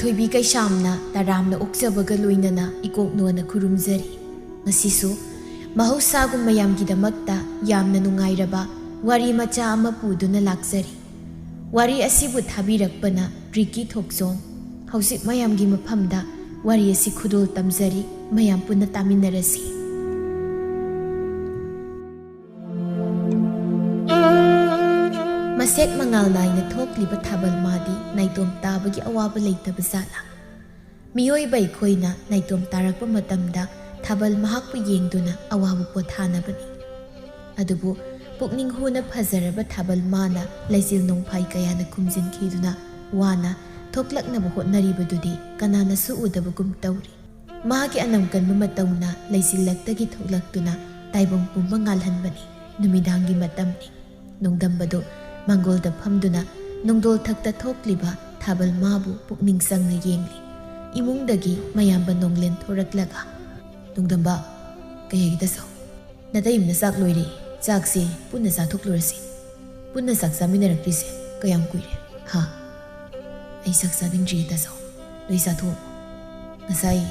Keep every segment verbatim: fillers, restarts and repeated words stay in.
ꯊꯣꯏꯕꯤ ꯀꯩꯁꯥꯝꯅ ꯇꯔꯥꯝꯅ ꯑꯣꯛꯆꯕꯒ ꯂꯣꯏꯅꯅ ꯏꯀꯣꯛ ꯅꯣꯟꯅ ꯈꯨꯔꯨꯝꯖꯔꯤ꯫ ꯉꯁꯤꯁꯨ ꯃꯍꯧꯁꯥꯒꯨꯝ ꯃꯌꯥꯝꯒꯤꯗꯃꯛꯇ ꯌꯥꯝꯅ ꯅꯨꯡꯉꯥꯏꯔꯕ ꯋꯥꯔꯤ ꯃꯆꯥ ꯑꯃ ꯄꯨꯗꯨꯅ ꯂꯥꯛꯆꯔꯤ꯫ ꯋꯥꯔꯤ ꯑꯁꯤꯕꯨ ꯊꯥꯕꯤꯔꯛꯄꯅ ꯔꯤꯀꯤ ꯊꯣꯛꯆꯣꯝ꯫ ꯍꯧꯖꯤꯛ ꯃꯌꯥꯝꯒꯤ ꯃꯐꯝꯗ ꯋꯥꯔꯤ ꯑꯁꯤ ꯈꯨꯗꯣꯜ ꯇꯝꯖꯔꯤ, ꯃꯌꯥꯝ ꯄꯨꯟꯅ ꯇꯥꯃꯤꯟꯅꯔꯁꯤ꯫ ꯃꯁꯦꯛ ꯃꯉꯥꯜ ꯅꯥꯏꯅ ꯊꯣꯛꯂꯤꯕ ꯊꯥꯕꯜ ꯃꯥꯗꯤ ꯅꯥꯏꯇꯣꯝ ꯇꯥꯕꯒꯤ ꯑꯋꯥꯕ ꯂꯩꯇꯕ ꯖꯥꯠꯂꯥ? ꯃꯤꯑꯣꯏꯕ ꯑꯩꯈꯣꯏꯅ ꯅꯥꯏꯇꯣꯝ ꯇꯥꯔꯛꯄ ꯃꯇꯝꯗ ꯊꯥꯕꯜ ꯃꯍꯥꯛꯄꯨ ꯌꯦꯡꯗꯨꯅ ꯑꯋꯥꯕ ꯄꯣꯊꯥꯅꯕꯅꯤ꯫ ꯑꯗꯨꯕꯨ ꯄꯨꯛꯅꯤꯡ ꯍꯨꯅ ꯐꯖꯔꯕ ꯊꯥꯕꯜ ꯃꯥꯅ ꯂꯩꯆꯤꯜ ꯅꯣꯡꯐꯥꯏ ꯀꯌꯥꯅ ꯈꯨꯝꯖꯤꯟꯈꯤꯗꯨꯅ ꯋꯥꯅ ꯊꯣꯛꯂꯛꯅꯕ ꯍꯣꯠꯅꯔꯤꯕꯗꯨꯗꯤ ꯀꯅꯥꯅꯁꯨ ꯎꯗꯕꯒꯨꯝ ꯇꯧꯔꯤ꯫ ꯃꯥꯒꯤ ꯑꯅꯝ ꯀꯟꯕ ꯃꯇꯧꯅ ꯂꯩꯆꯤꯜꯂꯛꯇꯒꯤ ꯊꯣꯛꯂꯛꯇꯨꯅ ꯇꯥꯏꯕꯪ ꯄꯨꯝꯕ ꯉꯥꯜꯍꯟꯕꯅꯤ꯫ ꯅꯨꯃꯤꯗꯥꯡꯒꯤ ꯃꯇꯝꯅꯤ꯫ ꯅꯣꯡꯗꯝꯕꯗꯨ ꯃꯥꯡꯒꯣꯜꯗ ꯐꯝꯗꯨꯅ ꯅꯣꯡꯗꯣꯜ ꯊꯛꯇ ꯊꯣꯛꯂꯤꯕ ꯊꯥꯕꯜ ꯃꯥꯕꯨ ꯄꯨꯛꯅꯤꯡ ꯆꯪꯅ ꯌꯦꯡꯂꯤ꯫ ꯏꯃꯨꯡꯗꯒꯤ ꯃꯌꯥꯝꯕ ꯅꯣꯡꯂꯦꯟ ꯊꯣꯔꯛꯂꯒ, "ꯅꯣꯡꯗꯝꯕ, ꯀꯩ ꯍꯥꯏꯒꯦ ꯇꯥꯆꯧ? ꯅꯇꯩꯃꯅ ꯆꯥꯛ ꯂꯣꯏꯔꯦ, ꯆꯥꯛꯁꯦ ꯄꯨꯟꯅ ꯆꯥꯊꯣꯛꯂꯨꯔꯁꯤ꯫ ꯄꯨꯟꯅ ꯆꯥꯛ ꯆꯥꯃꯤꯟꯅꯔꯛꯇ꯭ꯔꯤꯁꯦ ꯀꯌꯥꯝ ꯀꯨꯏꯔꯦ?" "ꯍꯥ? ꯑꯩ ꯆꯥꯛ ꯆꯥꯅꯤꯡꯗ꯭ꯔꯤꯌꯦ ꯇꯥꯆꯧ, ꯅꯣꯏ ꯆꯥꯊꯣꯛꯑꯣ꯫ ꯉꯁꯥꯏ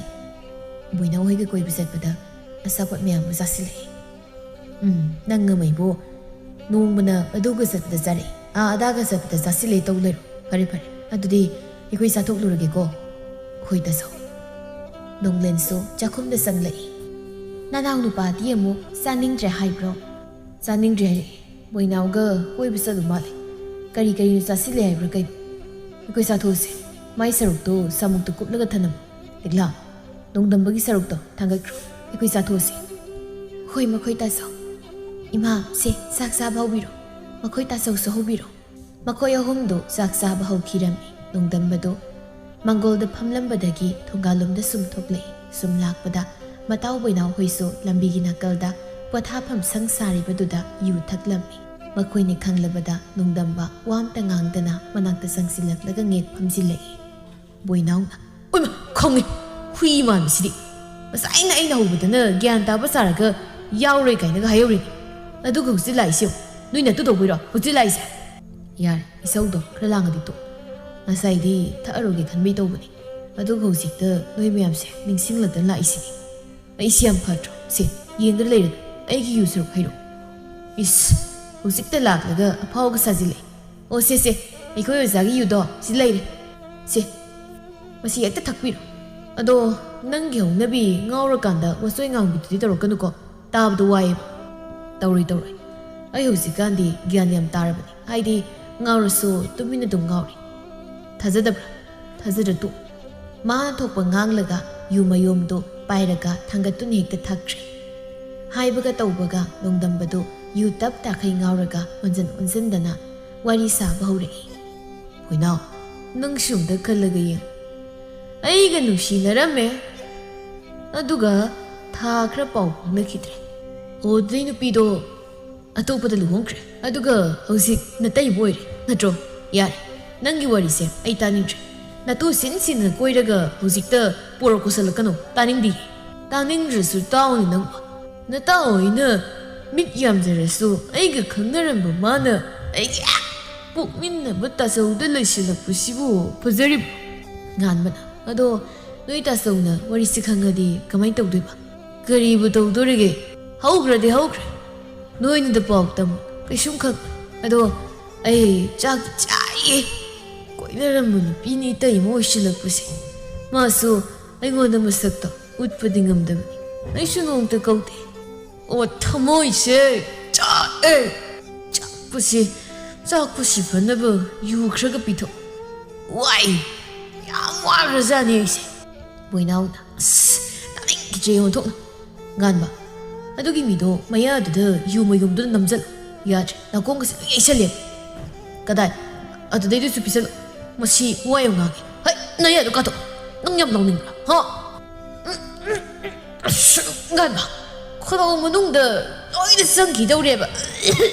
ꯕꯣꯏꯅꯥꯎ ꯍꯣꯏꯒ ꯀꯣꯏꯕ ꯆꯠꯄꯗ ꯑꯆꯥꯄꯣꯠ ꯃꯌꯥꯝ ꯑꯃ ꯆꯥꯁꯤꯜꯂꯛꯑꯦ꯫" "ꯎꯝ, ꯅꯪ ꯑꯃ ꯏꯕꯣ, ꯅꯣꯡꯃꯅ ꯑꯗꯨꯒ ꯆꯠꯄꯗ ꯆꯥꯔꯛꯏ, ꯑꯥ ꯑꯗꯥꯒ ꯆꯠꯄꯗ ꯆꯥꯁꯤꯜꯂꯦ ꯇꯧ ꯂꯩꯔꯣ꯫ ꯐꯔꯦ ꯐꯔꯦ, ꯑꯗꯨꯗꯤ ꯑꯩꯈꯣꯏ ꯆꯥꯊꯣꯛꯂꯨꯔꯒꯦꯀꯣ꯫" "ꯍꯣꯏ ꯇꯥꯆꯧ꯫" ꯅꯣꯡꯂꯦꯟꯁꯨ ꯆꯥꯛꯈꯨꯝꯗ ꯆꯪꯂꯛꯏ꯫ "ꯅꯅꯥꯎ ꯅꯨꯄꯥꯗꯤ ꯑꯃꯨꯛ ꯆꯥꯅꯤꯡꯗ꯭ꯔꯦ ꯍꯥꯏꯕ꯭ꯔꯣ?" "ꯆꯥꯅꯤꯡꯗ꯭ꯔꯦ ꯍꯥꯏꯔꯛꯏ꯫ ꯕꯣꯏꯅꯥꯎꯒ ꯀꯣꯏꯕ ꯆꯠꯂꯨ ꯃꯥꯜꯂꯦ꯫ ꯀꯔꯤ ꯀꯔꯤꯅꯣ ꯆꯥꯁꯤꯜꯂꯦ ꯍꯥꯏꯕ꯭ꯔꯥ ꯀꯩꯅꯣ? ꯑꯩꯈꯣꯏ ꯆꯥꯊꯣꯛꯑꯁꯦ꯫ ꯃꯥꯏ ꯁꯔꯨꯛꯇꯣ ꯁꯥꯃꯨꯛꯇ ꯀꯨꯞꯂꯒ ꯊꯅꯝꯃꯨ꯫ ꯂꯤꯛꯂꯥ, ꯅꯣꯡꯗꯝꯕꯒꯤ ꯁꯔꯨꯛꯇꯣ ꯊꯥꯡꯒꯠꯈ꯭ꯔꯣ꯫ ꯑꯩꯈꯣꯏ ꯆꯥꯊꯣꯛꯑꯁꯦ꯫" "ꯍꯣꯏ, ꯃꯈꯣꯏ ꯇꯥꯆꯧ꯫ ꯏꯃꯥ, ꯁꯦ, ꯆꯥꯛ ꯆꯥꯕ ꯍꯧꯕꯤꯔꯣ꯫ ꯃꯈꯣꯏ ꯇꯥꯆꯧꯁꯨ ꯍꯧꯕꯤꯔꯣ꯫" ꯃꯈꯣꯏ ꯑꯍꯨꯝꯗꯨ ꯆꯥꯛ ꯆꯥꯕ ꯍꯧꯈꯤꯔꯝꯃꯤ꯫ ꯅꯣꯡꯗꯝꯕꯗꯨ ꯃꯥꯡꯒꯣꯜꯗ ꯐꯝꯂꯝꯕꯗꯒꯤ ꯊꯣꯡꯒꯥꯜꯂꯣꯝꯗ ꯁꯨꯝ ꯊꯣꯛꯂꯛꯏ꯫ ꯁꯨꯝ ꯂꯥꯛꯄꯗ ꯃꯇꯥꯎ ꯕꯣꯏꯅꯥꯎ ꯍꯣꯏꯁꯨ ꯂꯝꯕꯤꯒꯤ ꯅꯥꯀꯜꯗ ꯄꯣꯊꯥꯐꯝ ꯁꯪ ꯁꯥꯔꯤꯕꯗꯨꯗ ꯌꯨ ꯊꯛꯂꯝꯃꯤ꯫ ꯃꯈꯣꯏꯅꯤ ꯈꯪꯂꯕꯗ ꯅꯣꯡꯗꯝꯕ ꯋꯥ ꯑꯝꯇ ꯉꯥꯡꯗꯅ ꯃꯅꯥꯛꯇ ꯆꯪꯁꯤꯜꯂꯛꯂꯒ ꯉꯦꯛ ꯐꯝꯖꯤꯜꯂꯛꯏ꯫ ꯕꯣꯏꯅꯥꯎꯅ, "ꯑꯣꯏꯃ, ꯈꯪꯉꯦ, ꯍꯨꯏ ꯃꯥꯟꯕꯁꯤꯗꯤ꯫ ꯉꯁꯥꯏꯅ ꯑꯩꯅ ꯍꯧꯕꯗꯅ ꯒ꯭ꯌꯥꯟ ꯇꯥꯕ ꯁꯥꯔꯒ ꯌꯥꯎꯔꯣꯏ ꯀꯥꯏꯅꯒ ꯍꯥꯏꯍꯧꯔꯤꯅꯤ꯫ ꯑꯗꯨꯒ ꯍꯧꯖꯤꯛ ꯂꯥꯛꯏꯁꯦ ꯌꯦꯡꯉꯨ꯫ ꯅꯣꯏ ꯅꯠꯇꯨ ꯇꯧꯕꯩꯔꯣ ꯍꯧꯖꯤꯛ ꯂꯥꯛꯏꯁꯦ?" "ꯌꯥꯔꯦ, ꯏꯁꯧꯗꯣ ꯈꯔ ꯂꯥꯡꯉꯗꯤ ꯇꯣꯛ꯫ ꯉꯁꯥꯏꯗꯤ ꯊꯛꯑꯔꯣꯏꯒꯦ ꯈꯟꯕꯩ ꯇꯧꯕꯅꯤ, ꯑꯗꯨꯒ ꯍꯧꯖꯤꯛꯇ ꯅꯣꯏ ꯃꯌꯥꯝꯁꯦ ꯅꯤꯡꯁꯤꯡꯂꯛꯇꯅ ꯂꯥꯛꯏꯁꯤꯅꯤ꯫ ꯑꯩꯁꯤ ꯌꯥꯝ ꯐꯠꯇ꯭ꯔꯣ? ꯁꯦ, ꯌꯦꯡꯗ ꯂꯩꯔꯅꯨ, ꯑꯩꯒꯤ ꯌꯨ ꯁꯔꯨꯛ ꯍꯩꯔꯛꯑꯣ꯫ ꯏꯁ, ꯍꯧꯖꯤꯛꯇ ꯂꯥꯛꯂꯒ ꯑꯐꯥꯎꯒ ꯁꯥꯖꯤꯜꯂꯛꯑꯦ꯫ ꯑꯣ ꯁꯦ ꯁꯦ, ꯑꯩꯈꯣꯏ ꯑꯣꯖꯥꯒꯤ ꯌꯨꯗꯣ ꯁꯤ ꯂꯩꯔꯦ꯫ ꯁꯦ, ꯃꯁꯤ ꯍꯦꯛꯇ ꯊꯛꯄꯤꯔꯣ꯫ ꯑꯗꯣ ꯅꯪꯒꯤ ꯍꯧꯅꯕꯤ ꯉꯥꯎꯔꯀꯥꯟꯗ ꯋꯥꯆꯣꯏ ꯉꯥꯡꯕꯤꯗꯨꯗꯤ ꯇꯧꯔꯛꯀꯅꯨꯀꯣ꯫ ꯇꯥꯕꯗ ꯋꯥꯏꯌꯦꯕ꯫ ꯇꯧꯔꯣꯏ ꯇꯧꯔꯣꯏ꯫ ꯑꯩ ꯍꯧꯖꯤꯛꯀꯥꯟꯗꯤ ꯒ꯭ꯌꯥꯟ ꯌꯥꯝ ꯇꯥꯔꯕꯅꯤ꯫ ꯍꯥꯏꯗꯤ ꯉꯥꯎꯔꯁꯨ ꯇꯨꯃꯤꯟꯅ ꯑꯗꯨꯝ ꯉꯥꯎꯔꯤ꯫ ꯊꯥꯖꯗꯕ꯭ꯔꯥ? ꯊꯥꯖꯗ꯭ꯔ ꯇꯣꯛ꯫ ꯃꯥꯅ ꯊꯣꯛꯄ ꯉꯥꯡꯂꯒ ꯌꯨ ꯃꯌꯣꯝꯗꯨ ꯄꯥꯏꯔꯒ ꯊꯥꯡꯒꯠꯇꯨꯅ ꯍꯦꯛꯇ ꯊꯛꯈ꯭ꯔꯦ꯫ ꯍꯥꯏꯕꯒ ꯇꯧꯕꯒ ꯅꯣꯡꯗꯝꯕꯗꯨ ꯌꯨ ꯇꯞ ꯇꯥꯈꯩ ꯉꯥꯎꯔꯒ ꯑꯣꯟꯖꯟ ꯑꯣꯟꯖꯟꯗꯅ ꯋꯥꯔꯤ ꯁꯥꯕ ꯍꯧꯔꯛꯏ꯫ ꯍꯣꯏꯅꯥꯎ, ꯅꯪꯁꯨ ꯑꯝꯇ ꯈꯜꯂꯒ ꯌꯦꯡ꯫ ꯑꯩꯒ ꯅꯨꯡꯁꯤꯅꯔꯝꯃꯦ, ꯑꯗꯨꯒ ꯊꯥ ꯈꯔ ꯄꯥꯎ ꯐꯥꯎꯅꯈꯤꯗ꯭ꯔꯦ꯫ ꯑꯣ, ꯑꯗꯨꯗꯩ ꯅꯨꯄꯤꯗꯣ ꯑꯇꯣꯞꯄꯗ ꯂꯨꯍꯣꯡꯈ꯭ꯔꯦ꯫ ꯑꯗꯨꯒ ꯍꯧꯖꯤꯛ ꯅꯇꯩꯕ ꯑꯣꯏꯔꯦ, ꯅꯠꯇ꯭ꯔꯣ? ꯌꯥꯔꯦ, ꯅꯪꯒꯤ ꯋꯥꯔꯤꯁꯦ ꯑꯩ ꯇꯥꯅꯤꯡꯗ꯭ꯔꯦ꯫ ꯅꯇꯨ ꯁꯤꯟ ꯁꯤꯟꯅ ꯀꯣꯏꯔꯒ ꯍꯧꯖꯤꯛꯇ ꯄꯣꯔꯛ ꯀꯣꯁꯜꯂꯛꯀꯅꯨ, ꯇꯥꯅꯤꯡꯗꯦ꯫ ꯇꯥꯅꯤꯡꯗ꯭ꯔꯁꯨ ꯇꯥꯎꯅꯦ ꯅꯪꯕꯣ꯫ ꯅꯇꯥꯎ ꯍꯣꯏꯅ ꯃꯤꯠ ꯌꯥꯝꯖꯔꯁꯨ ꯑꯩꯒ ꯈꯪꯅꯔꯝꯕ ꯃꯥꯅ ꯑꯩꯒꯤ ꯍꯦꯛ ꯄꯣꯛꯃꯤꯟꯅꯕ ꯇꯥꯆꯧꯗ ꯂꯩꯁꯤꯜꯂꯛꯄꯁꯤꯕꯨ ꯐꯖꯔꯤꯕ꯭ꯔꯣ? ꯉꯥꯟꯕꯅ, ꯑꯗꯣ ꯅꯣꯏ ꯇꯥꯆꯧꯅ ꯋꯥꯔꯤꯁꯤ ꯈꯪꯉꯗꯤ ꯀꯃꯥꯏꯅ ꯇꯧꯗꯣꯏꯕ? ꯀꯔꯤꯕꯨ ꯇꯧꯗꯣꯔꯤꯒꯦ? ꯍꯧꯈ꯭ꯔꯗꯤ ꯍꯧꯈ꯭ꯔꯦ꯫ ꯅꯣꯏꯅꯤꯗ ꯄꯥꯎ ꯇꯝꯃꯨ꯫ ꯀꯩꯁꯨꯝ ꯈꯟ-, ꯑꯗꯣ ꯑꯩ ꯆꯥꯛ ꯆꯥꯏꯌꯦ꯫ ꯀꯣꯏꯅꯔꯝꯕ ꯅꯨꯄꯤꯅꯤ ꯏꯇꯩꯃ ꯑꯣꯏꯁꯤꯜꯂꯛꯄꯁꯦ꯫ ꯃꯥꯁꯨ ꯑꯩꯉꯣꯟꯗ ꯃꯁꯛꯇꯣ ꯎꯠꯄꯗꯤ ꯉꯝꯗꯕꯅꯤ꯫ ꯑꯩꯁꯨ ꯅꯣꯡꯇ ꯀꯧꯗꯦ꯫ ꯑꯣ, ꯊꯃꯣꯏꯁꯦ ꯆꯥꯛꯑꯦ꯫ ꯆꯥꯛꯄꯁꯤ, ꯆꯥꯛꯄꯁꯤ ꯐꯅꯕ ꯌꯨ ꯈꯔꯒ ꯄꯤꯊꯣꯛ꯫ ꯋꯥꯏ, ꯌꯥꯝ ꯋꯥꯈ꯭ꯔꯖꯥꯠꯅꯤ ꯑꯩꯁꯦ꯫ ꯕꯣꯏꯅꯥꯎꯅ, ꯑꯁ, ꯇꯥꯅꯤꯡꯈꯤꯗ꯭ꯔꯦ, ꯑꯣꯟꯊꯣꯛꯅ꯫ ꯉꯥꯟꯕ, ꯑꯗꯨꯒꯤ ꯃꯤꯗꯣ ꯃꯌꯥꯗꯨꯗ ꯌꯨ ꯃꯌꯨꯝꯗꯨꯗ ꯅꯝꯖꯜꯂꯨ꯫ ꯌꯥꯗ꯭ꯔꯦ, ꯅꯥꯀꯣꯡꯒꯁꯦ ꯂꯣꯏ ꯌꯩꯁꯜꯂꯦ꯫ ꯀꯗꯥꯏ? ꯑꯗꯨꯗꯩꯗꯨꯁꯨ ꯄꯤꯁꯜꯂꯨ꯫ ꯃꯁꯤ ꯋꯥ ꯌꯥꯝ ꯉꯥꯡꯉꯦ꯫ ꯍꯩ, ꯅꯌꯥꯗꯣ ꯀꯥꯊꯣꯛ꯫ ꯅꯪ ꯌꯥꯝ ꯂꯥꯎꯅꯤꯡꯕ꯭ꯔꯥ? ꯍꯥ? ꯎꯝ, ꯎꯝ, ꯎꯝ, ꯑꯁ, ꯉꯥꯟꯕ, ꯈꯅꯥꯎ ꯃꯅꯨꯡꯗ ꯂꯣꯏꯅ ꯆꯪꯈꯤꯗꯧꯔꯦꯕ꯫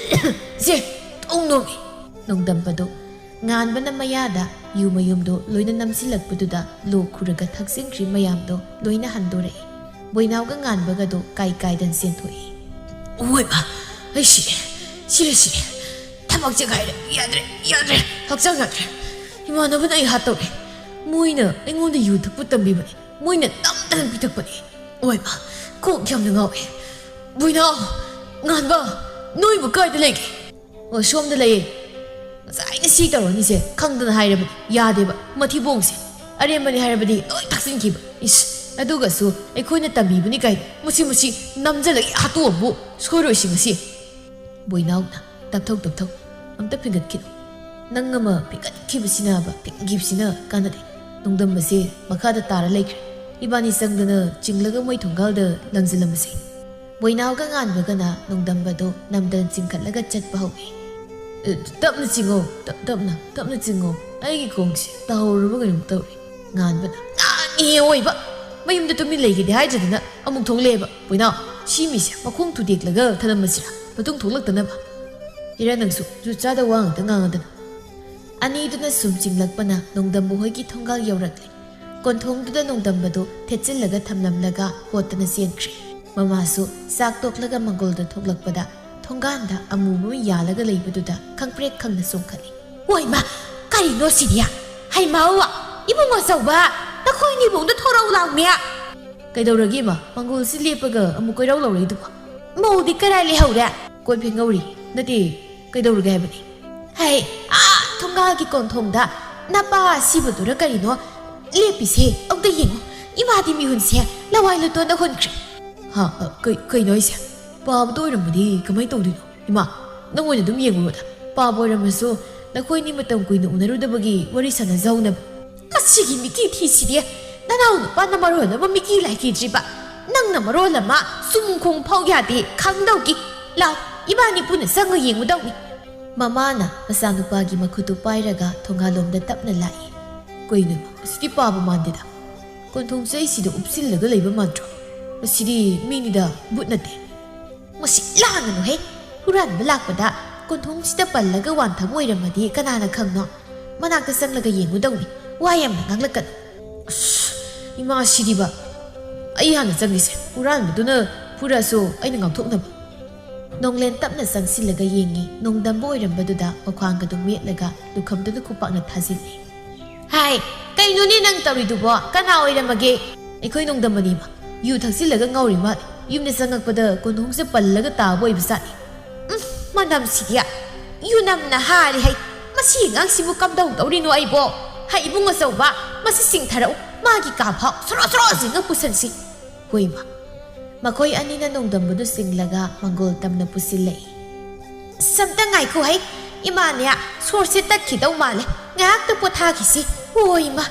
ꯁꯦ, ꯇꯧ ꯅꯣꯝꯃꯤ꯫ ꯅꯣꯡꯗꯝꯕꯗꯣ ꯉꯥꯟꯕꯅ ꯃꯌꯥꯗ ꯌꯨ ꯃꯌꯨꯝꯗꯣ ꯂꯣꯏꯅ ꯅꯝꯁꯤꯜꯂꯛꯄꯗꯨꯗ ꯂꯣꯛ ꯈꯨꯔꯒ ꯊꯛꯆꯤꯟꯈ꯭ꯔꯤ ꯃꯌꯥꯝꯗꯣ ꯂꯣꯏꯅ ꯍꯟꯗꯣꯔꯛꯏ꯫ ꯕꯣꯏꯅꯥꯎꯒ ꯉꯥꯟꯕꯒꯗꯣ ꯀꯥꯏ ꯀꯥꯏꯗꯅ ꯆꯦꯟꯊꯣꯛꯏ꯫ ꯑꯣꯏꯃ, ꯑꯩ ꯁꯤꯔꯦ, ꯁꯤꯔꯦ, ꯁꯤꯔꯦ꯫ ꯊꯕꯛ ꯆꯦꯈꯥꯏꯔꯦ꯫ ꯌꯥꯗ꯭ꯔꯦ, ꯌꯥꯗ꯭ꯔꯦ꯫ ꯍꯛꯆꯥꯡ ꯌꯥꯗ꯭ꯔꯦ꯫ ꯏꯃꯥꯟꯅꯕꯅ ꯑꯩ ꯍꯥꯠꯇꯧꯔꯦ꯫ ꯃꯣꯏꯅ ꯑꯩꯉꯣꯟꯗ ꯌꯨ ꯊꯛꯄ ꯇꯝꯕꯤꯕꯅꯦ꯫ ꯃꯣꯏꯅ ꯅꯝꯗꯅ ꯄꯤꯊꯛꯄꯅꯦ꯫ ꯑꯣꯏꯃ, ꯀꯣꯛ ꯌꯥꯝꯅ ꯉꯥꯎꯋꯦ꯫ ꯕꯣꯏꯅꯥꯎ, ꯉꯥꯟꯕ, ꯅꯣꯏꯕꯨ ꯀꯥꯏꯗ ꯂꯩꯒꯦ? ꯑꯣ, ꯁꯣꯝꯗ ꯂꯩꯌꯦ꯫ ꯉꯁꯥꯏꯅ ꯁꯤ ꯇꯧꯔꯅꯤꯁꯦ ꯈꯪꯗꯅ ꯍꯥꯏꯔꯕꯅꯤ꯫ ꯌꯥꯗꯦꯕ, ꯃꯊꯤꯕꯣꯡꯁꯦ꯫ ꯑꯔꯦꯝꯕꯅꯤ ꯍꯥꯏꯔꯕꯗꯤ ꯂꯣꯏ ꯊꯛꯆꯤꯟꯈꯤꯕ꯫ ꯏꯁ, ꯑꯗꯨꯒꯁꯨ ꯑꯩꯈꯣꯏꯅ ꯇꯝꯕꯤꯕꯅꯤ ꯀꯥꯏ ꯃꯁꯤ ꯃꯁꯤ ꯅꯝꯖꯜꯂꯒ ꯍꯥꯠꯇꯣꯛꯑꯕꯨ ꯁꯣꯏꯔꯣꯏꯁꯤ ꯉꯁꯤ꯫ ꯕꯣꯏꯅꯥꯎꯅ, "ꯇꯞꯊꯧ, ꯇꯞꯊꯧ, ꯑꯝꯇ ꯐꯤꯡꯒꯠꯈꯤꯅꯨ꯫ ꯅꯪ ꯑꯃ ꯐꯤꯡꯒꯠꯈꯤꯕꯁꯤꯅꯕ, ꯐꯤꯡꯈꯤꯕꯁꯤꯅ ꯀꯥꯟꯅꯗꯦ꯫ ꯅꯣꯡꯗꯝꯕꯁꯦ ꯃꯈꯥꯗ ꯇꯥꯔ ꯂꯩꯈ꯭ꯔꯦ꯫ ꯏꯕꯥꯅꯤ ꯆꯪꯗꯅ ꯆꯤꯡꯂꯒ ꯃꯣꯏ ꯊꯣꯡꯒꯥꯜꯗ ꯂꯪꯁꯤꯜꯂꯝꯃꯁꯦ꯫" ꯕꯣꯏꯅꯥꯎꯒ ꯉꯥꯟꯕꯒꯅ ꯅꯣꯡꯗꯝꯕꯗꯨ ꯅꯝꯗꯅ ꯆꯤꯡꯈꯠꯂꯒ ꯆꯠꯄ ꯍꯧꯏ꯫ "ꯑꯦ, ꯇꯞꯅ ꯆꯤꯡꯉꯣ, ꯇꯞ-, ꯇꯞꯅ, ꯇꯞꯅ ꯆꯤꯡꯉꯣ꯫ ꯑꯩꯒꯤ ꯈꯣꯡꯁꯦ ꯇꯥꯍꯧꯔꯕ ꯀꯩꯅꯣꯝ ꯇꯧꯔꯦ꯫" ꯉꯥꯟꯕꯅ, "ꯉꯥꯡꯉꯤꯍꯦ ꯑꯣꯏꯕ! ꯃꯌꯨꯝꯗ ꯇꯨꯃꯤꯟ ꯂꯩꯒꯦꯗꯤ ꯍꯥꯏꯗ꯭ꯔꯗꯅ ꯑꯃꯨꯛ ꯊꯣꯛꯂꯛꯑꯦꯕ꯫ ꯕꯣꯏꯅꯥꯎ, ꯁꯤ ꯃꯤꯁꯦ ꯃꯈꯣꯡ ꯊꯨꯗꯦꯛꯂꯒ ꯊꯅꯝꯃꯁꯤꯔꯥ? ꯃꯇꯨꯡ ꯊꯣꯛꯂꯛꯇꯅꯕ꯫" ꯍꯦꯔꯥ, ꯅꯪꯁꯨ ꯖꯨꯠ ꯆꯥꯗ ꯋꯥ ꯉꯥꯛꯇ ꯉꯥꯡꯉꯗꯅ꯫ ꯑꯅꯤꯗꯨꯅ ꯁꯨꯝ ꯆꯤꯡꯂꯛꯄꯅ ꯅꯣꯡꯗꯝꯕ ꯍꯣꯏꯒꯤ ꯊꯣꯡꯒꯥꯜ ꯌꯧꯔꯛꯂꯦ꯫ ꯀꯣꯟꯊꯣꯡꯗꯨꯗ ꯅꯣꯡꯗꯝꯕꯗꯨ ꯊꯦꯠꯆꯤꯜꯂꯒ ꯊꯝꯂꯝꯂꯒ ꯍꯣꯠꯇꯅ ꯆꯦꯟꯈ꯭ꯔꯦ꯫ ꯃꯃꯥꯁꯨ ꯆꯥꯛ ꯇꯣꯛꯂꯒ ꯃꯪꯒꯣꯜꯗ ꯊꯣꯛꯂꯛꯄꯗ ꯊꯣꯡꯒꯥꯟꯗ ꯑꯃꯨꯕ ꯑꯃ ꯌꯥꯜꯂꯒ ꯂꯩꯕꯗꯨꯗ ꯈꯪꯄ꯭ꯔꯦꯛ ꯈꯪꯅ ꯆꯣꯡꯈꯠꯂꯤ꯫ "ꯍꯣꯏꯃ, ꯀꯔꯤꯅꯣ ꯁꯤꯗꯤ? ꯍꯩꯃꯥꯋꯣ, ꯏꯕꯨꯡ ꯑꯆꯧꯕ, ꯅꯈꯣꯏꯅꯤꯕꯨꯡꯗ ꯊꯣꯔꯛꯎ ꯂꯥꯎꯅꯦ!" "ꯀꯩꯗꯧꯔꯒꯦ ꯏꯃꯥ? ꯃꯪꯒꯣꯜꯁꯤ ꯂꯦꯞꯄꯒ ꯑꯃꯨꯛ ꯀꯣꯏꯔꯧ ꯂꯧꯔꯛꯏꯗꯨꯕꯣ?" "ꯃꯧꯗꯤ ꯀꯔꯥꯏ ꯂꯩꯍꯧꯔꯦ?" "ꯀꯣꯏ ꯐꯦꯡꯍꯧꯔꯤ꯫" "ꯅꯠꯇꯦ, ꯀꯩꯗꯧꯔꯒꯦ ꯍꯥꯏꯕꯅꯤ?" "ꯍꯩ, ꯑꯥ ꯊꯣꯡꯒꯥꯜꯒꯤ ꯀꯣꯟꯊꯣꯡꯗ ꯅꯄꯥ ꯑꯁꯤꯕꯗꯨꯔ ꯀꯔꯤꯅꯣ ꯂꯦꯞꯄꯤꯁꯦ, ꯑꯝꯇ ꯌꯦꯡꯉꯨ꯫ ꯏꯃꯥꯗꯤ ꯃꯤꯍꯨꯟꯁꯦ ꯂꯋꯥꯏ ꯂꯨꯇꯣꯟꯗ ꯍꯨꯟꯈ꯭ꯔꯦ꯫" "ꯍꯥ? ꯑ, ꯀꯩ-, ꯀꯩꯅꯣ ꯍꯥꯏꯁꯦ? ꯄꯥꯕꯗꯣ ꯑꯣꯏꯔꯝꯃꯗꯤ ꯀꯃꯥꯏꯅ ꯇꯧꯗꯣꯏꯅꯣ? ꯏꯃꯥ, ꯅꯪ ꯑꯣꯏꯅ ꯑꯗꯨꯝ ꯌꯦꯡꯉꯨꯔꯣꯗ꯫ ꯄꯥꯕ ꯑꯣꯏꯔꯝꯃꯁꯨ ꯅꯈꯣꯏꯅꯤ ꯃꯇꯝ ꯀꯨꯏꯅ ꯎꯅꯔꯨꯗꯕꯒꯤ ꯋꯥꯔꯤ ꯁꯥꯟꯅꯖꯍꯧꯅꯕ꯫" "ꯃꯁꯤꯒꯤ ꯃꯤꯀꯤ ꯊꯤꯁꯤꯗꯤ! ꯅꯅꯥꯎ ꯅꯨꯄꯥꯅ ꯃꯔꯣꯜ ꯑꯃ ꯃꯤꯀꯤ ꯂꯥꯏꯈꯤꯗ꯭ꯔꯤꯕ, ꯅꯪꯅ ꯃꯔꯣꯜ ꯑꯃ ꯆꯨꯝ ꯈꯣꯡ ꯐꯥꯎ ꯌꯥꯗꯦ ꯈꯪꯗꯧꯒꯤ꯫ ꯂꯥꯎ, ꯏꯕꯥꯅꯤ ꯄꯨꯟꯅ ꯆꯪꯉ ꯌꯦꯡꯉꯨꯗꯧꯅꯤ꯫" ꯃꯃꯥꯅ ꯃꯆꯥꯅꯨꯄꯥꯒꯤ ꯃꯈꯨꯠꯇꯨ ꯄꯥꯏꯔꯒ ꯊꯣꯡꯒꯥꯜꯂꯣꯝꯗ ꯇꯞꯅ ꯂꯥꯛꯏ꯫ "ꯀꯩꯅꯣ, ꯑꯁꯤꯗꯤ ꯄꯥꯕ ꯃꯥꯟꯗꯦꯗ꯫ ꯀꯣꯟꯊꯣꯡ ꯆꯩꯁꯤꯗ ꯎꯞꯁꯤꯜꯂꯒ ꯂꯩꯕ ꯃꯥꯟꯗ꯭ꯔꯣ? ꯑꯁꯤꯗꯤ ꯃꯤꯅꯤꯗ, ꯚꯨꯠ ꯅꯠꯇꯦ꯫" "ꯃꯁꯤ ꯂꯥꯡꯒꯅꯨꯍꯦ! ꯍꯨꯔꯥꯟꯕ ꯂꯥꯛꯄꯗ ꯀꯣꯟꯊꯣꯡꯁꯤꯗ ꯄꯜꯂꯒ ꯋꯥꯟꯊꯕ ꯑꯣꯏꯔꯝꯃꯗꯤ ꯀꯅꯥꯅ ꯈꯪꯅꯣ? ꯃꯅꯥꯛꯇ ꯆꯪꯂꯒ ꯌꯦꯡꯉꯨꯗꯧꯅꯤ꯫ ꯋꯥ ꯌꯥꯝꯅ ꯉꯥꯡꯂꯛꯀꯅꯨ꯫" "ꯑꯁ, ꯏꯃꯥ ꯁꯤꯗꯤꯕ! ꯑꯩ ꯍꯥꯟꯅ ꯆꯪꯒꯦꯁꯦ꯫ ꯍꯨꯔꯥꯟꯕꯗꯨꯅ ꯐꯨꯔꯛꯑꯁꯨ ꯑꯩꯅ ꯉꯥꯛꯊꯣꯛꯅꯕ꯫" ꯅꯣꯡꯂꯦꯟ ꯇꯞꯅ ꯆꯪꯁꯤꯜꯂꯒ ꯌꯦꯡꯉꯤ꯫ ꯅꯣꯡꯗꯝꯕ ꯑꯣꯏꯔꯝꯕꯗꯨꯗ ꯃꯈ꯭ꯋꯥꯡꯒꯗꯨ ꯃꯦꯠꯂꯒ ꯂꯨꯈꯝꯗꯨꯗ ꯈꯨꯄꯥꯛꯅ ꯊꯥꯖꯤꯜꯂꯤ꯫ "ꯍꯥꯏ, ꯀꯩꯅꯣꯅꯦ ꯅꯪ ꯇꯧꯔꯤꯗꯨꯕꯣ? ꯀꯅꯥ ꯑꯣꯏꯔꯝꯃꯒꯦ?" "ꯑꯩꯈꯣꯏ ꯅꯣꯡꯗꯝꯕꯅꯤꯃ꯫ ꯌꯨ ꯊꯛꯆꯤꯜꯂꯒ ꯉꯥꯎꯔꯤ ꯃꯥꯜꯂꯦ꯫ ꯌꯨꯝꯗ ꯆꯪꯉꯛꯄꯗ ꯀꯣꯟꯊꯣꯡꯁꯦ ꯄꯜꯂꯒ ꯇꯥꯕ ꯑꯣꯏꯕꯖꯥꯠꯅꯤ꯫ ꯎꯝ, ꯃꯅꯝꯁꯤꯗꯤ꯫ ꯌꯨ ꯅꯝꯅ ꯍꯥꯔꯤ ꯍꯩ꯫ ꯃꯁꯤ ꯑꯉꯥꯡꯁꯤꯕꯨ ꯀꯝꯗꯧꯗꯧꯔꯤꯅꯣ ꯑꯩꯕꯣ? ꯍꯩ, ꯏꯕꯨꯡ ꯑꯆꯧꯕ, ꯃꯁꯤ ꯆꯤꯡꯊꯔꯛꯎ꯫ ꯃꯥꯒꯤ ꯀꯥ ꯐꯥꯎ ꯁꯣꯔꯣ ꯁꯣꯔꯣ ꯆꯤꯡꯉ ꯄꯨꯁꯟꯁꯤ꯫" ꯍꯣꯏꯃ꯫ ꯃꯈꯣꯏ ꯑꯅꯤꯅ ꯅꯣꯡꯗꯝꯕꯗꯨ ꯆꯤꯡꯂꯒ ꯃꯪꯒꯣꯜ ꯇꯝꯅ ꯄꯨꯁꯤꯜꯂꯛꯏ꯫ "ꯑꯝꯇ ꯉꯥꯏꯈꯣ ꯍꯩ, ꯏꯃꯥꯅꯦ, ꯁꯣꯔꯁꯦ ꯇꯠꯈꯤꯗꯧ ꯃꯥꯜꯂꯦ꯫ ꯉꯥꯏꯍꯥꯛꯇ ꯄꯣꯊꯥꯈꯤꯁꯤ꯫ ꯍꯣꯏ ꯏꯃꯥ,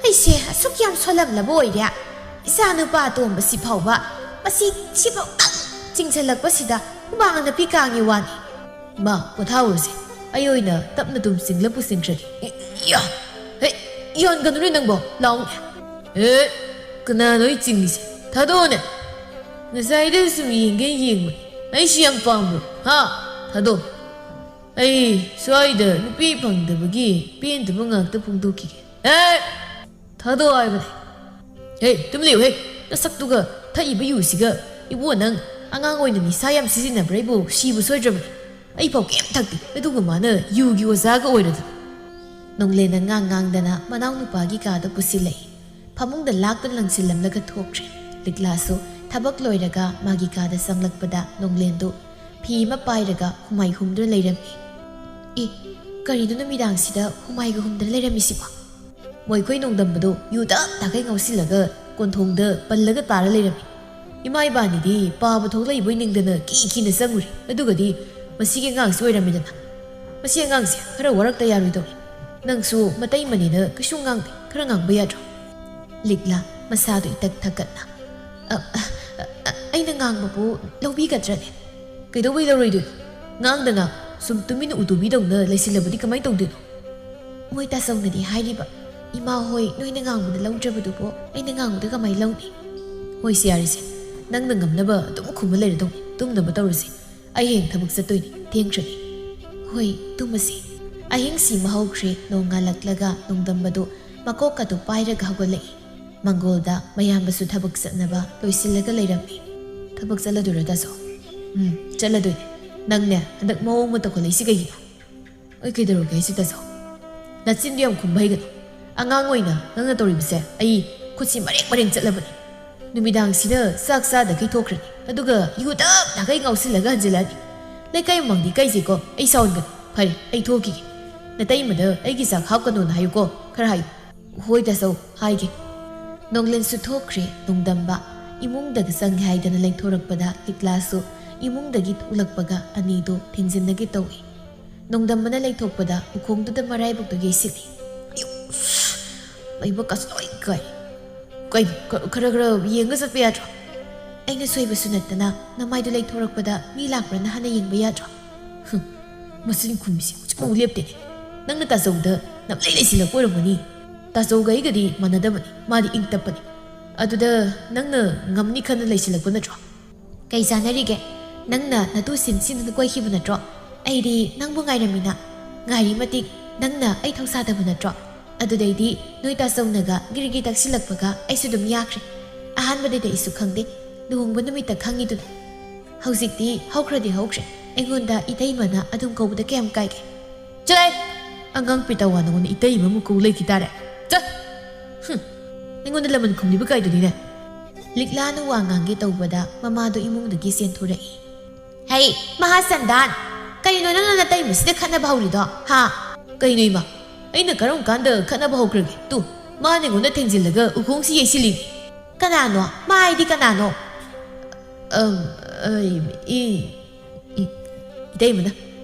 ꯑꯩꯁꯦ ꯑꯁꯨꯛ ꯌꯥꯝ ꯁꯣꯜꯂꯝꯂꯕ ꯑꯣꯏꯔꯦ꯫ ꯏꯆꯥ ꯅꯨꯄꯥ ꯑꯇꯣꯝꯕꯁꯤ ꯐꯥꯎꯕ, ꯃꯁꯤ ꯁꯤꯐꯥꯎ ꯇꯪ ꯆꯤꯡꯁꯤꯜꯂꯛꯄꯁꯤꯗ ꯍꯨꯃꯥꯡ ꯅꯥꯄꯤ ꯀꯥꯡꯉꯤ ꯋꯥꯅꯤ꯫ ꯏꯃꯥ, ꯄꯣꯊꯥꯍꯧꯔꯁꯦ꯫ ꯑꯩ ꯑꯣꯏꯅ ꯇꯞꯅ ꯇꯨꯝ ꯆꯤꯡꯂ ꯄꯨꯁꯤꯟꯈ꯭ꯔꯒꯦ꯫" "ꯏ-, ꯏꯌꯥ! ꯍꯦ, ꯌꯣꯟꯒꯅꯨꯅꯦ ꯅꯪꯕꯣ, ꯂꯥꯎꯅꯦ꯫" "ꯑꯦ, ꯀꯅꯥꯅꯣ ꯑꯩ ꯆꯤꯡꯉꯤꯁꯦ? ꯊꯥꯗꯣꯛꯑꯣꯅꯦ꯫ ꯉꯁꯥꯏꯗ ꯁꯨꯝ ꯌꯦꯡꯒꯦ ꯌꯦꯡꯕꯅꯤ꯫ ꯑꯩꯁꯨ ꯌꯥꯝ ꯄꯥꯝꯕ꯭ꯔꯣ? ꯍꯥ? ꯊꯥꯗꯣꯛꯑꯣ꯫ ꯑꯩ ꯁ꯭ꯋꯥꯏꯗ ꯅꯨꯄꯤ ꯐꯪꯗꯕꯒꯤ ꯄꯦꯟꯗꯕ ꯉꯥꯛꯇ ꯐꯣꯡꯗꯣꯛꯈꯤꯒꯦ꯫ ꯑꯦ, ꯊꯥꯗꯣꯛꯑꯣ ꯍꯥꯏꯕꯅꯦ꯫ ꯍꯦ, ꯇꯨꯃꯤꯟ ꯂꯩꯌꯨ ꯍꯦ꯫ ꯅꯁꯛꯇꯨꯒ ꯊꯛꯏꯕ ꯌꯨꯁꯤꯒ꯫ ꯏꯕꯨꯡꯉꯣ, ꯅꯪ ꯑꯉꯥꯡ ꯑꯣꯏꯅ ꯅꯤꯁꯥ ꯌꯥꯝ ꯁꯤꯖꯤꯟꯅꯕ꯭ꯔꯥ? ꯏꯕꯨ, ꯁꯤꯕꯨ ꯁꯣꯏꯗ꯭ꯔꯕꯅꯤ꯫ ꯑꯩ ꯐꯥꯎ ꯀꯩꯝ ꯊꯛꯇꯦ, ꯑꯗꯨꯒ ꯃꯥꯅ ꯌꯨꯒꯤ ꯑꯣꯖꯥꯒ ꯑꯣꯏꯔꯗꯅ꯫" ꯅꯣꯡꯂꯦꯟꯅ ꯉꯥꯡ ꯉꯥꯡꯗꯅ ꯃꯅꯥꯎꯅꯨꯄꯥꯒꯤ ꯀꯥꯗ ꯄꯨꯁꯤꯜꯂꯛꯏ꯫ ꯐꯃꯨꯡꯗ ꯂꯥꯛꯇꯨꯅ ꯂꯪꯁꯤꯜꯂꯝꯂꯒ ꯊꯣꯛꯈ꯭ꯔꯦ꯫ ꯂꯤꯛꯂꯥꯁꯨ ꯊꯕꯛ ꯂꯣꯏꯔꯒ ꯃꯥꯒꯤ ꯀꯥꯗ ꯆꯪꯂꯛꯄꯗ ꯅꯣꯡꯂꯦꯟꯗꯨ ꯐꯤ ꯑꯃ ꯄꯥꯏꯔꯒ ꯍꯨꯃꯥꯏ ꯍꯨꯝꯗꯨꯅ ꯂꯩꯔꯝꯃꯤ꯫ "ꯑꯦ, ꯀꯔꯤꯅꯣ ꯅꯨꯃꯤꯗꯥꯡꯁꯤꯗ ꯍꯨꯃꯥꯏꯒ ꯍꯨꯝꯗꯅ ꯂꯩꯔꯝꯃꯤꯁꯤꯕꯣ?" ꯃꯣꯏꯈꯣꯏ ꯅꯣꯡꯗꯝꯕꯗꯨ ꯌꯨ ꯇꯞ ꯇꯥꯈꯩ ꯉꯥꯎꯁꯤꯜꯂꯒ ꯀꯣꯟꯊꯣꯡꯗ ꯄꯜꯂꯒ ꯇꯥꯔ ꯂꯩꯔꯝꯃꯤ꯫ ꯏꯃꯥ ꯏꯕꯥꯅꯤꯗꯤ ꯄꯥꯕ ꯊꯣꯛꯂꯛꯏꯕꯣꯏ ꯅꯤꯡꯗꯅ ꯀꯤ ꯀꯤꯅ ꯆꯪꯉꯨꯔꯦ꯫ ꯑꯗꯨꯒꯗꯤ ꯃꯁꯤꯒꯤ ꯑꯉꯥꯡꯁꯤ ꯑꯣꯏꯔꯝꯃꯤꯗꯅ꯫ ꯃꯁꯤ ꯑꯉꯥꯡꯁꯦ ꯈꯔ ꯋꯥꯔꯛꯇ ꯌꯥꯔꯣꯏꯗꯧꯔꯦ꯫ ꯅꯪꯁꯨ ꯃꯇꯩ ꯃꯅꯤꯅ ꯀꯩꯁꯨ ꯉꯥꯡꯗꯦ, ꯈꯔ ꯉꯥꯡꯕ ꯌꯥꯗ꯭ꯔꯣ? ꯂꯤꯛꯂꯥ ꯃꯁꯥꯗꯨ ꯏꯇꯛ ꯊꯛꯀꯠꯅ, "ꯑ, ꯑ, ꯑ, ꯑꯩꯅ ꯉꯥꯡꯕꯕꯨ ꯂꯧꯕꯤꯒꯗ꯭ꯔꯅꯦ? ꯀꯩꯗꯧꯕꯩ ꯂꯧꯔꯣꯏꯗꯣꯏꯅꯣ? ꯉꯥꯡꯗ ꯉꯥꯡ, ꯁꯨꯝ ꯇꯨꯃꯤꯟꯅ ꯎꯇꯨꯕꯤꯗꯧꯅ ꯂꯩꯁꯤꯜꯂꯕꯗꯤ ꯀꯃꯥꯏ ꯇꯧꯗꯣꯏꯅꯣ?" "ꯃꯣꯏ ꯇꯥꯆꯧꯅꯗꯤ ꯍꯥꯏꯔꯤꯕ, ꯏꯃꯥ ꯍꯣꯏ ꯅꯣꯏꯅ ꯉꯥꯡꯕꯗ ꯂꯧꯗ꯭ꯔꯕꯗꯨꯕꯨ ꯑꯩꯅ ꯉꯥꯡꯕꯗ ꯀꯃꯥꯏ ꯂꯧꯅꯤ?" "ꯍꯣꯏꯁꯦ, ꯌꯥꯔꯦꯁꯦ, ꯅꯪꯅ ꯉꯝꯅꯕ ꯑꯗꯨꯝ ꯈꯨꯝꯃ ꯂꯩꯔꯗꯧꯅꯤ꯫ ꯇꯨꯝꯅꯕ ꯇꯧꯔꯁꯦ꯫ ꯑꯩ ꯍꯌꯦꯡ ꯊꯕꯛ ꯆꯠꯇꯣꯏꯅꯤ, ꯊꯦꯡꯈ꯭ꯔꯅꯤ꯫" "ꯍꯣꯏ, ꯇꯨꯝꯃꯁꯤ꯫" ꯑꯍꯤꯡꯁꯤ ꯃꯍꯧꯈ꯭ꯔꯦ꯫ ꯅꯣꯡ ꯉꯥꯜꯂꯛꯂꯒ ꯅꯣꯡꯗꯝꯕꯗꯨ ꯃꯀꯣꯛꯀꯗꯨ ꯄꯥꯏꯔꯒ ꯍꯧꯒꯠꯂꯛꯏ꯫ ꯃꯪꯒꯣꯜꯗ ꯃꯌꯥꯝꯕꯁꯨ ꯊꯕꯛ ꯆꯠꯅꯕ ꯂꯣꯏꯁꯤꯜꯂꯒ ꯂꯩꯔꯝꯃꯤ꯫ "ꯊꯕꯛ ꯆꯠꯂꯗꯣꯏꯔꯣ, ꯇꯥꯆꯧ?" ꯎꯝ, ꯆꯠꯂꯗꯣꯏꯅꯦ꯫ ꯅꯪꯅꯦ, ꯍꯟꯗꯛ ꯃꯑꯣꯡ ꯑꯃ ꯇꯧꯈꯠꯂꯛꯏꯁꯤ ꯀꯩꯒꯤꯅꯣ? ꯑꯩ ꯀꯩꯗꯧꯔꯒꯦ ꯍꯥꯏꯁꯤ, ꯇꯥꯆꯧ? ꯅꯆꯤꯟꯗꯨ ꯌꯥꯝ ꯈꯨꯝꯕ ꯍꯩꯒꯅꯨ꯫ ꯑꯉꯥꯡ ꯑꯣꯏꯅ ꯅꯪꯅ ꯇꯧꯔꯤꯕꯁꯦ ꯑꯩ ꯈꯨꯠꯁꯤ ꯃꯔꯦꯡ ꯃꯔꯦꯡ ꯆꯠꯂꯕꯅꯤ꯫ ꯅꯨꯃꯤꯗꯥꯡꯁꯤꯗ ꯆꯥꯛ ꯆꯥꯗꯈꯩ ꯊꯣꯛꯈ꯭ꯔꯅꯤ, ꯑꯗꯨꯒ ꯌꯨ ꯇꯞ ꯇꯥꯈꯩ ꯉꯥꯎꯁꯤꯜꯂꯒ ꯍꯟꯖꯤꯜꯂꯛꯑꯅꯤ꯫ ꯂꯩꯀꯥꯏ ꯃꯃꯥꯡꯗꯤ ꯏꯀꯥꯏꯖꯩꯀꯣ, ꯑꯩ ꯁꯥꯎꯍꯟꯒꯅꯨ꯫ ꯐꯔꯦ, ꯑꯩ ꯊꯣꯛꯈꯤꯒꯦ꯫ ꯅꯇꯩꯃꯗ ꯑꯩꯒꯤ ꯆꯥꯛ ꯍꯥꯞꯀꯅꯣꯅ ꯍꯥꯏꯌꯨꯀꯣ, ꯈꯔ ꯍꯥꯏꯌꯨ꯫ ꯍꯣꯏ ꯇꯥꯆꯧ, ꯍꯥꯏꯒꯦ꯫ ꯅꯣꯡꯂꯦꯟꯁꯨ ꯊꯣꯛꯈ꯭ꯔꯦ꯫ ꯅꯣꯡꯗꯝꯕ ꯏꯃꯨꯡꯗꯒ ꯆꯪꯒꯦ ꯍꯥꯏꯗꯅ ꯂꯩꯊꯣꯔꯛꯄꯗ ꯂꯤꯛꯂꯥꯁꯨ ꯏꯃꯨꯡꯗꯒꯤ ꯊꯣꯛꯂꯛꯄꯒ ꯑꯅꯤꯗꯣ ꯊꯦꯡꯖꯤꯟꯅꯒꯦ ꯇꯧꯏ꯫ ꯅꯣꯡꯗꯝꯕꯅ ꯂꯩꯊꯣꯛꯄꯗ ꯎꯈꯣꯡꯗꯨꯗ ꯃꯔꯥꯏꯕꯛꯇꯣ ꯌꯩꯁꯤꯜꯂꯤ꯫ ꯑꯌꯨ! ꯂꯩꯕꯛꯀꯁꯨ ꯂꯣꯏ ꯀꯥꯏ꯫ ꯀꯩꯅꯣ, ꯈ-, ꯈꯔ ꯈꯔ ꯌꯦꯡꯉ ꯆꯠꯄ ꯌꯥꯗ꯭ꯔꯣ? ꯑꯩꯅ ꯁꯣꯏꯕꯁꯨ ꯅꯠꯇꯅ ꯅꯃꯥꯏꯗꯨ ꯂꯩꯊꯣꯔꯛꯄꯗ ꯃꯤ ꯂꯥꯛꯄ꯭ꯔꯅ ꯍꯥꯟꯅ ꯌꯦꯡꯕ ꯌꯥꯗ꯭ꯔꯣ? ꯍꯨꯝ, ꯃꯆꯤꯟ ꯈꯨꯝꯕꯤꯁꯤ ꯍꯧꯖꯤꯛꯐꯥꯎ ꯂꯦꯞꯇꯦꯅꯦ꯫ ꯅꯪꯅ ꯇꯥꯆꯧꯗ ꯅꯝꯂꯩ ꯂꯩꯁꯤꯜꯂꯛꯄ ꯑꯣꯏꯔꯝꯒꯅꯤ꯫ ꯇꯥꯆꯧꯒ ꯑꯩꯒꯗꯤ ꯃꯥꯟꯅꯗꯕꯅꯤ, ꯃꯥꯗꯤ ꯏꯪ ꯇꯞꯄꯅꯤ꯫ ꯑꯗꯨꯗ ꯅꯪꯅ ꯉꯝꯅꯤ ꯈꯟꯅ ꯂꯩꯁꯤꯜꯂꯛꯄ ꯅꯠꯇ꯭ꯔꯣ? ꯀꯩ ꯆꯥꯟꯅꯔꯤꯒꯦ? ꯅꯪꯅ ꯅꯇꯨ ꯁꯤꯟ ꯁꯤꯟꯗꯨꯅ ꯀꯣꯏꯈꯤꯕ ꯅꯠꯇ꯭ꯔꯣ? ꯑꯩꯗꯤ ꯅꯪꯕꯨ ꯉꯥꯏꯔꯝꯃꯤꯅ꯫ ꯉꯥꯏꯔꯤ ꯃꯇꯤꯛ ꯅꯪꯅ ꯑꯩ ꯊꯧꯁꯥꯗꯕ ꯅꯠꯇ꯭ꯔꯣ? ꯑꯗꯨꯗꯩꯗꯤ ꯅꯣꯏ ꯇꯥꯆꯧꯅꯒ ꯒꯤꯔꯤꯒꯤ ꯇꯛꯁꯤꯜꯂꯛꯄꯒ ꯑꯩꯁꯨ ꯑꯗꯨꯝ ꯌꯥꯈ꯭ꯔꯦ꯫ ꯑꯍꯥꯟꯕꯗꯗꯤ ꯑꯩꯁꯨ ꯈꯪꯗꯦ, ꯂꯨꯍꯣꯡꯕ ꯅꯨꯃꯤꯠꯇ ꯈꯪꯉꯤꯗꯨꯅ꯫ ꯍꯧꯖꯤꯛꯇꯤ ꯍꯧꯈ꯭ꯔꯗꯤ ꯍꯧꯈ꯭ꯔꯦ, ꯑꯩꯉꯣꯟꯗ ꯏꯇꯩꯃꯅ ꯑꯗꯨꯝ ꯀꯧꯕꯗ ꯀꯌꯥꯝ ꯀꯥꯏꯒꯦ? ꯆꯠꯂꯣꯍꯦ! ꯑꯉꯥꯡ ꯄꯦꯇꯥꯋꯥ ꯅꯉꯣꯟꯗ ꯏꯇꯩꯃ ꯑꯃꯨꯛ ꯀꯧ ꯂꯩꯈꯤ ꯇꯥꯔꯦ꯫ ꯆꯠ! ꯍꯨꯝ! ꯑꯩꯉꯣꯟꯗ ꯂꯃꯟ ꯈꯨꯝꯂꯤꯕ ꯀꯥꯏꯗꯨꯅꯤꯅꯦ꯫ ꯂꯤꯛꯂꯥꯅ ꯋꯥ ꯉꯥꯡꯒꯦ ꯇꯧꯕꯗ ꯃꯃꯥꯗꯣ ꯏꯃꯨꯡꯗꯒꯤ ꯆꯦꯟꯊꯣꯔꯛꯏ꯫ ꯍꯩ, ꯃꯍꯥꯁꯟꯗꯥꯟ! ꯀꯩꯅꯣ ꯅꯪꯅ ꯅꯇꯩꯃꯁꯤꯗ ꯈꯠꯅꯕ ꯍꯧꯔꯤꯗꯣ, ꯍꯥ? ꯀꯩꯅꯣ ꯏꯃꯥ? ꯑꯩꯅ ꯀꯔꯝ ꯀꯥꯟꯗ ꯈꯠꯅꯕ ꯍꯧꯈ꯭ꯔꯒꯦ? ꯇꯨ, ꯃꯥꯅ ꯑꯩꯉꯣꯟꯗ ꯊꯦꯡꯖꯤꯜꯂꯒ ꯎꯈꯣꯡꯁꯤ ꯌꯩꯁꯤꯜꯂꯤꯅꯤ꯫ ꯀꯅꯥꯅꯣ? ꯃꯥ ꯍꯥꯏꯗꯤ ꯀꯅꯥꯅꯣ? ꯑꯝ, ꯑ, ꯏ-, ꯏ-, ꯏꯇꯩꯃꯅ꯫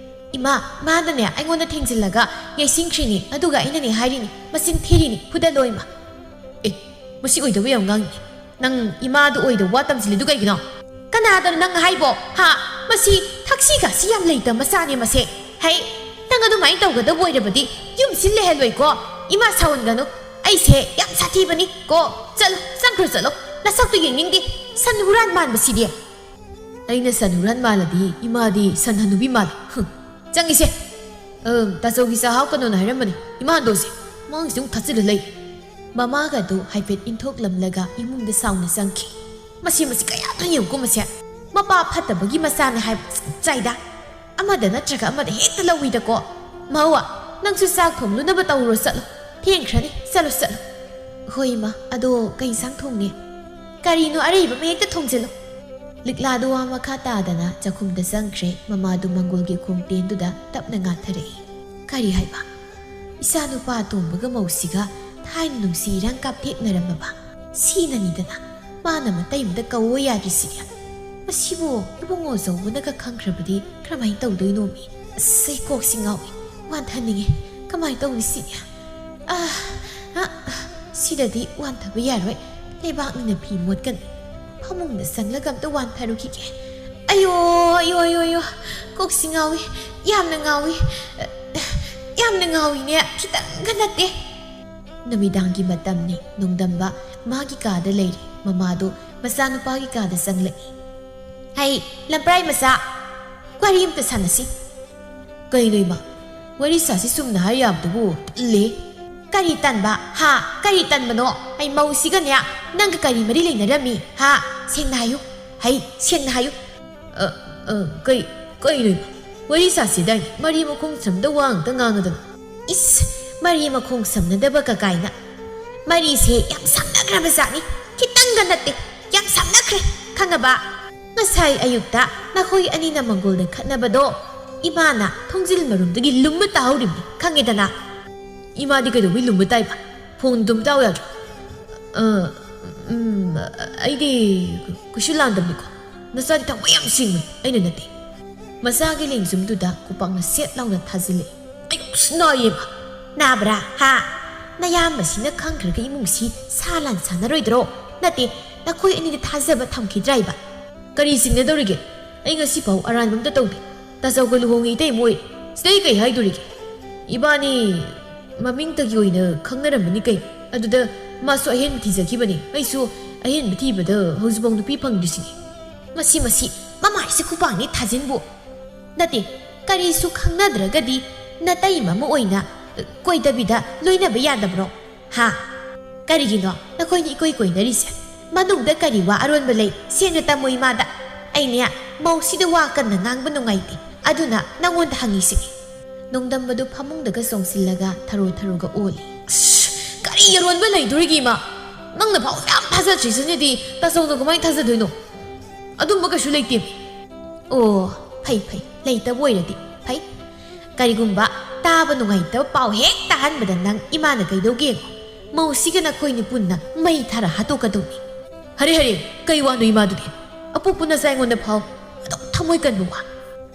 ꯏꯃꯥ, ꯃꯥꯅꯅꯦ ꯑꯩꯉꯣꯟꯗ ꯊꯦꯡꯖꯤꯜꯂꯒ ꯌꯩꯁꯤꯟꯈ꯭ꯔꯤꯅꯤ, ꯑꯗꯨꯒ ꯑꯩꯅꯅꯦ ꯍꯥꯏꯔꯤꯅꯤ, ꯃꯆꯤꯟ ꯊꯤꯔꯤꯅꯤ, ꯐꯨꯗꯠꯂꯣ ꯏꯃꯥ꯫ ꯑꯦ, ꯃꯁꯤ ꯑꯣꯏꯗꯕ ꯌꯥꯝ ꯉꯥꯡꯉꯤ꯫ ꯅꯪ ꯏꯃꯥꯗ ꯑꯣꯏꯗꯕ ꯋꯥ ꯇꯝꯁꯤꯜꯂꯤꯗꯨ ꯀꯩꯒꯤꯅꯣ? ꯀꯅꯥꯗꯅꯣ ꯅꯪ ꯍꯥꯏꯕꯣ? ꯍꯥ? ꯃꯁꯤ ꯊꯛꯁꯤ ꯈꯥꯁꯤ ꯌꯥꯝ ꯂꯩꯇꯕ ꯃꯆꯥꯅꯦ ꯃꯁꯦ꯫ ꯍꯩ, ꯅꯪ ꯑꯗꯨꯃꯥꯏꯅ ꯇꯧꯒꯗꯕ ꯑꯣꯏꯔꯕꯗꯤ ꯌꯨꯝꯁꯤ ꯂꯩꯍꯜꯂꯣꯏꯀꯣ꯫ ꯏꯃꯥ ꯁꯥꯎꯍꯟꯒꯅꯨ꯫ ꯑꯩꯁꯦ ꯌꯥꯝ ꯁꯥꯊꯤꯕꯅꯤ ꯀꯣ꯫ ꯆꯠꯂꯣ, ꯆꯪꯈ꯭ꯔꯣ ꯆꯠꯂꯣ꯫ ꯅꯁꯛꯇꯨ ꯌꯦꯡꯅꯤꯡꯗꯦ꯫ ꯁꯟ ꯍꯨꯔꯥꯟ ꯃꯥꯟꯕꯁꯤꯗꯤ꯫ ꯑꯩꯅ ꯁꯟ ꯍꯨꯔꯥꯟ ꯃꯥꯜꯂꯗꯤ ꯏꯃꯥꯗꯤ ꯁꯟ ꯍꯅꯨꯕꯤ ꯃꯥꯜꯂꯤ꯫ ꯍꯨꯝ, ꯆꯪꯉꯤꯁꯦ꯫ ꯑꯝ, ꯇꯥꯆꯧꯒꯤ ꯆꯥꯛ ꯍꯥꯞꯀꯅꯣꯅ ꯍꯥꯏꯔꯝꯕꯅꯤ꯫ ꯏꯃꯥ ꯍꯟꯗꯣꯛꯁꯦ꯫ ꯃꯥꯡꯁꯤꯗ ꯑꯃꯨꯛ ꯊꯥꯆꯤꯜꯂ ꯂꯩ꯫ ꯃꯃꯥꯒꯗꯨ ꯍꯥꯏꯐꯦꯠ ꯏꯟꯊꯣꯛꯂꯝꯂꯒ ꯏꯃꯨꯡꯗ ꯁꯥꯎꯅ ꯆꯪꯈꯤ꯫ ꯃꯁꯤ, ꯃꯁꯤ ꯀꯌꯥꯗ ꯌꯦꯡꯉꯨꯀꯣ ꯃꯁꯦ꯫ ꯃꯄꯥ ꯐꯠꯇꯕꯒꯤ ꯃꯆꯥꯅꯦ ꯍꯥꯏꯕ ꯆꯞ ꯆꯥꯏꯗ꯫ ꯑꯃꯗ ꯅꯠꯇ꯭ꯔꯒ ꯑꯃꯗ ꯍꯦꯛꯇ ꯂꯧꯏꯗꯀꯣ꯫ ꯃꯧꯋꯥ, ꯅꯪꯁꯨ ꯆꯥꯛ ꯊꯣꯡꯂꯨꯅꯕ ꯇꯧꯔꯨꯔꯣ, ꯆꯠꯂꯣ꯫ ꯊꯦꯡꯈ꯭ꯔꯅꯤ, ꯆꯠꯂꯣ, ꯆꯠꯂꯣ꯫ ꯍꯣꯏ ꯏꯃꯥ, ꯑꯗꯣ ꯀꯩ ꯏꯟꯁꯥꯡ ꯊꯣꯡꯅꯤ? ꯀꯔꯤꯅꯣ ꯑꯔꯩꯕ ꯑꯃ ꯍꯦꯛꯇ ꯊꯣꯡꯖꯤꯜꯂꯨ꯫ ꯂꯤꯛꯂꯥꯗꯨ ꯋꯥ ꯃꯈꯥ ꯇꯥꯗꯅ ꯆꯥꯛꯈꯨꯝꯗ ꯆꯪꯈ꯭ꯔꯦ꯫ ꯃꯃꯥꯗꯨ ꯃꯪꯒꯣꯜꯒꯤ ꯈꯣꯡꯇꯦꯟꯗꯨꯗ ꯇꯞꯅ ꯉꯥꯊꯔꯛꯏ꯫ ꯀꯔꯤ ꯍꯥꯏꯕ? ꯏꯆꯥꯅꯨꯄꯥ ꯑꯇꯣꯝꯕꯒ ꯃꯧꯁꯤꯒ ꯊꯥꯏꯅ ꯅꯨꯡꯁꯤ ꯏꯔꯥꯡ ꯀꯥꯞꯊꯦꯛꯅꯔꯝꯃꯕ? ꯁꯤꯅꯅꯤꯗꯅ ꯃꯥꯅ ꯃꯇꯩꯃꯗ ꯀꯧꯋꯣ ꯌꯥꯗ꯭ꯔꯤꯁꯤꯗꯤ꯫ ꯃꯁꯤꯕꯨ ꯏꯕꯨꯡꯉꯣ ꯆꯧꯕꯅꯒ ꯈꯪꯈ꯭ꯔꯕꯗꯤ ꯀꯔꯝꯍꯥꯏꯅ ꯇꯧꯗꯣꯏꯅꯣꯃꯤ? ꯑꯁ, ꯑꯩ ꯀꯣꯛꯁꯤ ꯉꯥꯎꯏ, ꯋꯥꯟꯊꯅꯤꯡꯉꯦ꯫ ꯀꯃꯥꯏꯅ ꯇꯧꯅꯤ ꯁꯤꯗꯤ? ꯑꯥ, ꯑꯥ, ꯁꯤꯗꯗꯤ ꯋꯥꯟꯊꯕ ꯌꯥꯔꯣꯏ꯫ ꯂꯩꯕꯥꯛꯅꯤꯅ ꯐꯤ ꯃꯣꯠꯀꯅꯤ꯫ ꯐꯃꯨꯡꯗ ꯆꯪꯂꯒ ꯑꯝꯇ ꯋꯥꯟꯊꯔꯨꯈꯤꯒꯦ꯫ ꯑꯌꯣ, ꯑꯌꯣ, ꯑꯌꯣ, ꯑꯌꯣ, ꯀꯣꯛꯁꯤ ꯉꯥꯎꯏ, ꯌꯥꯝꯅ ꯉꯥꯎꯏ, ꯌꯥꯝꯅ ꯉꯥꯎꯏꯅꯦ, ꯈꯤꯇꯪꯒ ꯅꯠꯇꯦ꯫ ꯅꯨꯃꯤꯗꯥꯡꯒꯤ ꯃꯇꯝꯅꯤ꯫ ꯅꯣꯡꯗꯝꯕ ꯃꯥꯒꯤ ꯀꯥꯗ ꯂꯩꯔꯤ꯫ ꯃꯃꯥꯗꯨ ꯃꯆꯥꯅꯨꯄꯥꯒꯤ ꯀꯥꯗ ꯆꯪꯂꯛꯏ꯫ "ꯍꯩ, ꯂꯝꯄ꯭ꯔꯥꯏ ꯃꯆꯥ, ꯋꯥꯔꯤ ꯑꯝꯇ ꯁꯥꯟꯅꯁꯤ꯫" "ꯀꯩꯅꯣ ꯏꯃꯥ? ꯋꯥꯔꯤ ꯁꯥꯁꯤ ꯆꯨꯝꯅ ꯍꯥꯏ ꯌꯥꯕꯗꯨꯕꯨ, ꯇꯜꯂꯦ꯫" "ꯀꯔꯤ ꯇꯟꯕ? ꯍꯥ? ꯀꯔꯤ ꯇꯟꯕꯅꯣ? ꯑꯩ ꯃꯧꯁꯤꯒꯅꯦ ꯅꯪꯒ ꯀꯔꯤ ꯃꯔꯤ ꯂꯩꯅꯔꯝꯃꯤ? ꯍꯥ? ꯁꯦꯡꯅ ꯍꯥꯏꯌꯨ꯫ ꯍꯩ, ꯁꯦꯡꯅ ꯍꯥꯏꯌꯨ꯫" "ꯑ, ꯑ, ꯀꯩ, ꯀꯩꯅꯣ ꯏꯃꯥ? ꯋꯥꯔꯤ ꯁꯥꯁꯤꯗꯥꯏꯅꯦ? ꯃꯔꯤ ꯃꯈꯣꯡ ꯁꯝꯗ ꯋꯥ ꯑꯝꯇ ꯉꯥꯡꯉꯗꯅ꯫" "ꯏꯁ, ꯃꯔꯤ ꯃꯈꯣꯡ ꯁꯝꯅꯗꯕ ꯀꯀꯥꯏꯅ꯫ ꯃꯔꯤꯁꯦ ꯌꯥꯝ ꯁꯝꯅꯈ꯭ꯔꯕ ꯖꯥꯠꯅꯤ꯫ ꯈꯤꯇꯪꯒ ꯅꯠꯇꯦ, ꯌꯥꯝ ꯁꯝꯅꯈ꯭ꯔꯦ, ꯈꯪꯉꯕ? ꯉꯁꯥꯏ ꯑꯌꯨꯛꯇ ꯅꯈꯣꯏ ꯑꯅꯤꯅ ꯃꯪꯒꯣꯜꯗ ꯈꯠꯅꯕꯗꯣ ꯏꯃꯥꯅ ꯊꯣꯡꯖꯤꯜ ꯃꯔꯨꯝꯗꯒꯤ ꯂꯨꯝꯕ ꯇꯥꯍꯧꯔꯤꯕꯅꯤ, ꯈꯪꯉꯦꯗꯅ꯫" "ꯏꯃꯥꯗꯤ ꯀꯩꯗꯧꯕꯩ ꯂꯨꯝꯕ ꯇꯥꯏꯕ? ꯐꯣꯟ ꯑꯗꯨꯝ ꯇꯥꯎ ꯌꯥꯗ꯭ꯔꯣ?" "ꯑ, ꯎꯝ, ꯑꯩꯗꯤ ꯀꯩꯁꯨ ꯂꯥꯟꯗꯕꯅꯤꯀꯣ꯫ ꯅꯆꯥꯗꯤ ꯊꯃꯣꯏ ꯌꯥꯝ ꯁꯦꯡꯕꯅꯤ, ꯑꯩꯅ ꯅꯠꯇꯦ꯫" ꯃꯆꯥꯒꯤ ꯂꯦꯡꯖꯨꯝꯗꯨꯗ ꯈꯨꯄꯥꯛꯅ ꯁꯦꯠ ꯂꯥꯎꯅ ꯊꯥꯖꯤꯜꯂꯛꯏ꯫ "ꯑꯌꯨꯛ ꯅꯥꯏꯌꯦꯕ꯫" "ꯅꯥꯕ꯭ꯔꯥ? ꯍꯥ? ꯅꯌꯥꯝꯕꯁꯤꯅ ꯈꯪꯈ꯭ꯔꯒ ꯏꯃꯨꯡꯁꯤ ꯁꯥ ꯂꯥꯟ ꯁꯥꯟꯅꯔꯣꯏꯗ꯭ꯔꯣ? ꯅꯠꯇꯦ, ꯅꯈꯣꯏ ꯑꯅꯤꯗ ꯊꯥꯖꯕ ꯊꯝꯈꯤꯗ꯭ꯔꯥꯏꯕ?" "ꯀꯔꯤ ꯆꯤꯡꯅꯗꯧꯔꯤꯒꯦ? ꯑꯩ ꯉꯁꯤꯐꯥꯎ ꯑꯔꯥꯟꯕ ꯑꯝꯇ ꯇꯧꯗꯦ꯫ ꯇꯥꯆꯧꯒ ꯂꯨꯍꯣꯡꯉꯤ ꯏꯇꯩꯃ ꯑꯣꯏ꯫ ꯁꯤꯗ ꯑꯩ ꯀꯩ ꯍꯥꯏꯗꯣꯔꯤꯒꯦ? ꯏꯕꯥꯅꯤ ꯃꯃꯤꯡꯇꯒꯤ ꯑꯣꯏꯅ ꯈꯪꯅꯔꯝꯕꯅꯤ ꯀꯩꯅꯣ꯫ ꯑꯗꯨꯗ ꯃꯥꯁꯨ ꯑꯍꯦꯟꯕ ꯊꯤꯖꯈꯤꯕꯅꯤ꯫ ꯑꯩꯁꯨ ꯑꯍꯦꯟꯕ ꯊꯤꯕꯗ ꯍꯧꯖꯤꯛꯐꯥꯎ ꯅꯨꯄꯤ ꯐꯪꯗ꯭ꯔꯤꯁꯤꯅꯤ꯫" "ꯃꯁꯤ, ꯃꯁꯤ, ꯃꯃꯥꯏꯁꯦ ꯈꯨꯄꯥꯛꯅꯤ ꯊꯥꯖꯤꯟꯕꯨ꯫ ꯅꯠꯇꯦ, ꯀꯔꯤꯁꯨ ꯈꯪꯅꯗ꯭ꯔꯒꯗꯤ ꯅꯇꯩꯃ ꯑꯃ ꯑꯣꯏꯅ ꯀꯣꯏꯗꯕꯤꯗ ꯂꯣꯏꯅꯕ ꯌꯥꯗꯕ꯭ꯔꯣ? ꯍꯥ? ꯀꯔꯤꯒꯤꯅꯣ ꯅꯈꯣꯏꯅ ꯏꯀꯣꯏ ꯀꯣꯏꯅꯔꯤꯁꯦ? ꯃꯅꯨꯡꯗ ꯀꯔꯤ ꯋꯥ ꯑꯔꯣꯟꯕ ꯂꯩ? ꯁꯦꯡꯅ ꯇꯝꯃꯣ ꯏꯃꯥꯗ꯫ ꯑꯩꯅꯦ, ꯃꯧꯁꯤꯗ ꯋꯥ ꯀꯟꯅ ꯉꯥꯡꯕ ꯅꯨꯡꯉꯥꯏꯇꯦ, ꯑꯗꯨꯅ ꯅꯪꯉꯣꯟꯗ ꯍꯪꯉꯤꯁꯤꯅꯤ꯫ ꯅꯣꯡꯗꯝꯕꯗꯨ ꯐꯃꯨꯡꯗꯒ ꯆꯣꯡꯁꯤꯜꯂꯒ ꯊꯔꯣ ꯊꯔꯣꯒ ꯑꯣꯜꯂꯤ꯫ ꯑꯁ, ꯀꯔꯤ ꯑꯔꯣꯟꯕ ꯂꯩꯗꯣꯔꯤꯒꯦ, ꯏꯃꯥ? ꯅꯪꯅ ꯐꯥꯎ ꯌꯥꯝ ꯊꯥꯖꯗ꯭ꯔꯤꯁꯤꯅꯗꯤ ꯇꯥꯆꯧꯅ ꯀꯃꯥꯏꯅ ꯊꯥꯖꯗꯣꯏꯅꯣ? ꯑꯗꯨꯝꯕ ꯀꯩꯁꯨ ꯂꯩꯇꯦ꯫ ꯑꯣ, ꯐꯩ ꯐꯩ, ꯂꯩꯇꯕ ꯑꯣꯏꯔꯗꯤ ꯐꯩ꯫ ꯀꯔꯤꯒꯨꯝꯕ ꯇꯥꯕ ꯅꯨꯡꯉꯥꯏꯇꯕ ꯄꯥꯎ ꯍꯦꯛ ꯇꯥꯍꯟꯕꯗ ꯅꯪ ꯏꯃꯥꯅ ꯀꯩꯗꯧꯒꯦ ꯌꯦꯡꯉꯣ꯫ ꯃꯧꯁꯤꯒ ꯅꯈꯣꯏꯅꯤ ꯄꯨꯟꯅ ꯃꯩ ꯊꯥꯔ ꯍꯥꯠꯇꯣꯛꯀꯗꯧꯅꯤ꯫ ꯍꯔꯦ ꯍꯔꯦ, ꯀꯩ ꯋꯥꯅꯣ ꯏꯃꯥꯗꯨꯗꯤ? ꯑꯄꯣꯛꯄ ꯅꯆꯥ ꯑꯩꯉꯣꯟꯗ ꯐꯥꯎ ꯑꯗꯨꯛ ꯊꯃꯣꯏ ꯀꯟꯕ ꯋꯥ꯫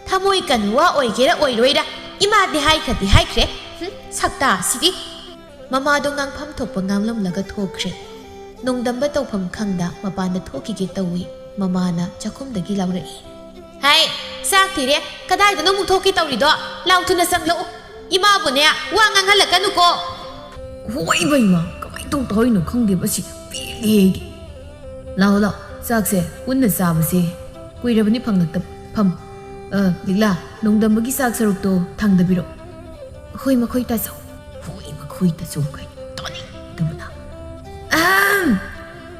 ꯊꯃꯣꯏ ꯀꯟꯕ ꯋꯥ ꯑꯣꯏꯒꯦꯔꯥ ꯑꯣꯏꯔꯣꯏꯔꯥ, ꯏꯃꯥꯗꯤ ꯍꯥꯏꯈ꯭ꯔꯗꯤ ꯍꯥꯏꯈ꯭ꯔꯦ꯫ ꯍꯨꯝ, ꯁꯛꯇꯥꯁꯤꯗꯤ꯫ ꯃꯃꯥꯗꯣ ꯉꯥꯡꯐꯝ ꯊꯣꯛꯄ ꯉꯥꯡꯂꯝꯂꯒ ꯊꯣꯛꯈ꯭ꯔꯦ꯫ ꯅꯣꯡꯗꯝꯕ ꯇꯧꯐꯝ ꯈꯪꯗ ꯃꯄꯥꯟꯗ ꯊꯣꯛꯈꯤꯒꯦ ꯇꯧꯏ꯫ ꯃꯃꯥꯅ ꯆꯥꯛꯈꯨꯝꯗꯒꯤ ꯂꯥꯎꯔꯛꯏ꯫ "ꯍꯥꯏ, ꯆꯥꯛ ꯊꯤꯔꯦ, ꯀꯗꯥꯏꯗꯅꯣ ꯑꯃꯨꯛ ꯊꯣꯛꯀꯦ ꯇꯧꯔꯤꯗꯣ? ꯂꯥꯎ, ꯊꯨꯅ ꯆꯪꯂꯛꯎ꯫ ꯏꯃꯥꯕꯨꯅꯦ, ꯋꯥ ꯉꯥꯡꯍꯜꯂꯛꯀꯅꯨꯀꯣ꯫" ꯍꯣꯏ ꯏꯃꯥ, ꯀꯃꯥꯏꯅ ꯇꯧ ꯇꯧꯔꯤꯅꯣ ꯈꯪꯗꯦꯕ, ꯁꯤ ꯄꯦꯜꯂꯦ ꯑꯩꯗꯤ꯫ ꯂꯥꯛꯑꯣ ꯂꯥꯛꯑꯣ, ꯆꯥꯛꯁꯦ ꯄꯨꯟꯅ ꯆꯥꯕꯁꯦ ꯀꯨꯏꯔꯕꯅꯤ ꯐꯪꯂꯛꯇꯕ꯫ ꯐꯝ꯫ ꯑ, ꯂꯤꯛꯂꯥ, ꯅꯣꯡꯗꯝꯕꯒꯤ ꯆꯥꯛ ꯁꯔꯨꯛꯇꯣ ꯊꯥꯡꯗꯕꯤꯔꯛꯑꯣ꯫ ꯍꯣꯏ ꯃꯈꯣꯏ ꯇꯥꯆꯧ꯫ ꯍꯣꯏ ꯃꯈꯣꯏ ꯇꯥꯆꯧ ꯀꯥꯏ ꯇꯥꯅꯤꯡꯗꯕꯅ꯫ ꯑꯍꯝ!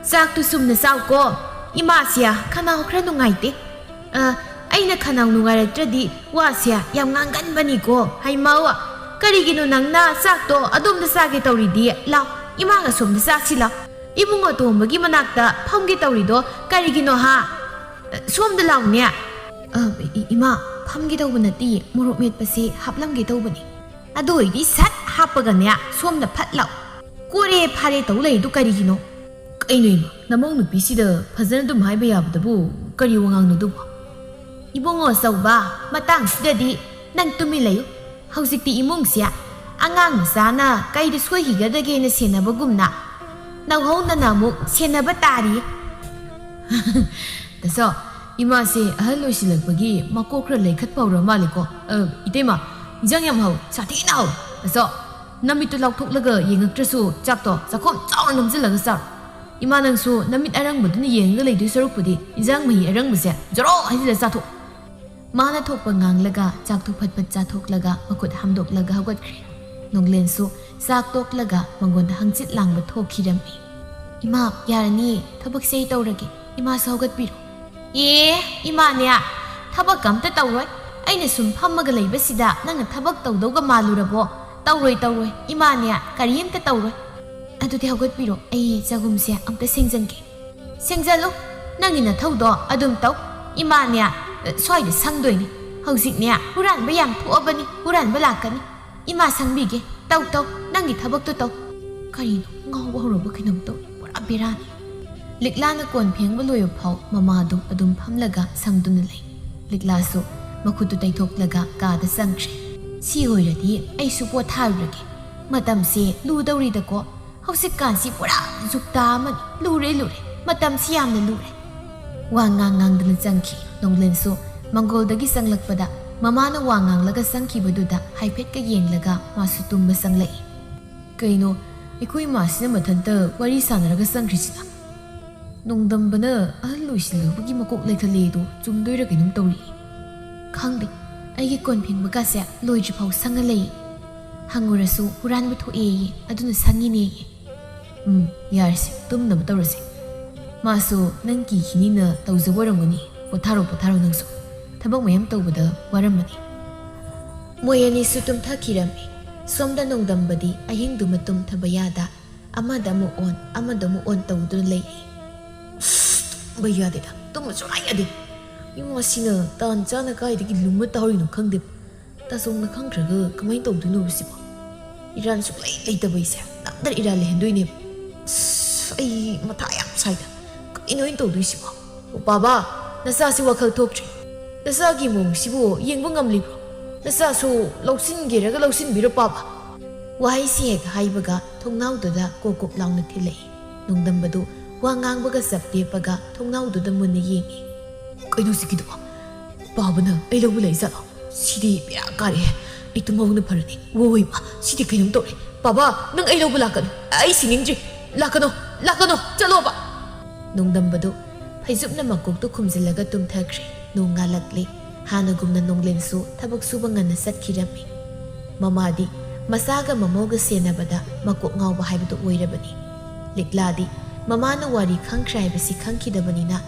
ꯆꯥꯛꯇꯨ ꯆꯨꯝꯅ ꯆꯥꯎꯀꯣ꯫ ꯏꯃꯥꯁꯦ ꯈꯅꯥꯎ ꯈꯔ ꯅꯨꯡꯉꯥꯏꯇꯦ꯫ ꯑ, ꯑꯩꯅ ꯈꯅꯥꯎ ꯅꯨꯡꯉꯥꯏꯔꯛꯇ꯭ꯔꯗꯤ ꯋꯥꯁꯦ ꯌꯥꯝ ꯉꯥꯡꯒꯟꯕꯅꯤꯀꯣ꯫ ꯍꯩꯃꯧ! ꯀꯔꯤꯒꯤꯅꯣ ꯅꯪꯅ ꯆꯥꯛꯇꯣ ꯑꯗꯣꯝꯗ ꯆꯥꯒꯦ ꯇꯧꯔꯤꯗꯤ? ꯂꯥꯎ, ꯏꯃꯥꯒ ꯁꯣꯝꯗ ꯆꯥꯁꯤ ꯂꯥꯎ꯫ ꯏꯕꯨꯡꯉꯣ ꯇꯣꯝꯕꯒꯤ ꯃꯅꯥꯛꯇ ꯐꯝꯒꯦ ꯇꯧꯔꯤꯗꯣ ꯀꯔꯤꯒꯤꯅꯣ ꯍꯥ? ꯁꯣꯝꯗ ꯂꯥꯎꯅꯦ꯫ ꯑ, ꯏ-, ꯏꯃꯥ, ꯐꯝꯒꯦ ꯇꯧꯕ ꯅꯠꯇꯦ, ꯃꯣꯔꯣꯛ ꯃꯦꯠꯄꯁꯦ ꯍꯥꯞꯂꯝꯒꯦ ꯇꯧꯕꯅꯤ꯫ ꯑꯗꯨ ꯑꯣꯏꯗꯤ ꯁꯠ ꯍꯥꯞꯄꯒꯅꯦ, ꯁꯣꯝꯗ ꯐꯠ ꯂꯥꯎ꯫ ꯀꯣꯔꯦ ꯐꯥꯔꯦ ꯇꯧ ꯂꯩꯔꯤꯗꯨ ꯀꯔꯤꯒꯤꯅꯣ? ꯀꯩꯅꯣ ꯏꯃꯥ, ꯅꯃꯧ ꯅꯨꯄꯤꯁꯤꯗ ꯐꯖꯅ ꯑꯗꯨꯝ ꯍꯥꯏꯕ ꯌꯥꯕꯗꯕꯨ ꯀꯔꯤ ꯋꯥꯉꯥꯡꯅꯣ ꯑꯗꯨꯕꯨ? ꯏꯕꯨꯡꯉꯣ ꯑꯆꯧꯕ, ꯃꯇꯥꯡꯁꯤꯗꯗꯤ ꯅꯪ ꯇꯨꯃꯤꯟ ꯂꯩꯌꯨ꯫ ꯍꯧꯖꯤꯛꯇꯤ ꯏꯃꯨꯡꯁꯦ ꯑꯉꯥꯡ ꯃꯆꯥꯅ ꯀꯩꯗ ꯁꯣꯏꯈꯤꯒꯗꯒꯦꯅ ꯁꯦꯟꯅꯕꯒꯨꯝꯅ ꯅꯧꯍꯧꯅꯅ ꯑꯃꯨꯛ ꯁꯦꯟꯅꯕ ꯇꯥꯔꯤ꯫ ꯇꯥꯆꯧ, ꯏꯃꯥꯁꯦ ꯑꯍꯜ ꯑꯣꯏꯁꯤꯜꯂꯛꯄꯒꯤ ꯃꯀꯣꯛ ꯈꯔ ꯂꯩꯈꯠꯄ ꯍꯧꯔ ꯃꯥꯜꯂꯦꯀꯣ꯫ ꯑ, ꯏꯇꯩꯃ, ꯏꯟꯖꯥꯡ ꯌꯥꯝ ꯍꯥꯎ, ꯁꯥꯊꯤꯅ ꯍꯥꯎ꯫ ꯇꯥꯆꯧ, ꯅꯃꯤꯠꯇꯨ ꯂꯥꯎꯊꯣꯛꯂꯒ ꯌꯦꯡꯉꯛꯇ꯭ꯔꯁꯨ ꯆꯥꯛꯇꯣ ꯆꯥꯛꯈꯣꯝ ꯆꯥꯎꯅ ꯅꯝꯁꯤꯜꯂꯒ ꯆꯥꯔꯣ꯫ ꯏꯃꯥ, ꯅꯪꯁꯨ ꯅꯃꯤꯠ ꯑꯔꯪꯕꯗꯨꯅ ꯌꯦꯡꯉꯒ ꯂꯩꯗꯣꯏ ꯁꯔꯨꯛꯄꯨꯗꯤ ꯏꯟꯖꯥꯡ ꯃꯍꯤ ꯑꯔꯪꯕꯁꯦ ꯖꯣꯔꯣ ꯍꯩꯖꯤꯜꯂ ꯆꯥꯊꯣꯛ꯫ ꯃꯥꯅ ꯊꯣꯛꯄ ꯉꯥꯡꯂꯒ ꯆꯥꯛꯇꯨ ꯐꯠ ꯐꯠ ꯆꯥꯊꯣꯛꯂꯒ ꯃꯈꯨꯠ ꯍꯥꯝꯗꯣꯛꯂꯒ ꯍꯧꯒꯠꯈ꯭ꯔꯦ꯫ ꯅꯣꯡꯂꯦꯟꯁꯨ ꯆꯥꯛ ꯇꯣꯛꯂꯒ ꯃꯉꯣꯟꯗ ꯍꯪꯆꯤꯠ ꯂꯥꯡꯕ ꯊꯣꯛꯈꯤꯔꯝꯃꯤ꯫ "ꯏꯃꯥ, ꯌꯥꯔꯅꯤꯌꯦ, ꯊꯕꯛꯁꯦ ꯑꯩ ꯇꯧꯔꯒꯦ꯫ ꯏꯃꯥꯁꯨ ꯍꯧꯒꯠꯄꯤꯔꯣ꯫" ꯑꯦ, ꯏꯃꯥꯅꯦ, ꯊꯕꯛ ꯑꯝꯇ ꯇꯧꯔꯣꯏ꯫ ꯑꯩꯅ ꯁꯨꯝ ꯐꯝꯃꯒ ꯂꯩꯕꯁꯤꯗ ꯅꯪꯅ ꯊꯕꯛ ꯇꯧꯗꯧꯒ ꯃꯥꯜꯂꯨꯔꯕꯣ? ꯇꯧꯔꯣꯏ, ꯇꯧꯔꯣꯏ, ꯏꯃꯥꯅꯦ, ꯀꯔꯤꯝꯇ ꯇꯧꯔꯣꯏ꯫ ꯑꯗꯨꯗꯤ ꯍꯧꯒꯠꯄꯤꯔꯣ, ꯑꯩ ꯆꯒꯨꯝꯁꯦ ꯑꯝꯇ ꯁꯦꯡꯖꯟꯒꯦ꯫ ꯁꯦꯡꯖꯜꯂꯨ, ꯅꯪꯒꯤ ꯅꯊꯧꯗꯣ ꯑꯗꯨꯝ ꯇꯧ꯫ ꯏꯃꯥꯅꯦ, ꯁ꯭ꯋꯥꯏꯗ ꯁꯪꯗꯣꯏꯅꯤ꯫ ꯍꯧꯖꯤꯛꯅꯦ, ꯍꯨꯔꯥꯟꯕ ꯌꯥꯝ ꯊꯣꯛꯑꯕꯅꯤ, ꯍꯨꯔꯥꯟꯕ ꯂꯥꯛꯀꯅꯤ꯫ ꯏꯃꯥ ꯁꯪꯕꯤꯒꯦ꯫ ꯇꯧ, ꯇꯧ, ꯅꯪꯒꯤ ꯊꯕꯛꯇꯣ ꯇꯧ꯫ ꯀꯔꯤꯅꯣ, ꯉꯥꯎꯕ ꯍꯧꯔꯕ ꯀꯩꯅꯣꯝ ꯇꯧꯔꯦ, ꯄꯨꯔꯥ ꯕꯦꯔꯥꯅꯤ꯫ ꯂꯤꯛꯂꯥꯅ ꯀꯣꯟ ꯐꯦꯡꯕ ꯂꯣꯏꯕ ꯐꯥꯎ ꯃꯃꯥꯗꯨ ꯑꯗꯨꯝ ꯐꯝꯂꯒ ꯁꯪꯗꯨꯅ ꯂꯩ꯫ ꯂꯤꯛꯂꯥꯁꯨ ꯃꯈꯨꯠꯇꯨ ꯇꯩꯊꯣꯛꯂꯒ ꯀꯥꯗ ꯆꯪꯈ꯭ꯔꯦ꯫ ꯁꯤ ꯑꯣꯏꯔꯗꯤ ꯑꯩꯁꯨ ꯄꯣꯊꯥꯔꯨꯔꯒꯦ꯫ ꯃꯇꯝꯁꯦ ꯂꯨꯗꯧꯔꯤꯗꯀꯣ꯫ ꯍꯧꯖꯤꯛꯀꯥꯟꯁꯤ ꯄꯨꯔꯥ ꯖꯨꯛꯇꯥ ꯑꯃꯅꯤ꯫ ꯂꯨꯔꯦ, ꯂꯨꯔꯦ꯫ ꯃꯇꯝꯁꯤ ꯌꯥꯝꯅ ꯂꯨꯔꯦ꯫ ꯋꯥ ꯉꯥꯡ ꯉꯥꯡꯗꯅ ꯆꯪꯈꯤ꯫ ꯅꯣꯡꯂꯦꯟꯁꯨ ꯃꯪꯒꯣꯜꯗꯒꯤ ꯆꯪꯂꯛꯄꯗ ꯃꯃꯥꯅ ꯋꯥ ꯉꯥꯡꯂꯒ ꯆꯪꯈꯤꯕꯗꯨꯗ ꯍꯥꯏꯐꯦꯠꯀ ꯌꯦꯡꯂꯒ ꯃꯥꯁꯨ ꯇꯨꯝꯕ ꯆꯪꯂꯛꯏ꯫ ꯀꯩꯅꯣ, ꯑꯩꯈꯣꯏ ꯏꯃꯥꯁꯤꯅ ꯃꯊꯟꯇ ꯋꯥꯔꯤ ꯁꯥꯟꯅꯔꯒ ꯆꯪꯈ꯭ꯔꯤꯁꯤꯅ? ꯅꯣꯡꯗꯝꯕꯅ ꯑꯍꯜ ꯑꯣꯏꯁꯤꯜꯂꯛꯄꯒꯤ ꯃꯀꯣꯛ ꯂꯩꯈꯠꯂꯦꯗꯣ ꯆꯨꯝꯗꯣꯏꯔ ꯀꯩꯅꯣꯝ ꯇꯧꯔꯤ꯫ ꯈꯪꯗꯦ, ꯑꯩꯒꯤ ꯀꯣꯟ ꯐꯦꯡꯕ ꯀꯥꯁꯦ ꯂꯣꯏꯗ꯭ꯔꯤꯐꯥꯎ ꯁꯪꯉ ꯂꯩ꯫ ꯍꯪꯉꯨꯔꯁꯨ ꯍꯨꯔꯥꯟꯕ ꯊꯣꯛꯑꯦꯌꯦ, ꯑꯗꯨꯅ ꯁꯪꯉꯤꯅꯦꯌꯦ꯫ ꯎꯝ, ꯌꯥꯔꯁꯦ, ꯇꯨꯝꯅꯕ ꯇꯧꯔꯁꯦ꯫ ꯃꯥꯁꯨ ꯅꯪ ꯀꯤꯈꯤꯅꯤꯅ ꯇꯧꯖꯕ ꯑꯣꯏꯔꯝꯒꯅꯤ꯫ ꯄꯣꯊꯥꯔꯣ, ꯄꯣꯊꯥꯔꯣ ꯅꯪꯁꯨ꯫ ꯊꯕꯛ ꯃꯌꯥꯝ ꯇꯧꯕꯗ ꯋꯥꯔꯝꯃꯅꯤ꯫ ꯃꯣꯏ ꯑꯅꯤꯁꯨ ꯇꯨꯝꯊꯈꯤꯔꯝꯃꯤ꯫ ꯁꯣꯝꯗ ꯅꯣꯡꯗꯝꯕꯗꯤ ꯑꯍꯤꯡꯗꯨꯃ ꯇꯨꯝꯊꯕ ꯌꯥꯗ ꯑꯃꯗ ꯑꯃꯨꯛ ꯑꯣꯟ, ꯑꯃꯗ ꯑꯃꯨꯛ ꯑꯣꯟ ꯇꯧꯗꯨꯅ ꯂꯩꯔꯤ꯫ ꯑꯁ, ꯇꯨꯝꯕ ꯌꯥꯗꯦꯗ, ꯇꯨꯝꯕ ꯁꯨꯡꯌꯥ ꯌꯥꯗꯦ꯫ ꯏꯃꯥꯁꯤꯅ ꯇꯥꯟ ꯆꯥꯅ ꯀꯥꯏꯗꯒꯤ ꯂꯨꯝꯃ ꯇꯥꯍꯧꯔꯤꯅꯣ ꯈꯪꯗꯦ꯫ ꯇꯥꯆꯧꯅ ꯈꯪꯈ꯭ꯔꯒ ꯀꯃꯥꯏꯅ ꯇꯧꯗꯣꯏꯅꯣꯕ ꯁꯤꯕꯣ? ꯏꯔꯥꯟ ꯁꯨꯡꯂꯩ ꯂꯩꯇꯕ ꯑꯩꯁꯦ ꯅꯝꯗꯅ ꯏꯔꯥꯟ ꯂꯩꯍꯟꯗꯣꯏꯅꯦꯕ꯫ ꯑꯁ, ꯑꯩ ꯃꯊꯥ ꯌꯥꯝ ꯁꯥꯏꯗ꯫ ꯀꯩꯅꯣ ꯑꯩꯅ ꯇꯧꯗꯣꯏꯁꯤꯕꯣ? ꯑꯣ, ꯄꯥꯕ, ꯅꯆꯥꯁꯤ ꯋꯥꯈꯜ ꯊꯣꯛꯇ꯭ꯔꯦ꯫ ꯅꯆꯥꯒꯤ ꯃꯑꯣꯡꯁꯤꯕꯨ ꯌꯦꯡꯕ ꯉꯝꯂꯤꯕ꯭ꯔꯣ? ꯅꯆꯥꯁꯨ ꯂꯧꯁꯤꯟꯒꯦꯔꯒ ꯂꯧꯁꯤꯟꯕꯤꯔꯣ, ꯄꯥꯕ꯫ ꯋꯥꯍꯩꯁꯤ ꯍꯦꯛ ꯍꯥꯏꯕꯒ ꯊꯣꯡꯅꯥꯎꯗꯨꯗ ꯀꯣꯛ ꯀꯣꯛ ꯂꯥꯎꯅ ꯊꯤꯜꯂꯛꯏ꯫ ꯅꯣꯡꯗꯝꯕꯗꯨ ꯋꯥ ꯉꯥꯡꯕꯒ ꯆꯞ ꯂꯦꯞꯄꯒ ꯊꯣꯡꯅꯥꯎꯗꯨꯗ ꯃꯨꯟꯅ ꯌꯦꯡꯉꯤ꯫ ꯀꯩꯅꯣ ꯁꯤꯒꯤꯗꯨꯕꯣ? ꯄꯥꯕꯅ ꯑꯩ ꯂꯧꯕ ꯂꯥꯛꯏꯖꯥꯠꯂꯣ? ꯁꯤꯗꯤ ꯕꯦꯔꯥ ꯀꯥꯔꯦꯍꯦ꯫ ꯑꯩ ꯇꯨꯝꯍꯧꯕꯅ ꯐꯔꯅꯤ꯫ ꯋꯣꯏ ꯃꯥ, ꯁꯤꯗꯤ ꯀꯩꯅꯣꯝ ꯇꯧꯔꯦ꯫ ꯄꯥꯕ, ꯅꯪ ꯑꯩ ꯂꯧꯕ ꯂꯥꯛꯀꯅꯨ꯫ ꯑꯩ ꯁꯤꯅꯤꯡꯗ꯭ꯔꯤ꯫ ꯂꯥꯛꯀꯅꯣ, ꯂꯥꯛꯀꯅꯣ, ꯆꯠꯂꯣꯕ꯫ ꯅꯣꯡꯗꯝꯕꯗꯨ ꯐꯩꯖꯨꯞꯅ ꯃꯀꯣꯛꯇꯨ ꯈꯨꯝꯖꯤꯜꯂꯒ ꯇꯨꯝꯊꯈ꯭ꯔꯦ꯫ ꯅꯣꯡ ꯉꯥꯜꯂꯛꯂꯦ꯫ ꯍꯥꯟꯅꯒꯨꯝꯅ ꯅꯣꯡꯂꯦꯟꯁꯨ ꯊꯕꯛ ꯁꯨꯕ ꯉꯟꯅ ꯆꯠꯈꯤꯔꯝꯃꯤ꯫ ꯃꯃꯥꯗꯤ ꯃꯆꯥꯒ ꯃꯃꯧꯒ ꯁꯦꯟꯅꯕꯗ ꯃꯀꯣꯛ ꯉꯥꯎꯕ ꯍꯥꯏꯕꯗꯨ ꯑꯣꯏꯔꯕꯅꯤ꯫ ꯂꯤꯛꯂꯥꯗꯤ ꯃꯃꯥꯅ ꯋꯥꯔꯤ ꯈꯪꯈ꯭ꯔꯦ ꯍꯥꯏꯕꯁꯤ ꯈꯪꯈꯤꯗꯕꯅꯤꯅ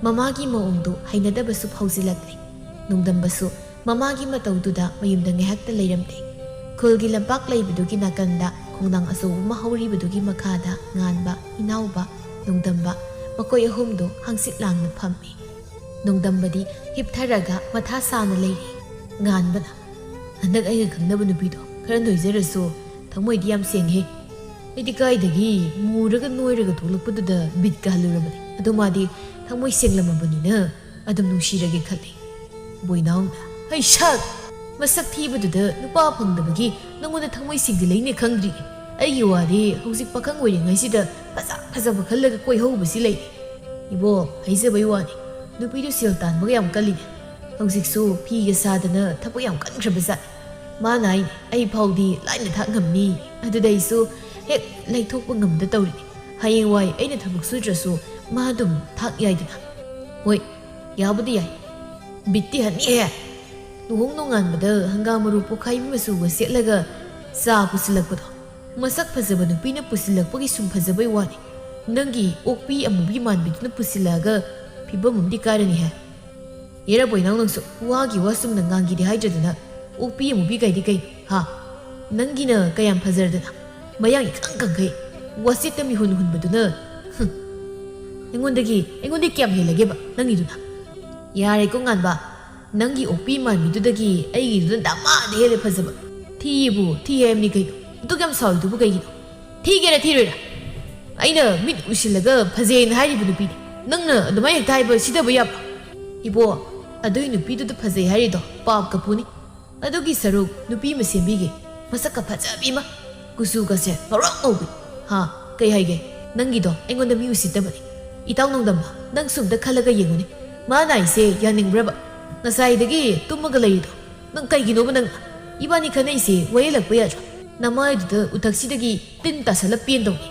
ꯃꯃꯥꯒꯤ ꯃꯑꯣꯡꯗꯨ ꯍꯩꯅꯗꯕꯁꯨ ꯐꯥꯎꯖꯤꯜꯂꯛꯂꯦ꯫ ꯅꯣꯡꯗꯝꯕꯁꯨ ꯃꯃꯥꯒꯤ ꯃꯇꯧꯗꯨꯗ ꯃꯌꯨꯝꯗ ꯉꯥꯏꯍꯥꯛꯇ ꯂꯩꯔꯝꯗꯦ꯫ ꯈꯨꯜꯒꯤ ꯂꯝꯄꯥꯛ ꯂꯩꯕꯗꯨꯒꯤ ꯅꯥꯀꯟꯗ ꯈꯣꯡꯅꯥꯡ ꯑꯆꯧꯕ ꯑꯃ ꯍꯧꯔꯤꯕꯗꯨꯒꯤ ꯃꯈꯥꯗ ꯉꯥꯟꯕ, ꯏꯅꯥꯎꯕ, ꯅꯣꯡꯗꯝꯕ, ꯃꯈꯣꯏ ꯑꯍꯨꯝꯗꯨ ꯍꯪꯆꯤꯠ ꯂꯥꯡꯅ ꯐꯝꯃꯤ꯫ ꯅꯣꯡꯗꯝꯕꯗꯤ ꯍꯤꯞꯊꯔꯒ ꯃꯊꯥ ꯁꯥꯅ ꯂꯩꯔꯤ꯫ ꯉꯥꯟꯕꯅ, "ꯍꯟꯗꯛ ꯑꯩꯒ ꯈꯪꯅꯕ ꯅꯨꯄꯤꯗꯣ ꯈꯔ ꯅꯣꯏꯖꯔꯁꯨ ꯊꯃꯣꯏꯗꯤ ꯌꯥꯝ ꯁꯦꯡꯉꯦ꯫ ꯑꯩꯗꯤ ꯀꯥꯏꯗꯒꯤ ꯃꯨꯔꯒ ꯅꯣꯏꯔꯒ ꯊꯣꯛꯂꯛꯄꯗꯨꯗ ꯕꯤꯠꯀ ꯍꯜꯂꯨꯔꯕꯅꯤ꯫ ꯑꯗꯣ ꯃꯥꯗꯤ ꯊꯃꯣꯏ ꯁꯦꯡꯂꯝꯃꯕꯅꯤꯅ ꯑꯗꯨꯝ ꯅꯨꯡꯁꯤꯔꯒꯦ ꯈꯜꯂꯤ꯫" ꯕꯣꯏꯅꯥꯎꯅ, "ꯍꯩ ꯁꯛ! ꯃꯁꯛ ꯊꯤꯕꯗꯨꯗ ꯅꯨꯄꯥ ꯐꯪꯗꯕꯒꯤ ꯅꯉꯣꯟꯗ ꯊꯃꯣꯏ ꯁꯦꯡꯖꯤꯜꯂꯛꯏꯅꯦ ꯈꯪꯗ꯭ꯔꯤ꯫ ꯑꯩꯒꯤ ꯋꯥꯗꯤ ꯍꯧꯖꯤꯛ ꯄꯥꯈꯪ ꯑꯣꯏꯔꯤꯉꯩꯁꯤꯗ ꯐꯖ ꯐꯖꯕ ꯈꯜꯂꯒ ꯀꯣꯏꯍꯧꯕꯁꯤ ꯂꯩ꯫ ꯏꯕꯣ, ꯍꯥꯏꯖꯕꯩ ꯋꯥꯅꯤ, ꯅꯨꯄꯤꯗꯨ ꯁꯦꯜ ꯇꯥꯟꯕꯒ ꯌꯥꯝ ꯀꯜꯂꯤꯅꯦ꯫ ꯍꯧꯖꯤꯛꯁꯨ ꯐꯤꯒ ꯁꯥꯗꯅ ꯊꯕꯛ ꯌꯥꯝ ꯀꯟꯈ꯭ꯔꯕꯖꯥꯠꯅꯤ꯫ ꯃꯥꯅ ꯍꯥꯏꯅꯤ, ꯑꯩ ꯐꯥꯎꯗꯤ ꯂꯥꯏꯅ ꯊꯥꯛ ꯉꯝꯃꯤ꯫ ꯑꯗꯨꯗ ꯑꯩꯁꯨ ꯍꯦꯛ ꯂꯩꯊꯣꯛꯄ ꯉꯝꯗ ꯇꯧꯔꯤꯅꯤ꯫ ꯍꯌꯦꯡꯋꯥꯏ ꯑꯩꯅ ꯊꯕꯛ ꯁꯨꯗ꯭ꯔꯁꯨ ꯃꯥ ꯑꯗꯨꯝ ꯊꯥꯛ ꯌꯥꯏꯗꯅ꯫" "ꯍꯣꯏ, ꯌꯥꯕꯨꯗꯤ ꯌꯥꯏ꯫ ꯕꯤꯠꯇꯤ ꯍꯟꯅꯤꯍꯦ꯫ ꯂꯨꯍꯣꯡ ꯅꯣꯡꯉꯥꯟꯕꯗ ꯍꯪꯒꯥꯝ ꯃꯔꯨ ꯄꯣꯛꯈꯥꯏꯕꯤ ꯃꯆꯨꯒ ꯁꯦꯠꯂꯒ ꯆꯥ ꯄꯨꯁꯤꯜꯂꯛꯄꯗꯣ꯫ ꯃꯁꯛ ꯐꯖꯕ ꯅꯨꯄꯤꯅ ꯄꯨꯁꯤꯜꯂꯛꯄꯒꯤ ꯁꯨꯝ ꯐꯖꯕꯩ ꯋꯥꯅꯤ꯫ ꯅꯪꯒꯤ ꯑꯣꯛꯄꯤ ꯑꯃꯨꯕꯤ ꯃꯥꯟꯕꯤꯗꯨꯅ ꯄꯨꯁꯤꯜꯂꯛꯑꯒ ꯐꯤꯕꯝ ꯑꯃꯗꯤ ꯀꯥꯏꯔꯅꯤꯍꯦ꯫ ꯌꯦꯔꯕꯣꯏ ꯅꯪ ꯅꯪꯁꯨ ꯋꯥꯒꯤ ꯋꯥ ꯆꯨꯝꯅ ꯉꯥꯡꯒꯦꯗꯤ ꯍꯥꯏꯗ꯭ꯔꯗꯅ ꯑꯣꯛꯄꯤ ꯑꯃꯨꯕꯤ ꯀꯥꯏꯗꯤ ꯀꯩꯅꯣ, ꯍꯥ? ꯅꯪꯒꯤꯅ ꯀꯌꯥꯝ ꯐꯖꯔꯗꯅ ꯃꯌꯥꯡ ꯏꯀꯪ ꯀꯪꯈꯩ ꯋꯥꯆꯦꯠꯇ ꯃꯤꯍꯨꯟ ꯍꯨꯟꯕꯗꯨꯅ, ꯍꯨꯝ꯫ ꯑꯩꯉꯣꯟꯗꯒꯤ, ꯑꯩꯉꯣꯟꯗꯒꯤ ꯀꯌꯥꯝ ꯍꯦꯜꯂꯒꯦꯕ ꯅꯪꯒꯤꯗꯨꯅ?" "ꯌꯥꯔꯦꯀꯣ ꯉꯥꯟꯕ, ꯅꯪꯒꯤ ꯑꯣꯛꯄꯤ ꯃꯥꯟꯕꯤꯗꯨꯗꯒꯤ ꯑꯩꯒꯤꯗꯨꯅ ꯗꯃꯥꯗ ꯍꯦꯜꯂꯦ ꯐꯖꯕ꯫ ꯊꯤꯕꯨ ꯊꯤ ꯍꯥꯏꯕꯅꯤ ꯀꯩꯅꯣ? ꯑꯗꯨꯛ ꯌꯥꯝ ꯁꯥꯎꯔꯤꯗꯨꯕꯨ ꯀꯩꯒꯤꯅꯣ? ꯊꯤꯒꯦꯔꯥ ꯊꯤꯔꯣꯏꯔꯥ? ꯑꯩꯅ ꯃꯤꯠ ꯎꯁꯤꯜꯂꯒ ꯐꯖꯩꯅ ꯍꯥꯏꯔꯤꯕ ꯅꯨꯄꯤꯅꯤ꯫ ꯅꯪꯅ ꯑꯗꯨꯃꯥꯏꯅ ꯍꯦꯛꯇ ꯍꯥꯏꯕ ꯁꯤꯗꯕ ꯌꯥꯕ꯭ꯔꯣ?" "ꯏꯕꯣ, ꯑꯗꯨꯏ ꯅꯨꯄꯤꯗꯨꯗ ꯐꯖꯩ ꯍꯥꯏꯔꯤꯗꯣ ꯄꯥꯞꯀ ꯄꯨꯅꯤ꯫ ꯑꯗꯨꯒꯤ ꯁꯔꯨꯛ ꯅꯨꯄꯤ ꯑꯃ ꯁꯦꯝꯕꯤꯒꯦ꯫ ꯃꯁꯛꯀ ꯐꯖꯕꯤ ꯑꯃ, ꯀꯨꯆꯨꯒꯁꯦ ꯉꯧꯔꯣꯛ ꯉꯧꯕꯤ꯫ ꯍꯥ, ꯀꯩ ꯍꯥꯏꯒꯦ? ꯅꯪꯒꯤꯗꯣ ꯑꯩꯉꯣꯟꯗ ꯃꯤ ꯎꯁꯤꯠꯇꯕꯅꯤ꯫ ꯏꯇꯥꯎ ꯅꯣꯡꯗꯝꯕ, ꯅꯪꯁꯨ ꯑꯝꯇ ꯈꯜꯂꯒ ꯌꯦꯡꯉꯨꯅꯦ꯫ ꯃꯥꯅ ꯍꯥꯏꯁꯦ ꯌꯥꯅꯤꯡꯕ꯭ꯔꯕ? ꯉꯁꯥꯏꯗꯒꯤ ꯇꯨꯝꯃꯒ ꯂꯩꯔꯤꯗꯣ ꯅꯪ ꯀꯩꯒꯤꯅꯣꯕ? ꯅꯪ ꯏꯕꯥꯅꯤ ꯈꯟꯅꯩꯁꯦ ꯋꯥꯌꯦꯜꯂꯛꯄ ꯌꯥꯗ꯭ꯔꯣ? ꯅꯃꯥꯏꯗꯨꯗ ꯎꯊꯛꯁꯤꯗꯒꯤ ꯇꯤꯟ ꯇꯥꯁꯜꯂ ꯄꯦꯟꯗꯧꯅꯤ꯫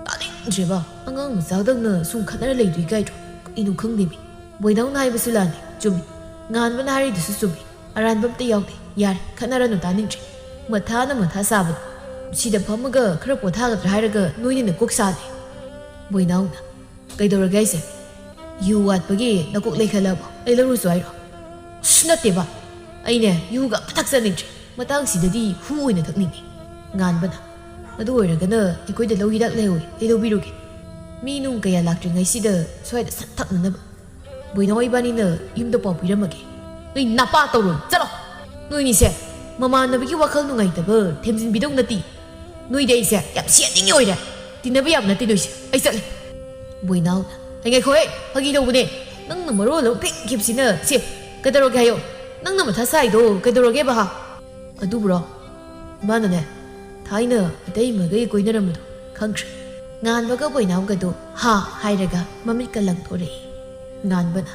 ꯇꯥꯅꯤꯡꯗ꯭ꯔꯦꯕ, ꯑꯉꯥꯡ ꯃꯆꯥꯗꯧꯅ ꯁꯨꯝ ꯈꯠꯅꯔ ꯂꯩꯗꯣꯏ ꯀꯥꯏꯗ꯭ꯔꯣ? ꯀꯩꯅꯣ ꯈꯪꯗꯦꯃꯤ꯫ ꯕꯣꯏꯅꯥꯎꯅ ꯍꯥꯏꯕꯁꯨ ꯂꯥꯟꯅꯤ, ꯆꯨꯝꯃꯤ꯫ ꯉꯥꯟꯕꯅ ꯍꯥꯏꯔꯤꯗꯨꯁꯨ ꯆꯨꯝꯃꯤ꯫ ꯑꯔꯥꯟꯕ ꯑꯝꯇ ꯌꯥꯎꯗꯦ꯫ ꯌꯥꯔꯦ, ꯈꯠꯅꯔꯅꯨ, ꯇꯥꯅꯤꯡꯗ꯭ꯔꯦ꯫ ꯃꯊꯥꯅ ꯃꯊꯥ ꯁꯥꯕꯗ ꯁꯤꯗ ꯐꯝꯃꯒ ꯈꯔ ꯄꯣꯊꯥꯒꯗ꯭ꯔꯥ ꯍꯥꯏꯔꯒ ꯅꯣꯏꯅꯤꯅ ꯀꯣꯛ ꯁꯥꯗꯦ꯫ ꯕꯣꯏꯅꯥꯎꯅ, "ꯀꯩꯗꯧꯔꯒꯦ ꯍꯥꯏꯁꯦ?" "ꯌꯨ ꯋꯥꯠꯄꯒꯤ ꯅꯀꯣꯛ ꯂꯩꯈꯠꯂꯕꯣ? ꯑꯩ ꯂꯧꯔꯨꯁꯨ ꯍꯥꯏꯔꯣ?" "ꯑꯁ, ꯅꯠꯇꯦꯕ, ꯑꯩꯅꯦ ꯌꯨꯒ ꯑꯝꯇ ꯊꯛꯆꯅꯤꯡꯗ꯭ꯔꯦ꯫ ꯃꯇꯥꯡꯁꯤꯗꯗꯤ ꯍꯨ ꯑꯣꯏꯅ ꯊꯛꯅꯤꯡꯉꯤ꯫" ꯉꯥꯟꯕꯅ, "ꯑꯗꯨ ꯑꯣꯏꯔꯒꯅ ꯑꯩꯈꯣꯏꯗ ꯂꯧ ꯍꯤꯗꯥꯛ ꯂꯩꯍꯧꯋꯤ, ꯑꯩ ꯂꯧꯕꯤꯔꯨꯒꯦ꯫ ꯃꯤ ꯅꯨꯡ ꯀꯌꯥ ꯂꯥꯛꯇ꯭ꯔꯤꯉꯩꯁꯤꯗ ꯁ꯭ꯋꯥꯏꯗ ꯁꯠ ꯊꯛꯅꯅꯕ꯫ ꯕꯣꯏꯅꯥꯎ ꯏꯕꯥꯅꯤꯅ ꯌꯨꯝꯗ ꯄꯥꯎ ꯄꯤꯔꯝꯃꯒꯦ꯫" "ꯅꯣꯏ ꯅꯄꯥ ꯇꯧꯔꯣ, ꯆꯠꯂꯣ꯫ ꯅꯣꯏꯅꯤꯁꯦ ꯃꯃꯥꯟꯅꯕꯒꯤ ꯋꯥꯈꯜ ꯅꯨꯡꯉꯥꯏꯇꯕ ꯊꯦꯝꯖꯤꯟꯕꯤꯗꯧ ꯅꯠꯇꯦ꯫ ꯅꯣꯏꯗꯤ ꯑꯩꯁꯦ ꯌꯥꯝ ꯁꯤꯍꯟꯅꯤꯡꯉꯤ ꯑꯣꯏꯔꯦ꯫ ꯇꯤꯟꯅꯕ ꯌꯥꯕ ꯅꯠꯇꯦ ꯅꯣꯏꯁꯦ꯫ ꯑꯩ ꯆꯠꯂꯦ꯫" ꯕꯣꯏꯅꯥꯎꯅ, "ꯑꯩ ꯉꯥꯏꯈꯣꯍꯦ, ꯐꯥꯒꯤ ꯇꯧꯕꯅꯦ꯫ ꯅꯪꯅ ꯃꯔꯣꯜ ꯑꯃ ꯄꯤꯛꯈꯤꯕꯁꯤꯅ꯫ ꯁꯦ, ꯀꯩꯗꯧꯔꯒꯦ ꯍꯥꯏꯌꯣ? ꯅꯪꯅ ꯃꯊꯥ ꯁꯥꯏꯗꯣ ꯀꯩꯗꯧꯔꯒꯦꯕ, ꯍꯥ?" "ꯑꯗꯨꯕꯨꯔꯣ, ꯏꯃꯥꯅꯅꯦ, ꯊꯥꯏꯅ ꯑꯇꯩꯃꯒ ꯑꯩ ꯀꯣꯏꯅꯔꯝꯕꯗꯣ ꯈꯪꯈ꯭ꯔꯦ꯫" ꯉꯥꯟꯕꯒ ꯕꯣꯏꯅꯥꯎꯒꯗꯣ ꯍꯥ ꯍꯥꯏꯔꯒ ꯃꯃꯤꯠꯀ ꯂꯪꯊꯣꯔꯛꯏ꯫ ꯉꯥꯟꯕꯅ,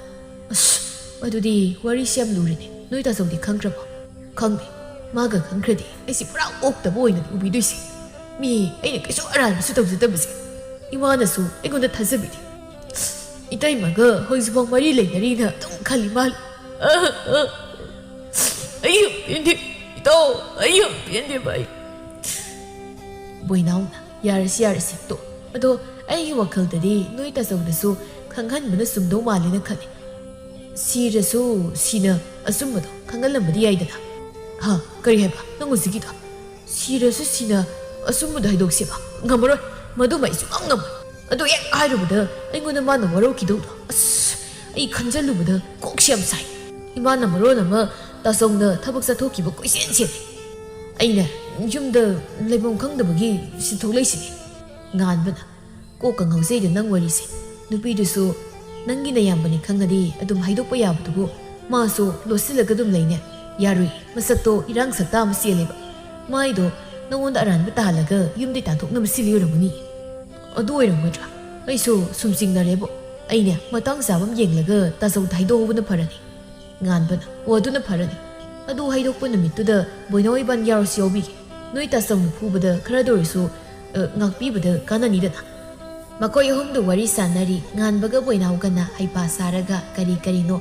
"ꯑꯁ, ꯑꯗꯨꯗꯤ ꯋꯥꯔꯤꯁꯦ ꯌꯥꯝ ꯂꯨꯔꯦꯅꯦ꯫ ꯅꯣꯏ ꯇꯥꯆꯧꯗꯤ ꯈꯪꯈ꯭ꯔꯕꯣ?" "ꯈꯪꯗꯦ꯫ ꯃꯥꯒ ꯈꯪꯈ꯭ꯔꯗꯤ ꯑꯩꯁꯦ ꯄꯨꯔꯥ ꯑꯣꯛꯇꯕ ꯑꯣꯏꯅ ꯎꯕꯤꯗꯣꯏꯁꯦ꯫ ꯃꯤ ꯑꯩꯅ ꯀꯩꯁꯨ ꯑꯔꯥꯟꯕꯁꯨ ꯇꯧꯖꯗꯕꯁꯦ꯫ ꯏꯃꯥꯅꯁꯨ ꯑꯩꯉꯣꯟꯗ ꯊꯥꯖꯕꯤꯗꯦ꯫ ꯏꯇꯩꯃꯒ ꯍꯧꯖꯤꯛꯐꯥꯎ ꯃꯔꯤ ꯂꯩꯅꯔꯤꯅ ꯑꯗꯨꯝ ꯈꯜꯂꯤ ꯃꯥꯜꯂꯤ꯫ ꯑꯩ ꯌꯥꯝ ꯄꯦꯟꯗꯦ꯫ ꯏꯇꯥꯎ, ꯑꯩ ꯌꯥꯝ ꯄꯦꯟꯗꯦ ꯚꯥꯏ꯫" ꯕꯣꯏꯅꯥꯎꯅ, "ꯌꯥꯔꯁꯤ, ꯌꯥꯔꯁꯤ, ꯇꯣꯛ꯫ ꯑꯗꯣ ꯑꯩꯒꯤ ꯋꯥꯈꯜꯗꯗꯤ ꯅꯣꯏ ꯇꯥꯆꯧꯗꯁꯨ ꯈꯪꯍꯟꯕꯅ ꯆꯨꯝꯗꯧ ꯃꯥꯜꯂꯦꯅ ꯈꯜꯂꯤ꯫ ꯁꯤꯔꯁꯨ ꯁꯤꯅ ꯑꯆꯨꯝꯕꯗꯣ ꯈꯪꯍꯜꯂꯝꯕꯗꯤ ꯌꯥꯏꯗꯅ꯫" "ꯍꯥ? ꯀꯔꯤ ꯍꯥꯏꯕ ꯅꯪ ꯍꯧꯖꯤꯛꯀꯤꯗꯣ?" "ꯁꯤꯔꯁꯨ ꯁꯤꯅ ꯑꯆꯨꯝꯕꯗꯣ ꯍꯥꯏꯗꯣꯛꯁꯦꯕ꯫ ꯉꯝꯃꯔꯣꯏ꯫ ꯃꯗꯨꯃ ꯑꯩ ꯁꯨꯡꯉꯝ ꯉꯝꯃꯣꯏ꯫ ꯑꯗꯨ ꯍꯦꯛ ꯍꯥꯏꯔꯨꯕꯗ ꯑꯩꯉꯣꯟꯗ ꯃꯥꯅ ꯋꯥꯔꯧꯈꯤꯗꯧꯗꯣ꯫ ꯑꯁ, ꯑꯩ ꯈꯟꯖꯜꯂꯨꯕꯗ ꯀꯣꯛꯁꯦ ꯌꯥꯝ ꯁꯥꯏ꯫ ꯏꯃꯥꯅ ꯃꯔꯣꯟ ꯑꯃ ꯇꯥꯆꯧꯅ ꯊꯕꯛ ꯆꯠꯊꯣꯛꯈꯤꯕ ꯀꯣꯏꯆꯦꯟ ꯆꯦꯜꯂꯤ꯫ ꯑꯩꯅ ꯌꯨꯝꯗ ꯂꯩꯐꯝ ꯈꯪꯗꯕꯒꯤ ꯁꯤꯟꯊꯣꯛ ꯂꯩꯁꯤꯅꯤ꯫" ꯉꯥꯟꯕꯅ, "ꯀꯣꯛꯀ ꯉꯥꯎꯖꯩꯗ ꯅꯪ ꯋꯥꯔꯤꯁꯦ꯫ ꯅꯨꯄꯤꯗꯨꯁꯨ ꯅꯪꯒꯤ ꯅꯌꯥꯝꯕꯅꯤ ꯈꯪꯉꯗꯤ ꯑꯗꯨꯝ ꯍꯥꯏꯗꯣꯛꯄ ꯌꯥꯕꯗꯨꯕꯨ ꯃꯥꯁꯨ ꯂꯣꯠꯁꯤꯜꯂꯒ ꯑꯗꯨꯝ ꯂꯩꯅꯦ꯫ ꯌꯥꯔꯣꯏ, ꯃꯁꯛꯇꯣ ꯏꯔꯥꯡ ꯁꯛꯇ ꯑꯃ ꯆꯦꯜꯂꯦꯕ꯫ ꯃꯥꯏꯗꯣ ꯅꯉꯣꯟꯗ ꯑꯔꯥꯟꯕ ꯇꯥꯍꯜꯂꯒ ꯌꯨꯝꯗꯩ ꯇꯥꯟꯊꯣꯛꯅꯕ ꯁꯤꯜꯂꯤ ꯑꯣꯏꯔꯝꯒꯅꯤ꯫" "ꯑꯗꯨ ꯑꯣꯏꯔꯝꯒꯗ꯭ꯔꯥ? ꯑꯩꯁꯨ ꯁꯨꯝ ꯆꯤꯡꯅꯔꯦꯕꯣ꯫ ꯑꯩꯅꯦ ꯃꯇꯥꯡ ꯆꯥꯕ ꯑꯃ ꯌꯦꯡꯂꯒ ꯇꯥꯆꯧꯗ ꯍꯥꯏꯗꯣꯛꯍꯧꯕꯅ ꯐꯔꯅꯤ꯫" ꯉꯥꯟꯕꯅ, "ꯑꯣ, ꯑꯗꯨꯅ ꯐꯔꯅꯤ꯫ ꯑꯗꯨ ꯍꯥꯏꯗꯣꯛꯄ ꯅꯨꯃꯤꯠꯇꯨꯗ ꯕꯣꯏꯅꯥꯎ ꯏꯕꯥꯅꯤ ꯌꯥꯎꯔꯁꯨ ꯌꯥꯎꯕꯤꯒꯦ꯫ ꯅꯣꯏ ꯇꯥꯆꯧꯅ ꯐꯨꯕꯗ ꯈꯔꯗ ꯑꯣꯏꯔꯁꯨ, ꯑ, ꯉꯥꯛꯄꯤꯕꯗ ꯀꯥꯟꯅꯅꯤꯗꯅ꯫" ꯃꯈꯣꯏ ꯑꯍꯨꯝꯗꯨ ꯋꯥꯔꯤ ꯁꯥꯟꯅꯔꯤ꯫ ꯉꯥꯟꯕꯒ ꯕꯣꯏꯅꯥꯎꯒꯅ ꯍꯩꯄꯥ ꯁꯥꯔꯒ ꯀꯔꯤ ꯀꯔꯤꯅꯣ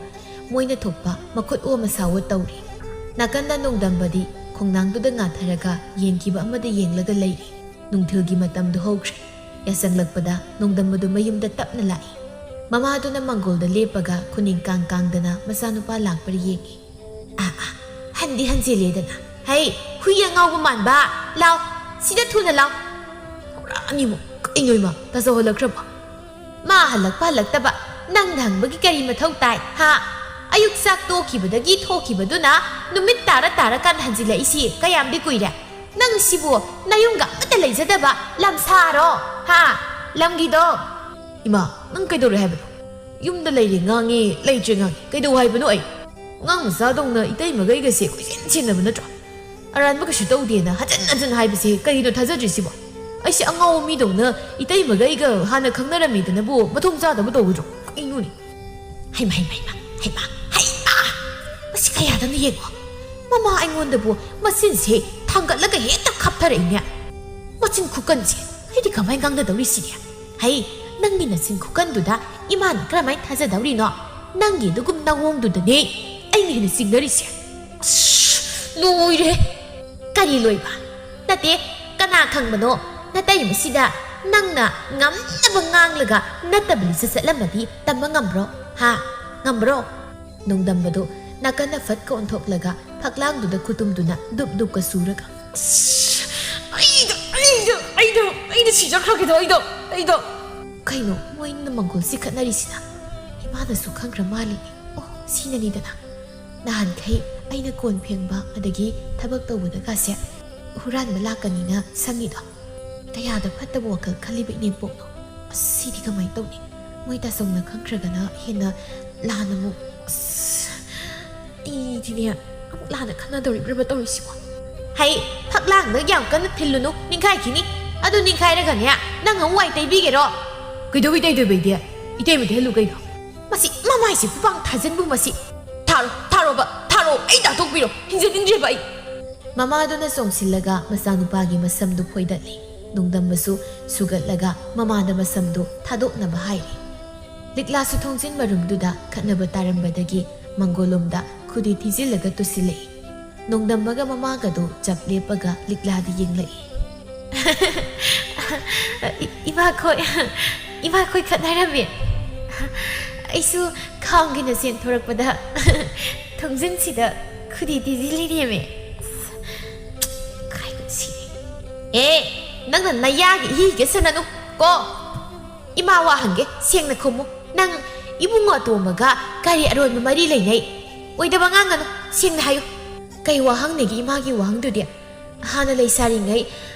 ꯃꯣꯏꯅ ꯊꯣꯛꯄ ꯃꯈꯨꯠ ꯑꯣ ꯃꯁꯥ ꯑꯣ ꯇꯧꯔꯤ꯫ ꯅꯥꯀꯟꯗ ꯅꯣꯡꯗꯝꯕꯗꯤ ꯈꯣꯡꯅꯥꯡꯗꯨꯗ ꯉꯥꯊꯔꯒ ꯌꯦꯟꯈꯤꯕ ꯑꯃꯗ ꯌꯦꯡꯂꯒ ꯂꯩꯔꯤ꯫ ꯅꯨꯡꯊꯤꯜꯒꯤ ꯃꯇꯝꯗꯨ ꯍꯧꯈ꯭ꯔꯦ꯫ ꯌꯥꯆꯪꯂꯛꯄꯗ ꯅꯣꯡꯗꯝꯕꯗꯨ ꯃꯌꯨꯝꯗ ꯇꯞꯅ ꯂꯥꯛꯏ꯫ ꯃꯃꯥꯗꯨꯅ ꯃꯪꯒꯣꯜꯗ ꯂꯦꯞꯄꯒ ꯈꯨꯅꯤꯡ ꯀꯥꯡ ꯀꯥꯡꯗꯅ ꯃꯆꯥꯅꯨꯄꯥ ꯂꯥꯛꯄ꯭ꯔꯥ ꯌꯦꯡꯉꯤ꯫ "ꯑꯥ, ꯑꯥ, ꯍꯟꯗꯤ ꯍꯟꯖꯤꯜꯂꯦꯗꯅ꯫ ꯍꯩ, ꯍꯨꯏ ꯑꯉꯥꯎꯕ ꯃꯥꯟꯕ, ꯂꯥꯎ, ꯁꯤꯗ ꯊꯨꯅ ꯂꯥꯎ꯫ ꯍꯧꯔꯛꯑꯅꯤꯃꯨꯛ, ꯀꯩꯅꯣ ꯏꯃꯥ, ꯇꯥꯖꯧ ꯍꯜꯂꯛꯈ꯭ꯔꯕꯣ?" "ꯃꯥ ꯍꯜꯂꯛꯄ ꯍꯜꯂꯛꯇꯕ ꯅꯪ ꯍꯪꯕꯒꯤ ꯀꯔꯤ ꯃꯊꯧ ꯇꯥꯏ, ꯍꯥ? ꯑꯌꯨꯛ ꯆꯥꯛ ꯇꯣꯛꯈꯤꯕꯗꯒꯤ ꯊꯣꯛꯈꯤꯕꯗꯨꯅ ꯅꯨꯃꯤꯠ ꯇꯥꯔ ꯇꯥꯔꯀꯥꯟ ꯍꯟꯖꯤꯜꯂꯛꯏꯁꯤ ꯀꯌꯥꯝꯗꯤ ꯀꯨꯏꯔꯦ? ꯅꯪ ꯁꯤꯕꯨ ꯅꯌꯨꯝꯒ ꯑꯃꯠꯇ ꯂꯩꯖꯗꯕ ꯂꯝꯁꯥꯔꯣ, ꯍꯥ? ꯂꯝꯒꯤꯗꯣ?" "ꯏꯃꯥ, ꯅꯪ ꯀꯩꯗꯧꯔꯦ ꯍꯥꯏꯕꯅꯣ? ꯌꯨꯝꯗ ꯂꯩꯔꯦ ꯉꯥꯡꯉꯤ, ꯂꯩꯇ꯭ꯔꯦ ꯉꯥꯡꯉꯤ꯫ ꯀꯩꯗꯧ ꯍꯥꯏꯕꯅꯣ ꯑꯩ? ꯑꯉꯥꯡ ꯃꯆꯥꯗꯧꯅ ꯏꯇꯩꯃꯒꯩꯒꯁꯦ ꯀꯣꯏꯆꯦꯟ ꯆꯦꯟꯅꯕ ꯅꯠꯇ꯭ꯔꯣ? ꯑꯔꯥꯟꯕ ꯀꯩꯁꯨ ꯇꯧꯗꯦꯅ ꯍꯟꯖꯤꯟ ꯍꯟꯖꯤꯟ ꯍꯥꯏꯕꯁꯦ ꯀꯔꯤꯅꯣ ꯊꯥꯖꯗ꯭ꯔꯤꯁꯤꯕꯣ? ꯑꯩꯁꯦ ꯑꯉꯥꯎꯕ ꯃꯤꯗꯧꯅ ꯏꯇꯩꯃꯒꯩꯒ ꯍꯥꯟꯅ ꯈꯪꯅꯔꯝꯃꯤꯗꯅꯕꯨ ꯃꯊꯣꯡ ꯆꯥꯗꯕ ꯇꯧꯒꯗ꯭ꯔꯣ? ꯀꯩꯅꯣꯅꯦ?" ꯍꯩꯃ, ꯍꯩꯃ, ꯍꯩꯃ, ꯍꯩꯃ, ꯍꯩꯃ! ꯃꯁꯤ ꯀꯌꯥꯗꯅꯣ ꯌꯦꯡꯉꯣ꯫ ꯃꯃꯥ ꯑꯩꯉꯣꯟꯗꯕꯨ ꯃꯆꯤꯟꯁꯦ ꯊꯥꯡꯒꯠꯂꯒ ꯍꯦꯛꯇ ꯈꯞꯊꯔꯛꯏꯅꯦ꯫ ꯃꯆꯤꯟ ꯈꯨꯀꯟꯁꯦ ꯑꯩꯗꯤ ꯀꯃꯥꯏ ꯉꯥꯡꯅꯗꯧꯔꯤ ꯁꯤꯗꯤ? ꯍꯩ, ꯅꯪꯒꯤ ꯅꯆꯤꯟ ꯈꯨꯀꯟꯗꯨꯗ ꯏꯃꯥꯅ ꯀꯔꯝꯍꯥꯏꯅ ꯊꯥꯖꯗꯧꯔꯤꯅꯣ? ꯅꯪꯒꯤ ꯑꯗꯨꯒꯨꯝ ꯅꯑꯣꯡꯗꯨꯗꯅꯦ ꯑꯩꯅ ꯍꯦꯟꯅ ꯆꯤꯡꯅꯔꯤꯁꯦ꯫ ꯑꯁ, ꯂꯣꯏꯔꯦ! ꯀꯔꯤ ꯂꯣꯏꯕ? ꯅꯠꯇꯦ, ꯀꯅꯥ ꯈꯪꯕꯅꯣ? ꯅꯇꯩꯃꯁꯤꯗ ꯅꯪꯅ ꯉꯝꯅꯕ ꯉꯥꯡꯂꯒ ꯅꯠꯇꯕ ꯂꯤꯆꯠ ꯆꯠꯂꯝꯃꯗꯤ ꯇꯝꯕ ꯉꯝꯕ꯭ꯔꯣ? ꯍꯥ? ꯉꯝꯕ꯭ꯔꯣ? ꯅꯣꯡꯗꯝꯕꯗꯨ ꯅꯥꯀꯟꯗ ꯐꯠꯀ ꯑꯣꯟꯊꯣꯛꯂꯒ ꯐꯛꯂꯥꯡꯗꯨꯗ ꯈꯨꯇꯨꯝꯗꯨꯅ ꯗꯨꯞ ꯗꯨꯞꯀ ꯁꯨꯔꯒ, "ꯑꯁ, ꯑꯩꯗꯣ, ꯑꯩꯗꯣ, ꯑꯩꯗꯣ, ꯑꯩꯗꯣ ꯁꯤꯖꯈ꯭ꯔꯒꯦꯗꯣ, ꯑꯩꯗꯣ, ꯑꯩꯗꯣ!" ꯀꯩꯅꯣ ꯃꯣꯏꯅ ꯃꯪꯒꯣꯜ ꯆꯤꯈꯠꯅꯔꯤꯁꯤꯅ? ꯏꯃꯥꯅꯁꯨ ꯈꯪꯈ꯭ꯔ ꯃꯥꯜꯂꯤꯅꯦ꯫ ꯑꯣ, ꯁꯤꯅꯅꯤꯗꯅ ꯅꯍꯥꯟꯈꯩ ꯑꯩꯅ ꯀꯣꯟ ꯐꯦꯡꯕ ꯑꯗꯒꯤ ꯊꯕꯛ ꯇꯧꯕꯗꯒꯁꯦ ꯍꯨꯔꯥꯟꯕ ꯂꯥꯛꯀꯅꯤꯅ ꯁꯪꯉꯤꯗꯣ꯫ ꯀꯌꯥꯗ ꯐꯠꯇꯕ ꯋꯥꯈꯜ ꯈꯜꯂꯤꯕ ꯏꯅꯦꯝꯄꯣꯛꯅꯣ꯫ ꯑꯁ, ꯁꯤꯗꯤ ꯀꯃꯥꯏꯅ ꯇꯧꯅꯤ? ꯃꯣꯏ ꯇꯥꯆꯧꯅ ꯈꯪꯈ꯭ꯔꯒꯅ ꯍꯦꯟꯅ ꯂꯥꯟꯅ ꯑꯃꯨꯛ, ꯑꯁ, ꯑꯩꯗꯤꯅꯦ ꯑꯃꯨꯛ ꯂꯥꯟꯅ ꯈꯟꯅꯗꯧꯔꯤꯕ꯭ꯔꯕ ꯇꯧꯔꯤꯁꯤꯕꯣ? ꯍꯩ, ꯐꯛꯂꯥꯡꯗ ꯌꯥꯝ ꯀꯟꯅ ꯊꯤꯜꯂꯨꯅꯨ, ꯅꯤꯡꯈꯥꯏꯈꯤꯅꯤ꯫ ꯑꯗꯨ ꯅꯤꯡꯈꯥꯏꯔꯒꯅꯦ ꯅꯪ ꯑꯃꯨꯛ ꯋꯥꯏ ꯇꯩꯕꯤꯒꯦꯔꯣ? ꯀꯩꯗꯧꯕꯩ ꯇꯩꯗꯣꯏꯕ ꯑꯩꯗꯤ? ꯏꯇꯩꯃ ꯇꯩꯍꯜꯂꯨ ꯀꯩꯅꯣ? ꯃꯁꯤ ꯃꯃꯥꯏꯁꯤ ꯈꯨꯄꯥꯡ ꯊꯥꯖꯤꯟꯕꯨ ꯃꯁꯤ꯫ ꯊꯥꯔꯣ, ꯊꯥꯔꯣꯕ, ꯊꯥꯔꯣ, ꯑꯩ ꯇꯥꯊꯣꯛꯄꯤꯔꯣ, ꯍꯤꯡꯖꯅꯤꯡꯗ꯭ꯔꯦꯕ ꯑꯩ꯫ ꯃꯃꯥꯗꯨꯅ ꯆꯣꯡꯁꯤꯜꯂꯒ ꯃꯆꯥꯅꯨꯄꯥꯒꯤ ꯃꯁꯝꯗꯨ ꯐꯣꯏꯗꯠꯂꯤ꯫ ꯅꯣꯡꯗꯝꯕꯁꯨ ꯁꯨꯒꯠꯂꯒ ꯃꯃꯥꯗ ꯃꯁꯝꯗꯨ ꯊꯥꯗꯣꯛꯅꯕ ꯍꯥꯏꯔꯤ꯫ ꯂꯤꯛꯂꯥꯁꯨ ꯊꯣꯡꯖꯤꯟ ꯃꯔꯨꯝꯗꯨꯗ ꯈꯠꯅꯕ ꯇꯥꯔꯝꯕꯗꯒꯤ ꯃꯪꯒꯣꯜꯂꯣꯝꯗ ꯈꯨꯗꯤ ꯊꯤꯖꯤꯜꯂꯒ ꯇꯨꯁꯤꯜꯂꯛꯏ꯫ ꯅꯣꯡꯗꯝꯕꯒ ꯃꯃꯥꯒꯗꯨ ꯆꯞ ꯂꯦꯞꯄꯒ ꯂꯤꯛꯂꯥꯗ ꯌꯦꯡꯂꯛꯏ꯫ "ꯏ-, ꯏꯃꯥꯈꯣꯏ, ꯏꯃꯥꯈꯣꯏ ꯈꯠꯅꯔꯝꯃꯦ꯫ ꯑꯩꯁꯨ ꯈꯥꯡꯒꯤꯅ ꯆꯦꯟꯊꯣꯔꯛꯄꯗ ꯊꯣꯡꯖꯤꯟꯁꯤꯗ ꯈꯨꯗꯤ ꯇꯤꯖꯤ ꯂꯩꯔꯦꯝꯃꯦ꯫ ꯀꯥꯏꯗ ꯁꯤꯔꯦ꯫ ꯑꯦ, ꯅꯪꯅ ꯅꯌꯥꯒꯤ ꯏꯍꯤ ꯍꯤꯒꯠꯁꯟꯅꯅꯨ ꯀꯣ꯫ ꯏꯃꯥ ꯋꯥ ꯍꯪꯒꯦ, ꯁꯦꯡꯅ ꯈꯨꯝꯃꯨ꯫ ꯅꯪ ꯏꯕꯨꯡꯉꯣ ꯑꯇꯣꯝꯕꯒ ꯀꯔꯤ ꯑꯔꯣꯟꯕ ꯃꯔꯤ ꯂꯩꯅꯩ? ꯑꯣꯏꯗꯕ ꯉꯥꯡꯒꯅꯨ, ꯁꯦꯡꯅ ꯍꯥꯏꯌꯨ꯫ ꯀꯩ ꯋꯥꯍꯪꯅꯤꯒꯦ ꯏꯃꯥꯒꯤ ꯋꯥꯍꯪꯗꯨꯗꯤ? ꯍꯥꯟꯅ ꯂꯩꯁꯥꯔꯤꯉꯩ,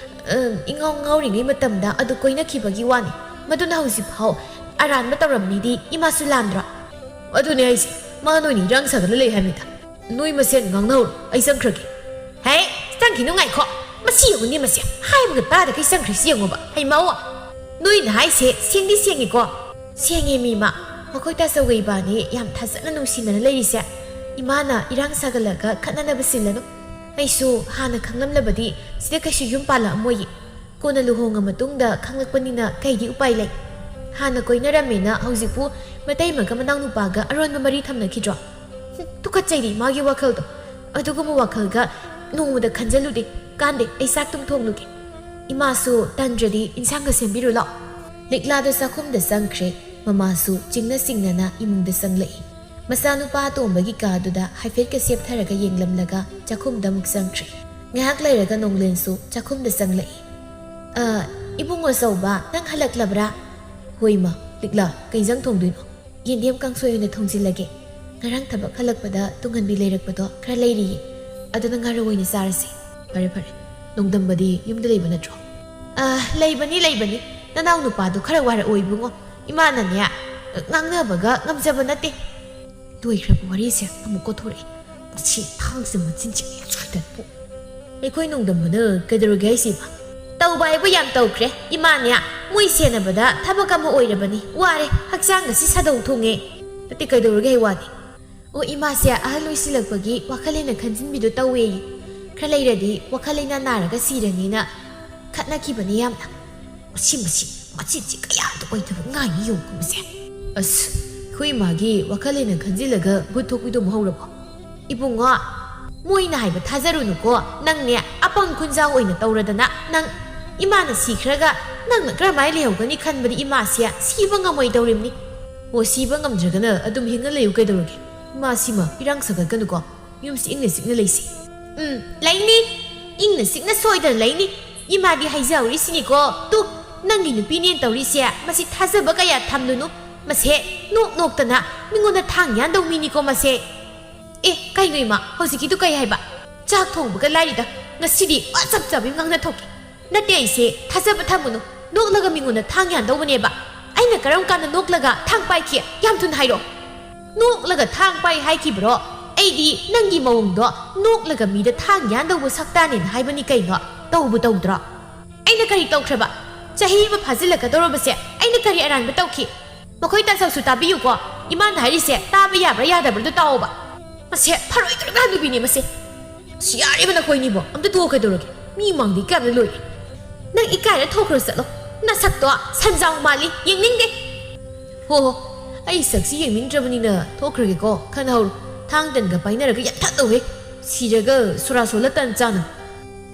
ꯑ, ꯏꯉꯥꯎ ꯉꯥꯎꯔꯤꯉꯩ ꯃꯇꯝꯗ ꯑꯗꯨ ꯀꯣꯏꯅꯈꯤꯕꯒꯤ ꯋꯥꯅꯤ꯫ ꯃꯗꯨꯅ ꯍꯧꯖꯤꯛꯐꯥꯎ ꯑꯔꯥꯟꯕ ꯇꯧꯔꯝꯅꯤꯗꯤ ꯏꯃꯥꯁꯨ ꯂꯥꯟꯗ꯭ꯔꯣ? ꯑꯗꯨꯅꯦ ꯍꯥꯏꯁꯦ, ꯃꯥ ꯅꯣꯏꯅ ꯏꯔꯥꯡ ꯁꯥꯒꯠꯂ ꯂꯩ ꯍꯥꯏꯕꯅꯤꯗ꯫ ꯅꯣꯏ ꯃꯁꯦꯟ ꯉꯥꯡꯅꯍꯧꯔꯣ, ꯑꯩ ꯆꯪꯈ꯭ꯔꯒꯦ꯫ ꯍꯦ, ꯆꯪꯈꯤꯅꯨ, ꯉꯥꯏꯈꯣ꯫ ꯃꯁꯤ ꯌꯦꯡꯉꯨꯅꯦ, ꯃꯁꯤ ꯍꯥꯏꯕꯒ ꯇꯥꯗꯈꯩ ꯆꯪꯈ꯭ꯔꯤꯁꯤ ꯌꯦꯡꯉꯣꯕ꯫ ꯍꯩꯃꯥꯋꯣ, ꯅꯣꯏꯅ ꯍꯥꯏꯁꯦ ꯁꯦꯡꯗꯤ ꯁꯦꯡꯉꯤꯀꯣ? ꯁꯦꯡꯉꯦ ꯃꯤꯃ꯫ ꯃꯈꯣꯏ ꯇꯥꯆꯧꯒ ꯏꯕꯥꯅꯤ ꯌꯥꯝ ꯊꯥꯖꯅ ꯅꯨꯡꯁꯤꯅꯅ ꯂꯩꯔꯤꯁꯦ ꯏꯃꯥꯅ ꯏꯔꯥꯡ ꯁꯥꯒꯠꯂꯒ ꯈꯠꯅꯅꯕ ꯁꯤꯜꯂꯅꯨ꯫ ꯑꯩꯁꯨ ꯍꯥꯟꯅ ꯈꯪꯂꯝꯂꯕꯗꯤ ꯁꯤꯗ ꯀꯩꯁꯨ ꯌꯨꯝ ꯄꯥꯜꯂꯛꯑꯝꯃꯣꯏꯌꯦ꯫ ꯀꯣꯟꯅ ꯂꯨꯍꯣꯡꯉ ꯃꯇꯨꯡꯗ ꯈꯪꯂꯛꯄꯅꯤꯅ ꯀꯩꯗꯤ ꯎꯄꯥꯏ ꯂꯩ? ꯍꯥꯟꯅ ꯀꯣꯏꯅꯔꯝꯃꯦꯅ ꯍꯧꯖꯤꯛꯄꯨ ꯃꯇꯩꯃꯒ ꯃꯅꯥꯎꯅꯨꯄꯥꯒ ꯑꯔꯣꯟꯕ ꯃꯔꯤ ꯊꯝꯅꯈꯤꯗ꯭ꯔꯣ? ꯍꯨꯝ, ꯇꯨꯀꯠꯆꯩꯗꯤ ꯃꯥꯒꯤ ꯋꯥꯈꯜꯗꯣ꯫ ꯑꯗꯨꯒꯨꯝꯕ ꯋꯥꯈꯜꯒ ꯅꯣꯡꯃꯗ ꯈꯟꯖꯜꯂꯨꯗꯦ꯫ ꯀꯥꯟꯗꯦ, ꯑꯩ ꯆꯥꯛ ꯇꯨꯝ ꯊꯣꯡꯂꯨꯒꯦ꯫ ꯏꯃꯥꯁꯨ ꯇꯟꯗ꯭ꯔꯗꯤ ꯏꯟꯁꯥꯡꯒ ꯁꯦꯝꯕꯤꯔꯨ ꯂꯥꯎ꯫ ꯂꯤꯛꯂꯥꯗꯣ ꯆꯥꯛꯈꯨꯝꯗ ꯆꯪꯈ꯭ꯔꯦ꯫ ꯃꯃꯥꯁꯨ ꯆꯤꯡꯅ ꯆꯤꯡꯅꯅ ꯏꯃꯨꯡꯗ ꯆꯪꯂꯛꯏ꯫ ꯃꯆꯥꯅꯨꯄꯥ ꯑꯇꯣꯝꯕꯒꯤ ꯀꯥꯗꯨꯗ ꯍꯥꯏꯐꯦꯠꯀ ꯁꯦꯞꯊꯔꯒ ꯌꯦꯡꯂꯝꯂꯒ ꯆꯥꯛꯈꯨꯝꯗ ꯑꯃꯨꯛ ꯆꯪꯈ꯭ꯔꯦ꯫ ꯉꯥꯏꯍꯥꯛ ꯂꯩꯔꯒ ꯅꯣꯡꯂꯦꯟꯁꯨ ꯆꯥꯛꯈꯨꯝꯗ ꯆꯪꯂꯛꯏ꯫ "ꯑ, ꯏꯕꯨꯡꯉꯣ ꯆꯧꯕ, ꯅꯪ ꯍꯜꯂꯛꯂꯕ꯭ꯔꯥ?" "ꯍꯣꯏ, ꯏꯃꯥ꯫ ꯂꯤꯛꯂꯥ, ꯀꯩ ꯏꯟꯖꯥꯡ ꯊꯣꯡꯗꯣꯏꯅꯣ?" "ꯌꯦꯟꯗꯦꯝ ꯀꯥꯡꯁꯣꯏ ꯑꯣꯏꯅ ꯊꯣꯡꯖꯤꯜꯂꯒꯦ꯫ ꯉꯔꯥꯡ ꯊꯕꯛ ꯍꯜꯂꯛꯄꯗ ꯇꯨꯡꯍꯟꯕꯤ ꯂꯩꯔꯛꯄꯗꯣ ꯈꯔ ꯂꯩꯔꯤꯌꯦ꯫ ꯑꯗꯨꯅ ꯉꯥꯔꯧ ꯑꯣꯏꯅ ꯆꯥꯔꯁꯦ꯫" "ꯐꯔꯦ, ꯐꯔꯦ꯫ ꯅꯣꯡꯗꯝꯕꯗꯤ ꯌꯨꯝꯗ ꯂꯩꯕ ꯅꯠꯇ꯭ꯔꯣ?" "ꯑ, ꯂꯩꯕꯅꯤ, ꯂꯩꯕꯅꯤ꯫ ꯅꯅꯥꯎ ꯅꯨꯄꯥꯗꯣ ꯈꯔ ꯋꯥꯔꯛꯑꯣ ꯏꯕꯨꯡꯉꯣ꯫ ꯏꯃꯥꯅꯅꯦ, ꯉꯥꯡꯅꯕꯒ ꯉꯝꯖꯕ ꯅꯠꯇꯦ꯫" ꯂꯣꯏꯈ꯭ꯔꯕ ꯋꯥꯔꯤꯁꯦ ꯑꯃꯨꯛ ꯀꯣꯊꯣꯔꯛꯑꯦ꯫ ꯃꯁꯤ ꯊꯥꯡꯁꯦ ꯃꯆꯤꯟ ꯆꯤꯛꯑꯦ ꯁꯣꯏꯗꯅꯄꯨ꯫ ꯑꯩꯈꯣꯏ ꯅꯣꯡꯗꯝꯕꯅ ꯀꯩꯗꯧꯔꯒꯦ ꯍꯥꯏꯁꯤꯕ? ꯇꯧꯕ ꯍꯥꯏꯕꯨ ꯌꯥꯝ ꯇꯧꯈ꯭ꯔꯦ꯫ ꯏꯃꯥꯅꯦ, ꯃꯣꯏ ꯁꯦꯟꯅꯕꯗ ꯊꯕꯛ ꯑꯃ ꯑꯣꯏꯔꯕꯅꯤ꯫ ꯋꯥꯔꯦ, ꯍꯛꯆꯥꯡꯒꯁꯤ ꯁꯥꯗꯧ ꯊꯣꯡꯉꯦ꯫ ꯅꯠꯇꯦ, ꯀꯩꯗꯧꯔꯒꯦ ꯍꯥꯏ ꯋꯥꯅꯤ? ꯑꯣ, ꯏꯃꯥꯁꯦ ꯑꯍꯜ ꯑꯣꯏꯁꯤꯜꯂꯛꯄꯒꯤ ꯋꯥꯈꯜ ꯍꯦꯟꯅ ꯈꯟꯖꯤꯟꯕꯤꯗꯣ ꯇꯧꯋꯦꯌꯦ꯫ ꯈꯔ ꯂꯩꯔꯗꯤ ꯋꯥꯈꯜ ꯂꯩꯅꯥ ꯅꯥꯔꯒ ꯁꯤꯔꯅꯤꯅ ꯈꯠꯅꯈꯤꯕꯅꯤ ꯌꯥꯝꯅ꯫ ꯃꯁꯤ, ꯃꯁꯤ, ꯃꯆꯤꯟꯁꯤ ꯀꯌꯥꯗ ꯑꯣꯏꯗꯕ ꯉꯥꯡꯉꯤ ꯌꯦꯡꯉꯨꯀꯣ ꯃꯁꯦ꯫ ꯑꯁ, ꯑꯩꯈꯣꯏ ꯏꯃꯥꯒꯤ ꯋꯥꯈꯜ ꯍꯦꯟꯅ ꯈꯟꯖꯤꯜꯂꯒ ꯚꯨꯠ ꯊꯣꯛꯄꯤꯗꯣ ꯑꯃꯨꯛ ꯍꯧꯔꯕꯣ? ꯏꯕꯨꯡꯉꯣ, ꯃꯣꯏꯅ ꯍꯥꯏꯕ ꯊꯥꯖꯔꯨꯅꯨꯀꯣ꯫ ꯅꯪꯅꯦ ꯑꯄꯪ ꯈꯨꯟꯖꯥꯎ ꯑꯣꯏꯅ ꯇꯧꯔꯗꯅ꯫ ꯅꯪ ꯏꯃꯥꯅ ꯁꯤꯈ꯭ꯔꯒ ꯅꯪꯅ ꯀꯔꯝꯍꯥꯏꯅ ꯂꯩꯍꯧꯒꯅꯤ ꯈꯟꯕꯗꯤ ꯏꯃꯥꯁꯦ ꯁꯤꯕ ꯉꯝꯃꯣꯏꯗꯧꯔꯤꯕꯅꯤ꯫ ꯑꯣ, ꯁꯤꯕ ꯉꯝꯗ꯭ꯔꯒꯅ ꯑꯗꯨꯝ ꯍꯤꯡꯅ ꯂꯩꯌꯨ ꯀꯩꯗꯧꯔꯒꯦ? ꯏꯃꯥꯁꯤꯃ ꯏꯔꯥꯡ ꯁꯥꯒꯠꯀꯅꯨꯀꯣ꯫ ꯌꯨꯝꯁꯤ ꯏꯪꯅ ꯆꯤꯛꯅ ꯂꯩꯁꯤ꯫ ꯎꯝ, ꯂꯩꯅꯤ꯫ ꯏꯪꯅ ꯆꯤꯛꯅ ꯁꯣꯏꯗꯅ ꯂꯩꯅꯤ꯫ ꯏꯃꯥꯗꯤ ꯍꯥꯏꯖꯍꯧꯔꯤꯁꯤꯅꯤꯀꯣ꯫ ꯇꯨ, ꯅꯪꯒꯤ ꯅꯨꯄꯤꯅꯦꯅ ꯇꯧꯔꯤꯁꯦ, ꯃꯁꯤ ꯊꯥꯖꯕ ꯀꯌꯥ ꯊꯝꯂꯨꯅꯨ꯫ ꯃꯁꯦ ꯅꯣꯛ ꯅꯣꯛꯇꯅ ꯃꯤꯉꯣꯟꯗ ꯊꯥꯡ ꯌꯥꯟꯗꯧ ꯃꯤꯅꯤꯀꯣ ꯃꯁꯦ꯫ ꯑꯦ, ꯀꯩꯅꯣ ꯏꯃꯥ, ꯍꯧꯖꯤꯛꯀꯤꯗꯨ ꯀꯩ ꯍꯥꯏꯕ? ꯆꯥꯛ ꯊꯣꯡꯕꯒ ꯂꯥꯏꯔꯤꯗ, ꯉꯁꯤꯗꯤ ꯋꯥ ꯆꯞ ꯆꯥꯕꯤ ꯉꯥꯡꯅ ꯊꯣꯛꯀꯦ꯫ ꯅꯠꯇꯦ ꯑꯩꯁꯦ, ꯊꯥꯖꯕ ꯊꯝꯒꯅꯨ꯫ ꯅꯣꯛꯂꯒ ꯃꯤꯉꯣꯟꯗ ꯊꯥꯡ ꯌꯥꯟꯗꯧꯕꯅꯦꯕ꯫ ꯑꯩꯅ ꯀꯔꯝ ꯀꯥꯟꯗ ꯅꯣꯛꯂꯒ ꯊꯥꯡ ꯄꯥꯏꯈꯤ? ꯌꯥꯝ ꯊꯨꯅ ꯍꯥꯏꯔꯛꯑꯣ꯫ ꯅꯣꯛꯂꯒ ꯊꯥꯡ ꯄꯥꯏ ꯍꯥꯏꯈꯤꯕ꯭ꯔꯣ? ꯑꯩꯗꯤ ꯅꯪꯒꯤ ꯃꯑꯣꯡꯗꯣ ꯅꯣꯛꯂꯒ ꯃꯤꯗ ꯊꯥꯡ ꯌꯥꯟꯗꯧꯕ ꯁꯛꯇꯥꯅꯦꯅ ꯍꯥꯏꯕꯅꯤ ꯀꯩꯅꯣ꯫ ꯇꯧꯕꯨ ꯇꯧꯗ꯭ꯔꯣ? ꯑꯩꯅ ꯀꯔꯤ ꯇꯧꯈ꯭ꯔꯕ? ꯆꯍꯤ ꯑꯃ ꯐꯥꯖꯤꯜꯂꯛꯀꯗꯧꯔꯕꯁꯦ ꯑꯩꯅ ꯀꯔꯤ ꯑꯔꯥꯟꯕ ꯇꯧꯈꯤ? ꯃꯈꯣꯏ ꯇꯥꯆꯧꯁꯨ ꯇꯥꯕꯤꯌꯨꯀꯣ꯫ ꯏꯃꯥꯅ ꯍꯥꯏꯔꯤꯁꯦ ꯇꯥꯕ ꯌꯥꯕ꯭ꯔꯥ ꯌꯥꯗꯕ꯭ꯔꯥꯗꯣ ꯇꯥꯎꯑꯣꯕ꯫ ꯃꯁꯦ ꯐꯔꯣꯏꯗꯧꯔꯤꯕ ꯍꯅꯨꯕꯤꯅꯦ ꯃꯁꯦ꯫ ꯑꯁ, ꯌꯥꯔꯦꯕ ꯅꯈꯣꯏꯅꯤꯕꯣ꯫ ꯑꯝꯇ ꯇꯣꯛꯑꯣ ꯀꯩꯗꯧꯔꯒꯦ? ꯃꯤ ꯃꯥꯡꯗ ꯏꯀꯥꯏꯕꯅ ꯂꯣꯏꯔꯦ꯫ ꯅꯪ ꯏꯀꯥꯏꯔ ꯊꯣꯛꯈ꯭ꯔꯣ ꯆꯠꯂꯣ꯫ ꯅꯁꯛꯇꯣ ꯁꯟꯖꯥꯎ ꯃꯥꯜꯂꯤ, ꯌꯦꯡꯅꯤꯡꯗꯦ꯫ ꯍꯣ ꯍꯣ, ꯑꯩ ꯁꯛꯁꯤ ꯌꯦꯡꯅꯤꯡꯗ꯭ꯔꯕꯅꯤꯅ ꯊꯣꯛꯈ꯭ꯔꯒꯦꯀꯣ꯫ ꯈꯟꯅꯍꯧꯔꯣ꯫ ꯊꯥꯡ ꯇꯟꯒ ꯄꯥꯏꯅꯔꯒ ꯌꯥꯝꯊꯠꯂꯧꯍꯦ꯫ ꯁꯤꯔꯒ ꯁꯣꯔꯥ ꯁꯣꯜꯂ ꯇꯟ ꯆꯥꯅ꯫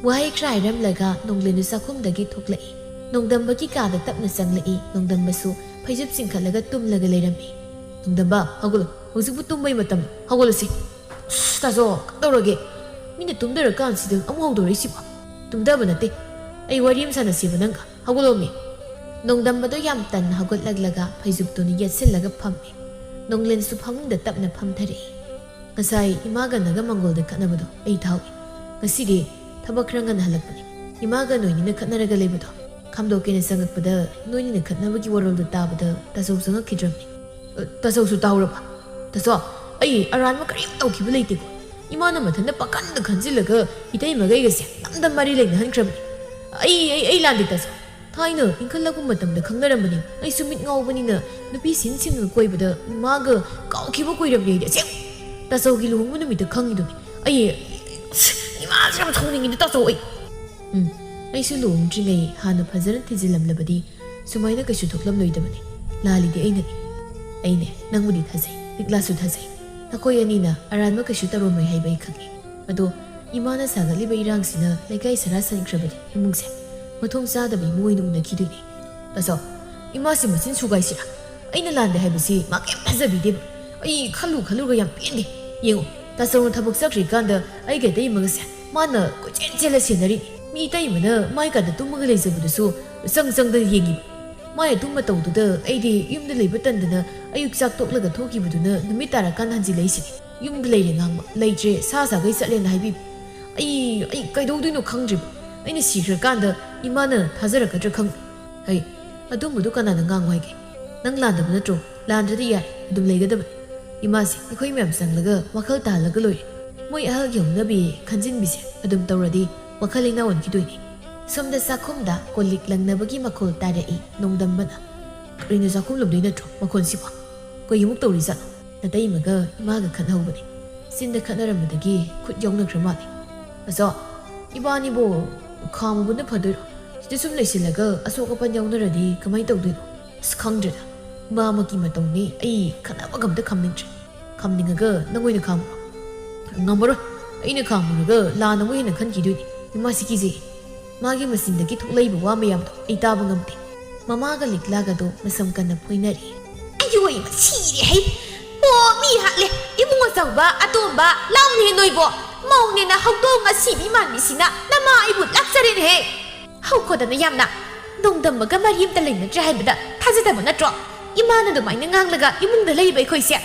ꯋꯥꯍꯩ ꯈꯔ ꯍꯥꯏꯔꯝꯂꯒ ꯅꯣꯡꯂꯦꯟꯗꯨ ꯆꯥꯛꯈꯨꯝꯗꯒꯤ ꯊꯣꯛꯂꯛꯏ꯫ ꯅꯣꯡꯗꯝꯕꯒꯤ ꯀꯥꯗ ꯇꯞꯅ ꯆꯪꯂꯛꯏ꯫ ꯅꯣꯡꯗꯝꯕꯁꯨ ꯐꯩꯖꯨꯞ ꯆꯤꯡꯈꯠꯂꯒ ꯇꯨꯝꯂꯒ ꯂꯩꯔꯝꯃꯤ꯫ "ꯅꯣꯡꯗꯝꯕ, ꯍꯧꯒꯠꯂꯣ꯫ ꯍꯧꯖꯤꯛꯄꯨ ꯇꯨꯝꯕꯩ ꯃꯇꯝ꯫ ꯍꯧꯒꯠꯂꯁꯤ꯫" "ꯑꯁ, ꯇꯥꯆꯧ, ꯀꯩꯗꯧꯔꯒꯦ? ꯃꯤꯅ ꯇꯨꯝꯗꯔꯀꯥꯟꯁꯤꯗ ꯑꯃꯨꯛ ꯍꯧꯗꯣꯔꯛꯏꯁꯤꯕꯣ?" "ꯇꯨꯝꯗꯕ ꯅꯠꯇꯦ꯫ ꯑꯩ ꯋꯥꯔꯤ ꯑꯃ ꯁꯥꯟꯅꯁꯦꯕ ꯅꯪꯒ꯫ ꯍꯧꯒꯠꯂꯣꯃꯤ꯫" ꯅꯣꯡꯗꯝꯕꯗꯣ ꯌꯥꯝ ꯇꯟꯅ ꯍꯧꯒꯠꯂꯛꯂꯒ ꯐꯩꯖꯨꯞꯇꯨꯅ ꯌꯦꯠꯁꯤꯜꯂꯒ ꯐꯝꯃꯤ꯫ ꯅꯣꯡꯂꯦꯟꯁꯨ ꯐꯃꯨꯡꯗ ꯇꯞꯅ ꯐꯝꯊꯔꯛꯏ꯫ "ꯉꯁꯥꯏ ꯏꯃꯥꯒ ꯅꯒ ꯃꯪꯒꯣꯜꯗ ꯈꯠꯅꯕꯗꯣ ꯑꯩ ꯊꯥꯍꯧꯏ꯫ ꯉꯁꯤꯗꯤ ꯊꯕꯛ ꯈꯔ ꯉꯟꯅ ꯍꯜꯂꯛꯄꯅꯤ꯫ ꯏꯃꯥꯒ ꯅꯣꯏꯅꯤꯅ ꯈꯠꯅꯔꯒ ꯂꯩꯕꯗꯣ ꯈꯥꯝꯗꯣꯛꯀꯦꯅ ꯆꯪꯉꯛꯄꯗ ꯅꯣꯏꯅꯤꯅ ꯈꯠꯅꯕꯒꯤ ꯋꯥꯔꯣꯜꯗꯣ ꯇꯥꯕꯗ ꯇꯥꯆꯧ ꯆꯪꯉꯛꯈꯤꯗ꯭ꯔꯕꯅꯤ꯫" "ꯑ, ꯇꯥꯆꯧꯁꯨ ꯇꯥꯍꯧꯔꯕ?" "ꯇꯥꯆꯧ, ꯑꯩ ꯑꯔꯥꯟꯕ ꯀꯔꯤꯝ ꯇꯧꯈꯤꯕ ꯂꯩꯇꯦꯀꯣ꯫ ꯏꯃꯥꯅ ꯃꯊꯟꯇ ꯄꯥꯈꯟꯗ ꯈꯟꯖꯤꯜꯂꯒ ꯏꯇꯩꯃꯒꯩꯒꯁꯦ ꯅꯝꯗ ꯃꯔꯤ ꯂꯩꯅꯍꯟꯈ꯭ꯔꯕꯅꯤ꯫ ꯑꯩ, ꯑꯩ, ꯑꯩ ꯂꯥꯟꯗꯦ ꯇꯥꯆꯧ꯫ ꯊꯥꯏꯅ ꯏꯟꯈꯠꯂꯛꯄ ꯃꯇꯝꯗ ꯈꯪꯅꯔꯝꯕꯅꯤ꯫ ꯑꯩꯁꯨ ꯃꯤꯠ ꯉꯥꯎꯕꯅꯤꯅ ꯅꯨꯄꯤ ꯁꯤꯟ ꯁꯤꯟꯗꯨꯅ ꯀꯣꯏꯕꯗ ꯃꯥꯒ ꯀꯥꯎꯈꯤꯕ ꯀꯨꯏꯔꯕꯅꯤ ꯑꯩꯗꯤ꯫ ꯑꯁꯦꯡ ꯇꯥꯆꯧꯒꯤ ꯂꯨꯍꯣꯡꯕ ꯅꯨꯃꯤꯠꯇ ꯈꯪꯉꯤꯗꯨꯅꯤ꯫ ꯑꯩ, ꯑꯁ, ꯏꯃꯥꯁꯦ ꯌꯥꯝ ꯁꯥꯎꯅꯤꯡꯉꯤꯗ ꯇꯥꯆꯧ ꯑꯩ꯫" "ꯎꯝ, ꯑꯩꯁꯨ ꯂꯨꯍꯣꯡꯗ꯭ꯔꯤꯉꯩ ꯍꯥꯟꯅ ꯐꯖꯅ ꯊꯤꯖꯤꯜꯂꯝꯂꯕꯗꯤ ꯁꯨꯃꯥꯏꯅ ꯀꯩꯁꯨ ꯊꯣꯛꯂꯝꯂꯣꯏꯗꯕꯅꯤ꯫ ꯂꯥꯜꯂꯤꯗꯤ ꯑꯩꯅꯅꯤ꯫" "ꯑꯩꯅꯦ, ꯅꯪꯕꯨꯗꯤ ꯊꯥꯖꯩ, ꯂꯤꯛꯂꯥꯁꯨ ꯊꯥꯖꯩ꯫ ꯅꯈꯣꯏ ꯑꯅꯤꯅ ꯑꯔꯥꯟꯕ ꯀꯩꯁꯨ ꯇꯧꯔꯝꯃꯣꯏ ꯍꯥꯏꯕ ꯑꯩ ꯈꯪꯉꯤ꯫ ꯑꯗꯣ ꯏꯃꯥꯅ ꯁꯥꯒꯠꯂꯤꯕ ꯏꯔꯥꯡꯁꯤꯅ ꯂꯩꯀꯥꯏ ꯁꯔꯥ ꯁꯟꯈ꯭ꯔꯕꯗꯤ ꯏꯃꯨꯡꯁꯦ ꯃꯊꯣꯡ ꯆꯥꯗꯕ ꯏꯃꯨꯡ ꯑꯣꯏꯅ ꯎꯅꯈꯤꯗꯣꯏꯅꯤ꯫" "ꯇꯥꯆꯧ, ꯏꯃꯥꯁꯤ ꯃꯆꯤꯟ ꯁꯨꯒꯥꯏꯁꯤꯔꯥ?" ꯑꯩꯅ ꯂꯥꯟꯗꯦ ꯍꯥꯏꯕꯁꯤ ꯃꯥ ꯀꯩꯝ ꯊꯥꯖꯕꯤꯗꯦꯕ꯫ ꯑꯩ ꯈꯜꯂꯨ ꯈꯜꯂꯨꯔꯒ ꯌꯥꯝ ꯄꯦꯟꯗꯦ꯫ ꯌꯦꯡꯉꯨ, ꯇꯥꯆꯧꯅ ꯊꯕꯛ ꯆꯠꯈ꯭ꯔꯤꯀꯥꯟꯗ ꯑꯩꯒ ꯑꯇꯩꯃꯒꯁꯦ ꯃꯥꯅ ꯀꯣꯏꯆꯦꯟ ꯆꯦꯜꯂ ꯁꯦꯟꯅꯔꯤꯅꯤ꯫ ꯃꯤ ꯑꯇꯩꯃꯅ ꯃꯥꯏ ꯀꯥꯗ ꯇꯨꯝꯃꯒ ꯂꯩꯖꯕꯗꯨꯁꯨ ꯆꯪ ꯆꯪꯗꯅ ꯌꯦꯡꯉꯤꯕ꯫ ꯃꯥꯏ ꯑꯗꯨꯝ ꯃꯇꯧꯗꯨꯗ ꯑꯩꯗꯤ ꯌꯨꯝꯗ ꯂꯩꯕ ꯇꯟꯗꯅ ꯑꯌꯨꯛ ꯆꯥꯛ ꯇꯣꯛꯂꯒ ꯊꯣꯛꯈꯤꯕꯗꯨꯅ ꯅꯨꯃꯤꯠ ꯇꯥꯔꯀꯥꯟꯗ ꯍꯟꯖꯤꯜꯂꯛꯏꯁꯤꯅꯤ꯫ ꯌꯨꯝꯗ ꯂꯩꯔꯦ ꯉꯥꯡꯕ, ꯂꯩꯇ꯭ꯔꯦ ꯁꯥ ꯁꯥꯈꯩ ꯆꯠꯂꯦꯅ ꯍꯥꯏꯕꯤꯕ꯫ ꯑꯩ, ꯑꯩ ꯀꯩꯗꯧꯗꯣꯏꯅꯣ ꯈꯪꯗ꯭ꯔꯤꯕ꯫ ꯑꯩꯅ ꯁꯤꯈ꯭ꯔꯀꯥꯟꯗ ꯏꯃꯥꯅ ꯊꯥꯖꯔꯛꯀꯗ꯭ꯔꯥ ꯈꯪꯗꯦ꯫ ꯍꯩ, ꯑꯗꯨꯝꯕꯗꯨ ꯀꯅꯥꯅ ꯉꯥꯡꯉꯨ ꯍꯥꯏꯒꯦ? ꯅꯪ ꯂꯥꯟꯗꯕ ꯅꯠꯇ꯭ꯔꯣ? ꯂꯥꯟꯗ꯭ꯔꯗꯤ ꯌꯥꯔꯦ, ꯑꯗꯨꯝ ꯂꯩꯒꯗꯕꯅꯤ꯫ ꯏꯃꯥꯁꯦ ꯑꯩꯈꯣꯏ ꯃꯌꯥꯝ ꯆꯪꯂꯒ ꯋꯥꯈꯜ ꯇꯥꯍꯜꯂꯒ ꯂꯣꯏꯔꯦ꯫ ꯃꯣꯏ ꯑꯍꯜꯒꯤ ꯍꯧꯅꯕꯤ ꯈꯟꯖꯤꯟꯕꯤꯁꯦ ꯑꯗꯨꯝ ꯇꯧꯔꯗꯤ ꯋꯥꯈꯜ ꯂꯩꯅꯥ ꯑꯣꯟꯈꯤꯗꯣꯏꯅꯤ꯫ ꯁꯣꯝꯗ ꯆꯥꯛꯈꯨꯝꯗ ꯀꯣꯜ ꯂꯤꯛ ꯂꯪꯅꯕꯒꯤ ꯃꯈꯣꯜ ꯇꯥꯔꯛꯏ ꯅꯣꯡꯗꯝꯕꯅ꯫ ꯀꯔꯤꯅꯣ ꯆꯥꯛꯈꯨꯝ ꯂꯨꯝꯗꯣꯏ ꯅꯠꯇ꯭ꯔꯣ ꯃꯈꯣꯟꯁꯤꯕꯣ? ꯀꯩꯃꯨꯛ ꯇꯧꯔꯤꯖꯥꯠꯅꯣ? ꯅꯇꯩꯃꯒ ꯏꯃꯥꯒ ꯈꯠꯅꯍꯧꯕꯅꯤ꯫ ꯆꯤꯟꯗ ꯈꯠꯅꯔꯝꯕꯗꯒꯤ ꯈꯨꯠ ꯌꯥꯎꯅꯈ꯭ꯔ ꯃꯥꯜꯂꯦ꯫ ꯑꯆꯥ, ꯏꯕꯥꯅꯤꯕꯨ ꯈꯥꯝꯃꯨꯕꯅ ꯐꯗꯣꯏꯔꯣ? ꯁꯤꯗ ꯁꯨꯝ ꯂꯩꯁꯤꯜꯂꯒ ꯑꯁꯣꯛ ꯑꯄꯟ ꯌꯥꯎꯅꯔꯗꯤ ꯀꯃꯥꯏꯅ ꯇꯧꯗꯣꯏꯅꯣ? ꯑꯁ, ꯈꯪꯗ꯭ꯔꯦꯗ꯫ ꯏꯃꯥꯃꯛꯀꯤ ꯃꯇꯧꯅꯤ, ꯑꯩ ꯈꯠꯅꯕꯒ ꯑꯝꯇ ꯈꯥꯝꯅꯤꯡꯗ꯭ꯔꯦ꯫ ꯈꯥꯝꯅꯤꯡꯉꯒ ꯅꯪ ꯑꯣꯏꯅ ꯈꯥꯝꯃꯨꯔꯣ? ꯉꯝꯃꯔꯣꯏ꯫ ꯑꯩꯅ ꯈꯥꯝꯃꯨꯔꯒ ꯂꯥꯟꯅ ꯑꯃꯨꯛ ꯍꯦꯟꯅ ꯈꯟꯈꯤꯗꯣꯏꯅꯤ꯫ ꯏꯃꯥꯁꯤ ꯀꯤꯖꯩ꯫ ꯃꯥꯒꯤ ꯃꯆꯤꯟꯗꯒꯤ ꯊꯣꯛꯂꯛꯏꯕ ꯋꯥ ꯃꯌꯥꯝꯗꯣ ꯑꯩ ꯇꯥꯕ ꯉꯝꯗꯦ꯫ ꯃꯃꯥꯒ ꯂꯤꯛꯂꯥꯒꯗꯣ ꯃꯁꯝ ꯀꯟꯅ ꯐꯣꯏꯅꯔꯤ꯫ ꯑꯌꯣꯏ, ꯃꯁꯤꯔꯦ ꯍꯩ! ꯑꯣ, ꯃꯤ ꯍꯥꯠꯂꯦ! ꯏꯕꯨꯡ ꯑꯆꯧꯕ, ꯑꯇꯣꯝꯕ, ꯂꯥꯎꯅꯦ ꯅꯣꯏꯕꯣ! ꯃꯧꯅꯦꯅ ꯍꯧꯗꯣꯡ ꯑꯁꯤꯕꯤ ꯃꯥꯟꯕꯤꯁꯤꯅ ꯅꯃꯥ ꯑꯩꯕꯨ ꯂꯥꯛꯆꯔꯦꯅꯦꯍꯦ! ꯍꯧꯈꯣꯗꯅ ꯌꯥꯝꯅ! ꯅꯣꯡꯗꯝꯕꯒ ꯃꯔꯤ ꯑꯝꯇ ꯂꯩꯅꯗ꯭ꯔꯦ ꯍꯥꯏꯕꯗ ꯊꯥꯖꯗꯕ ꯅꯠꯇ꯭ꯔꯣ? ꯏꯃꯥꯅ ꯑꯗꯨꯃꯥꯏꯅ ꯉꯥꯡꯂꯒ ꯏꯃꯨꯡꯗ ꯂꯩꯔꯤꯕ ꯑꯩꯈꯣꯏꯁꯦ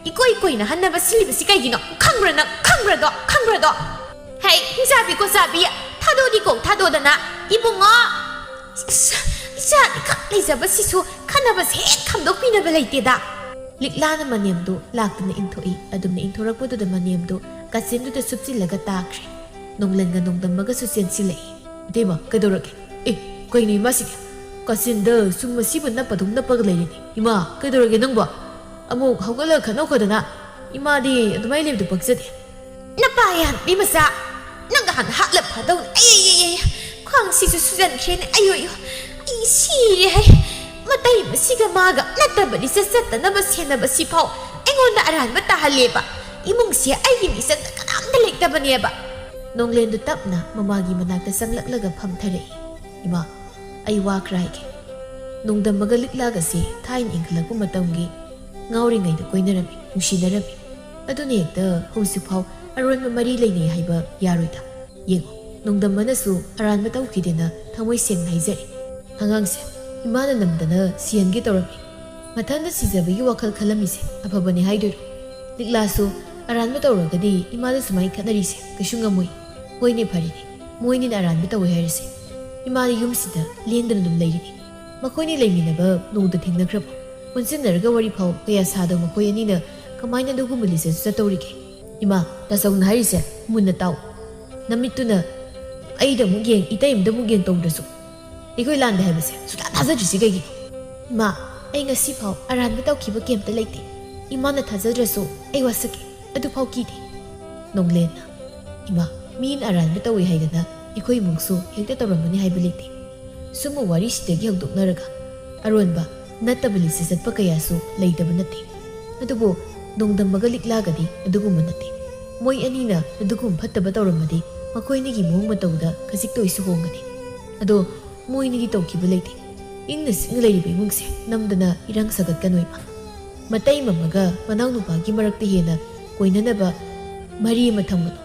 ꯏꯀꯣꯏ ꯀꯣꯏꯅ ꯍꯟꯅꯕ ꯁꯤꯜꯂꯤꯕꯁꯤ ꯀꯩꯒꯤꯅꯣ? ꯈꯪꯕ꯭ꯔꯥ ꯅꯪ? ꯈꯪꯕ꯭ꯔꯗꯣ? ꯈꯪꯕ꯭ꯔꯗꯣ? ꯍꯩ, ꯍꯤꯡꯆꯥꯕꯤ ꯀꯣꯆꯥꯕꯤ, ꯊꯥꯗꯣꯛꯑꯗꯤ ꯀꯣꯛ ꯊꯥꯗꯣꯛꯑꯗꯅ, ꯏꯕꯨꯡꯉꯣ! ꯏꯁ, ꯏꯆꯥꯗꯤ ꯈꯛ ꯂꯩꯖꯕꯁꯤꯁꯨ ꯈꯟꯅꯕꯁꯦ ꯍꯦꯛ ꯈꯥꯝꯗꯣꯛꯄꯤꯅꯕ ꯂꯩꯇꯦꯗ꯫ ꯂꯤꯛꯂꯥꯅ ꯃꯅꯦꯝꯗꯨ ꯂꯥꯛꯇꯨꯅ ꯏꯟꯊꯣꯛꯏ꯫ ꯑꯗꯨꯝꯅ ꯏꯟꯊꯣꯔꯛꯄꯗꯨꯗ ꯃꯅꯦꯝꯗꯨ ꯀꯥꯆꯤꯟꯗꯨꯗ ꯁꯨꯞꯆꯤꯜꯂꯒ ꯇꯥꯈ꯭ꯔꯦ꯫ ꯅꯣꯡꯂꯦꯟꯒ ꯅꯣꯡꯗꯝꯕꯒꯁꯨ ꯆꯦꯟꯁꯤꯜꯂꯛꯏ꯫ ꯏꯇꯩꯃ, ꯀꯩꯗꯧꯔꯒꯦ? ꯑꯦ, ꯀꯩꯅꯣ ꯏꯃꯥꯁꯤꯗꯤ? ꯀꯥꯆꯤꯟꯗ ꯁꯨꯝ ꯃꯁꯤꯕꯨ ꯅꯞꯄꯗꯧ ꯅꯞꯄꯒ ꯂꯩꯔꯦꯅꯦ꯫ ꯏꯃꯥ, ꯀꯩꯗꯧꯔꯒꯦ ꯅꯪꯕꯣ? ꯑꯃꯨꯛ ꯍꯧꯒꯠꯂꯒ ꯈꯠꯅꯧ ꯈꯣꯗꯅ꯫ ꯏꯃꯥꯗꯤ ꯑꯗꯨꯃꯥꯏꯅ ꯂꯩꯕꯗꯨ ꯄꯛꯆꯗꯦ꯫ ꯅꯄꯥ ꯌꯥꯟꯕꯤ ꯃꯆꯥ, ꯅꯪꯒ ꯍꯥꯟꯅ ꯍꯥꯠꯂ ꯐꯗꯧꯅꯤ꯫ ꯑꯩ, ꯑꯩ, ꯑꯩ, ꯑꯩ, ꯈ꯭ꯋꯥꯡꯁꯤꯁꯨ ꯁꯨꯖꯟꯈ꯭ꯔꯦꯅꯦ꯫ ꯑꯩ, ꯑꯩ, ꯑꯩ ꯁꯤꯔꯦ ꯍꯩ꯫ ꯃꯇꯩ ꯃꯁꯤꯒ ꯃꯥꯒ ꯅꯠꯇꯕ ꯂꯤꯆꯠ ꯆꯠꯇꯅꯕ ꯁꯦꯟꯅꯕꯁꯤꯐꯥꯎ ꯑꯩꯉꯣꯟꯗ ꯑꯔꯥꯟꯕ ꯇꯥꯍꯜꯂꯦꯕ꯫ ꯏꯃꯨꯡꯁꯦ ꯑꯩꯒꯤ ꯃꯤꯆꯪꯗ ꯀꯅꯥꯝꯇ ꯂꯩꯇꯕꯅꯦꯕ꯫ ꯅꯣꯡꯂꯦꯟꯗꯨ ꯇꯞꯅ ꯃꯃꯥꯒꯤ ꯃꯅꯥꯛꯇ ꯆꯪꯂꯛꯂꯒ ꯐꯝꯊꯔꯛꯏ꯫ ꯏꯃꯥ, ꯑꯩ ꯋꯥ ꯈꯔ ꯍꯥꯏꯒꯦ꯫ ꯅꯣꯡꯗꯝꯕꯒ ꯂꯤꯛꯂꯥꯒꯁꯤ ꯊꯥꯏꯅ ꯏꯟꯈꯠꯂꯛꯄ ꯃꯇꯝꯒꯤ ꯉꯥꯎꯔꯤꯉꯩꯗ ꯀꯣꯏꯅꯔꯝꯃꯤ, ꯅꯨꯡꯁꯤꯅꯔꯝꯃꯤ꯫ ꯑꯗꯨꯅ ꯍꯦꯛꯇ ꯍꯧꯖꯤꯛꯐꯥꯎ ꯑꯔꯣꯟꯕ ꯃꯔꯤ ꯂꯩꯅꯩ ꯍꯥꯏꯕ ꯌꯥꯔꯣꯏꯗ꯫ ꯌꯦꯡꯉꯣ, ꯅꯣꯡꯗꯝꯕꯅꯁꯨ ꯑꯔꯥꯟꯕ ꯇꯧꯈꯤꯗꯦꯅ ꯊꯃꯣꯏ ꯁꯦꯡꯅ ꯍꯥꯏꯖꯔꯤ꯫ ꯑꯉꯥꯡꯁꯦ ꯏꯃꯥꯅ ꯅꯝꯗꯅ ꯁꯤꯍꯟꯒꯦ ꯇꯧꯔꯝꯃꯤ꯫ ꯃꯊꯟꯇ ꯁꯤꯖꯕꯒꯤ ꯋꯥꯈꯜ ꯈꯜꯂꯝꯃꯤꯁꯦ ꯑꯐꯕꯅꯤ ꯍꯥꯏꯗꯣꯏꯔꯣ? ꯂꯤꯛꯂꯥꯁꯨ ꯑꯔꯥꯟꯕ ꯇꯧꯔꯒꯗꯤ ꯏꯃꯥꯗ ꯁꯨꯃꯥꯏꯅ ꯈꯠꯅꯔꯤꯁꯦ ꯀꯩꯁꯨ ꯉꯝꯃꯣꯏ꯫ ꯍꯣꯏꯅꯦ, ꯐꯔꯦꯅꯦ, ꯃꯣꯏꯅꯤꯅ ꯑꯔꯥꯟꯕ ꯇꯧꯋꯦ ꯍꯥꯏꯔꯁꯦ꯫ ꯏꯃꯥꯗꯤ ꯌꯨꯝꯁꯤꯗ ꯂꯦꯡꯗꯅ ꯑꯗꯨꯝ ꯂꯩꯔꯤꯅꯤ꯫ ꯃꯈꯣꯏꯅꯤ ꯂꯩꯃꯤꯟꯅꯕ ꯅꯣꯡꯇ ꯊꯦꯡꯅꯈ꯭ꯔꯕꯣ? ꯑꯣꯟꯁꯤꯟꯅꯔꯒ ꯋꯥꯔꯤ ꯐꯥꯎ ꯀꯌꯥ ꯁꯥꯗꯕ ꯃꯈꯣꯏ ꯑꯅꯤꯅ ꯀꯃꯥꯏꯅ ꯑꯗꯨꯒꯨꯝꯕ ꯂꯤꯆꯠꯁꯨ ꯆꯠꯇꯧꯔꯤꯒꯦ? ꯏꯃꯥ, ꯇꯥꯆꯧꯅ ꯍꯥꯏꯔꯤꯁꯦ ꯃꯨꯟꯅ ꯇꯥꯎ꯫ ꯅꯃꯤꯠꯇꯨꯅ ꯑꯩꯗ ꯑꯃꯨꯛ ꯌꯦꯡ, ꯏꯇꯩ ꯑꯃꯗ ꯑꯃꯨꯛ ꯌꯦꯡ ꯇꯧꯗ꯭ꯔꯁꯨ ꯑꯩꯈꯣꯏ ꯂꯥꯟꯗꯦ ꯍꯥꯏꯕꯁꯦ ꯁꯨꯛꯊꯥ ꯊꯥꯖꯗ꯭ꯔꯤꯁꯤ ꯀꯩꯒꯤꯅꯣ? ꯏꯃꯥ, ꯑꯩ ꯉꯁꯤ ꯐꯥꯎ ꯑꯔꯥꯟꯕ ꯇꯧꯈꯤꯕ ꯀꯩꯝꯇ ꯂꯩꯇꯦ꯫ ꯏꯃꯥꯅ ꯊꯥꯖꯗ꯭ꯔꯁꯨ ꯑꯩ ꯋꯥꯁꯛꯀꯦ, ꯑꯗꯨꯐꯥꯎ ꯀꯤꯗꯦ꯫ ꯅꯣꯡꯂꯦꯟꯅ, ꯏꯃꯥ, ꯃꯤꯅ ꯑꯔꯥꯟꯕ ꯇꯧꯏ ꯍꯥꯏꯗꯅ ꯑꯩꯈꯣꯏ ꯏꯃꯨꯡꯁꯨ ꯍꯦꯛꯇ ꯇꯧꯔꯝꯕꯅꯤ ꯍꯥꯏꯕ ꯂꯩꯇꯦ꯫ ꯁꯨꯝꯕ ꯋꯥꯔꯤꯁꯤꯗꯒꯤ ꯍꯧꯗꯣꯛꯅꯔꯒ ꯑꯔꯣꯟꯕ ꯅꯠꯇꯕ ꯂꯤꯆꯠ ꯆꯠꯄ ꯀꯌꯥꯁꯨ ꯂꯩꯇꯕ ꯅꯠꯇꯦ꯫ ꯑꯗꯨꯕꯨ ꯅꯣꯡꯗꯝꯕꯒ ꯂꯤꯛꯂꯥꯒꯗꯤ ꯑꯗꯨꯒꯨꯝꯕ ꯅꯠꯇꯦ꯫ ꯃꯣꯏ ꯑꯅꯤꯅ ꯑꯗꯨꯒꯨꯝꯕ ꯐꯠꯇꯕ ꯇꯧꯔꯝꯃꯗꯤ ꯃꯈꯣꯏꯅꯤꯒꯤ ꯃꯑꯣꯡ ꯃꯇꯧꯗ ꯈꯖꯤꯛꯇ ꯑꯣꯏꯁꯨ ꯍꯣꯡꯒꯅꯤ꯫ ꯑꯗꯣ ꯃꯣꯏꯅꯤꯗꯤ ꯇꯧꯈꯤꯕ ꯂꯩꯇꯦ꯫ ꯏꯪꯅ ꯆꯤꯛꯅ ꯂꯩꯔꯤꯕ ꯏꯃꯨꯡꯁꯦ ꯅꯝꯗꯅ ꯏꯔꯥꯡ ꯁꯥꯒꯠꯀꯅꯨ ꯏꯃꯥ꯫ ꯃꯇꯩ ꯃꯝꯃꯒ ꯃꯅꯥꯎꯅꯨꯄꯥꯒꯤ ꯃꯔꯛꯇ ꯍꯦꯟꯅ ꯀꯣꯏꯅꯅꯕ ꯃꯔꯤ ꯑꯃ ꯊꯝꯒꯅꯨ꯫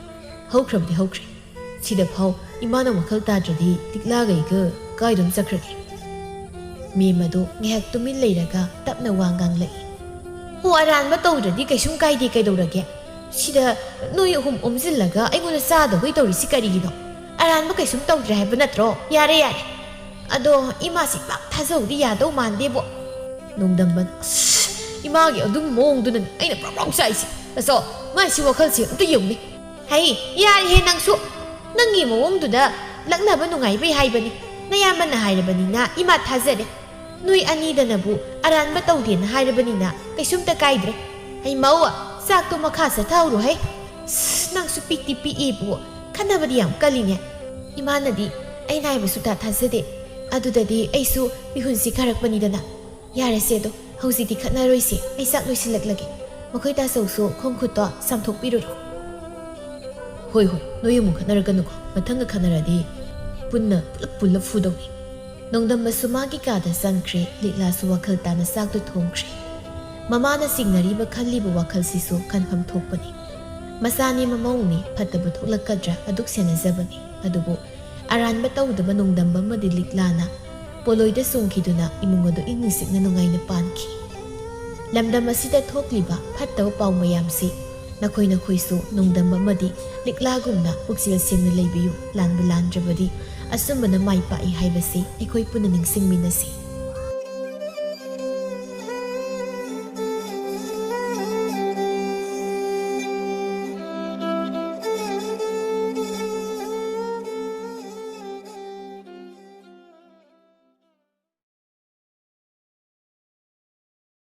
ꯍꯧꯈ꯭ꯔꯕꯗꯤ ꯍꯧꯈ꯭ꯔꯦ꯫ ꯁꯤꯗ ꯐꯥꯎ ꯏꯃꯥꯅ ꯋꯥꯈꯜ ꯇꯥꯗ꯭ꯔꯗꯤ ꯂꯤꯛꯂꯥꯒ ꯑꯩꯒ ꯀꯥꯏꯗꯅꯣ ꯆꯠꯈ꯭ꯔꯒꯦ꯫ ꯃꯦꯝ ꯑꯗꯨ ꯉꯥꯏꯍꯥꯛ ꯇꯨꯃꯤꯟ ꯂꯩꯔꯒ ꯇꯞꯅ ꯋꯥ ꯉꯥꯡꯂꯛꯏ꯫ ꯍꯣ, ꯑꯔꯥꯟꯕ ꯇꯧꯗ꯭ꯔꯗꯤ ꯀꯩꯁꯨꯝ ꯀꯥꯏꯗꯦ, ꯀꯩꯗꯧꯔꯒꯦ? ꯁꯤꯗ ꯅꯣꯏ ꯑꯍꯨꯝ ꯑꯣꯝꯁꯤꯜꯂꯒ ꯑꯩꯉꯣꯟꯗ ꯆꯥꯗꯧꯕꯩ ꯇꯧꯔꯤꯁꯤ ꯀꯔꯤꯒꯤꯅꯣ? ꯑꯔꯥꯟꯕ ꯀꯩꯁꯨꯝ ꯇꯧꯗ꯭ꯔꯦ ꯍꯥꯏꯕ ꯅꯠꯇ꯭ꯔꯣ? ꯌꯥꯔꯦ, ꯌꯥꯔꯦ꯫ ꯑꯗꯣ ꯏꯃꯥꯁꯤ ꯄꯥꯛ ꯊꯥꯖꯧꯗꯤ ꯌꯥꯗꯧ ꯃꯥꯟꯗꯦꯕꯣ꯫ ꯅꯣꯡꯗꯝꯕꯅ, "ꯑꯁ, ꯏꯃꯥꯒꯤ ꯑꯗꯨꯝ ꯃꯑꯣꯡꯗꯨꯅꯅꯦ ꯑꯩꯅ ꯄ꯭ꯔꯣꯛ ꯄ꯭ꯔꯣꯛ ꯆꯥꯛꯏꯁꯦ꯫ ꯑꯁꯣ, ꯃꯥꯏꯁꯤ ꯋꯥꯈꯜꯁꯦ ꯑꯝꯇ ꯌꯦꯡꯉꯨꯅꯦ꯫ ꯍꯩ, ꯌꯥꯔꯦꯍꯦ ꯅꯪꯁꯨ꯫ ꯅꯪꯒꯤ ꯃꯑꯣꯡꯗꯨꯗ ꯂꯛꯅꯕ ꯅꯨꯡꯉꯥꯏꯕꯩ ꯍꯥꯏꯕꯅꯤ꯫ ꯅꯌꯥꯝꯕꯅ ꯍꯥꯏꯔꯕꯅꯤꯅ ꯏꯃꯥ ꯊꯥꯖꯔꯦ꯫ ꯅꯣꯏ ꯑꯅꯤꯗꯅꯕꯨ ꯑꯔꯥꯟꯕ ꯇꯧꯗꯦꯅ ꯍꯥꯏꯔꯕꯅꯤꯅ ꯀꯩꯁꯨꯝꯇ ꯀꯥꯏꯗ꯭ꯔꯦ꯫ ꯍꯩ ꯃꯧ, ꯆꯥꯛꯇꯣ ꯃꯈꯥ ꯆꯠꯊꯍꯧꯔꯣ ꯍꯩ꯫ ꯑꯁ, ꯅꯪꯁꯨ ꯄꯤꯛꯇꯤ ꯄꯤꯛꯑꯦꯕꯨ, ꯈꯠꯅꯕꯗꯤ ꯌꯥꯝ ꯀꯜꯂꯤꯅꯦ꯫ ꯏꯃꯥꯅꯗꯤ ꯑꯩꯅ ꯍꯥꯏꯕ ꯁꯨꯛꯊꯥ ꯊꯥꯖꯗꯦ꯫ ꯑꯗꯨꯗꯗꯤ ꯑꯩꯁꯨ ꯃꯤꯍꯨꯟ ꯁꯤꯊꯔꯛꯄꯅꯤꯗꯅ꯫ ꯌꯥꯔꯦꯁꯦ ꯑꯗꯣ, ꯍꯧꯖꯤꯛꯇꯤ ꯈꯠꯅꯔꯣꯏꯁꯦ, ꯑꯩ ꯆꯥꯛ ꯂꯣꯏꯁꯤꯜꯂꯛꯂꯒꯦ꯫ ꯃꯈꯣꯏ ꯇꯥꯆꯧꯁꯨ ꯈꯣꯡ ꯈꯨꯠꯇꯣ ꯆꯥꯝꯊꯣꯛꯄꯤꯔꯨꯔꯣ꯫ ꯍꯣꯏ, ꯍꯣꯏ, ꯅꯣꯏ ꯑꯃꯨꯛ ꯈꯠꯅꯔꯛꯀꯅꯨꯀꯣ꯫ ꯃꯊꯪꯒ ꯈꯠꯅꯔꯗꯤ ꯄꯨꯟꯅ ꯄꯨꯂꯞ ꯄꯨꯜꯂꯞ ꯐꯨꯗꯧꯅꯤ꯫ ꯅꯣꯡꯗꯝꯕꯁꯨ ꯃꯥꯒꯤ ꯀꯥꯗ ꯆꯪꯈ꯭ꯔꯦ꯫ ꯂꯤꯛꯂꯥꯁꯨ ꯋꯥꯈꯜ ꯇꯥꯅ ꯆꯥꯛꯇꯨ ꯊꯣꯡꯈ꯭ꯔꯦ꯫ ꯃꯃꯥꯅ ꯆꯤꯡꯅꯔꯤꯕ ꯈꯜꯂꯤꯕ ꯋꯥꯈꯜꯁꯤꯁꯨ ꯈꯟꯐꯝ ꯊꯣꯛꯄꯅꯤ꯫ ꯃꯆꯥꯅꯤ ꯃꯃꯧꯅꯤ, ꯐꯠꯇꯕ ꯊꯣꯛꯂꯛꯀꯗ꯭ꯔꯥ ꯑꯗꯨꯛ ꯁꯦꯟꯅꯖꯕꯅꯤ꯫ ꯑꯗꯨꯕꯨ ꯑꯔꯥꯟꯕ ꯇꯧꯗꯕ ꯅꯣꯡꯗꯝꯕ ꯑꯃꯗꯤ ꯂꯤꯛꯂꯥꯅ ꯄꯣꯂꯣꯏꯗ ꯆꯣꯡꯈꯤꯗꯨꯅ ꯏꯃꯨꯡ ꯑꯗꯨ ꯏꯪꯅ ꯆꯤꯛꯅ ꯅꯨꯡꯉꯥꯏꯅ ꯄꯥꯟꯈꯤ꯫ ꯂꯝꯗꯝ ꯑꯁꯤꯗ ꯊꯣꯛꯂꯤꯕ ꯐꯠꯇꯕ ꯄꯥꯎ ꯃꯌꯥꯝꯁꯤ ꯅꯈꯣꯏ ꯅꯈꯣꯏꯁꯨ ꯅꯣꯡꯗꯝꯕ ꯑꯃꯗꯤ ꯂꯤꯛꯂꯥꯒꯨꯝꯅ ꯄꯨꯛꯆꯦꯜ ꯁꯦꯡꯅ ꯂꯩꯕꯤꯌꯨ꯫ ꯂꯥꯟꯕꯨ ꯂꯥꯟꯗ꯭ꯔꯕꯗꯤ ꯑꯆꯨꯝꯕꯅ ꯃꯥꯏ ꯄꯥꯛꯏ ꯍꯥꯏꯕꯁꯤ ꯑꯩꯈꯣꯏ ꯄꯨꯟꯅ ꯅꯤꯡꯁꯤꯡꯃꯤꯟꯅꯁꯤ꯫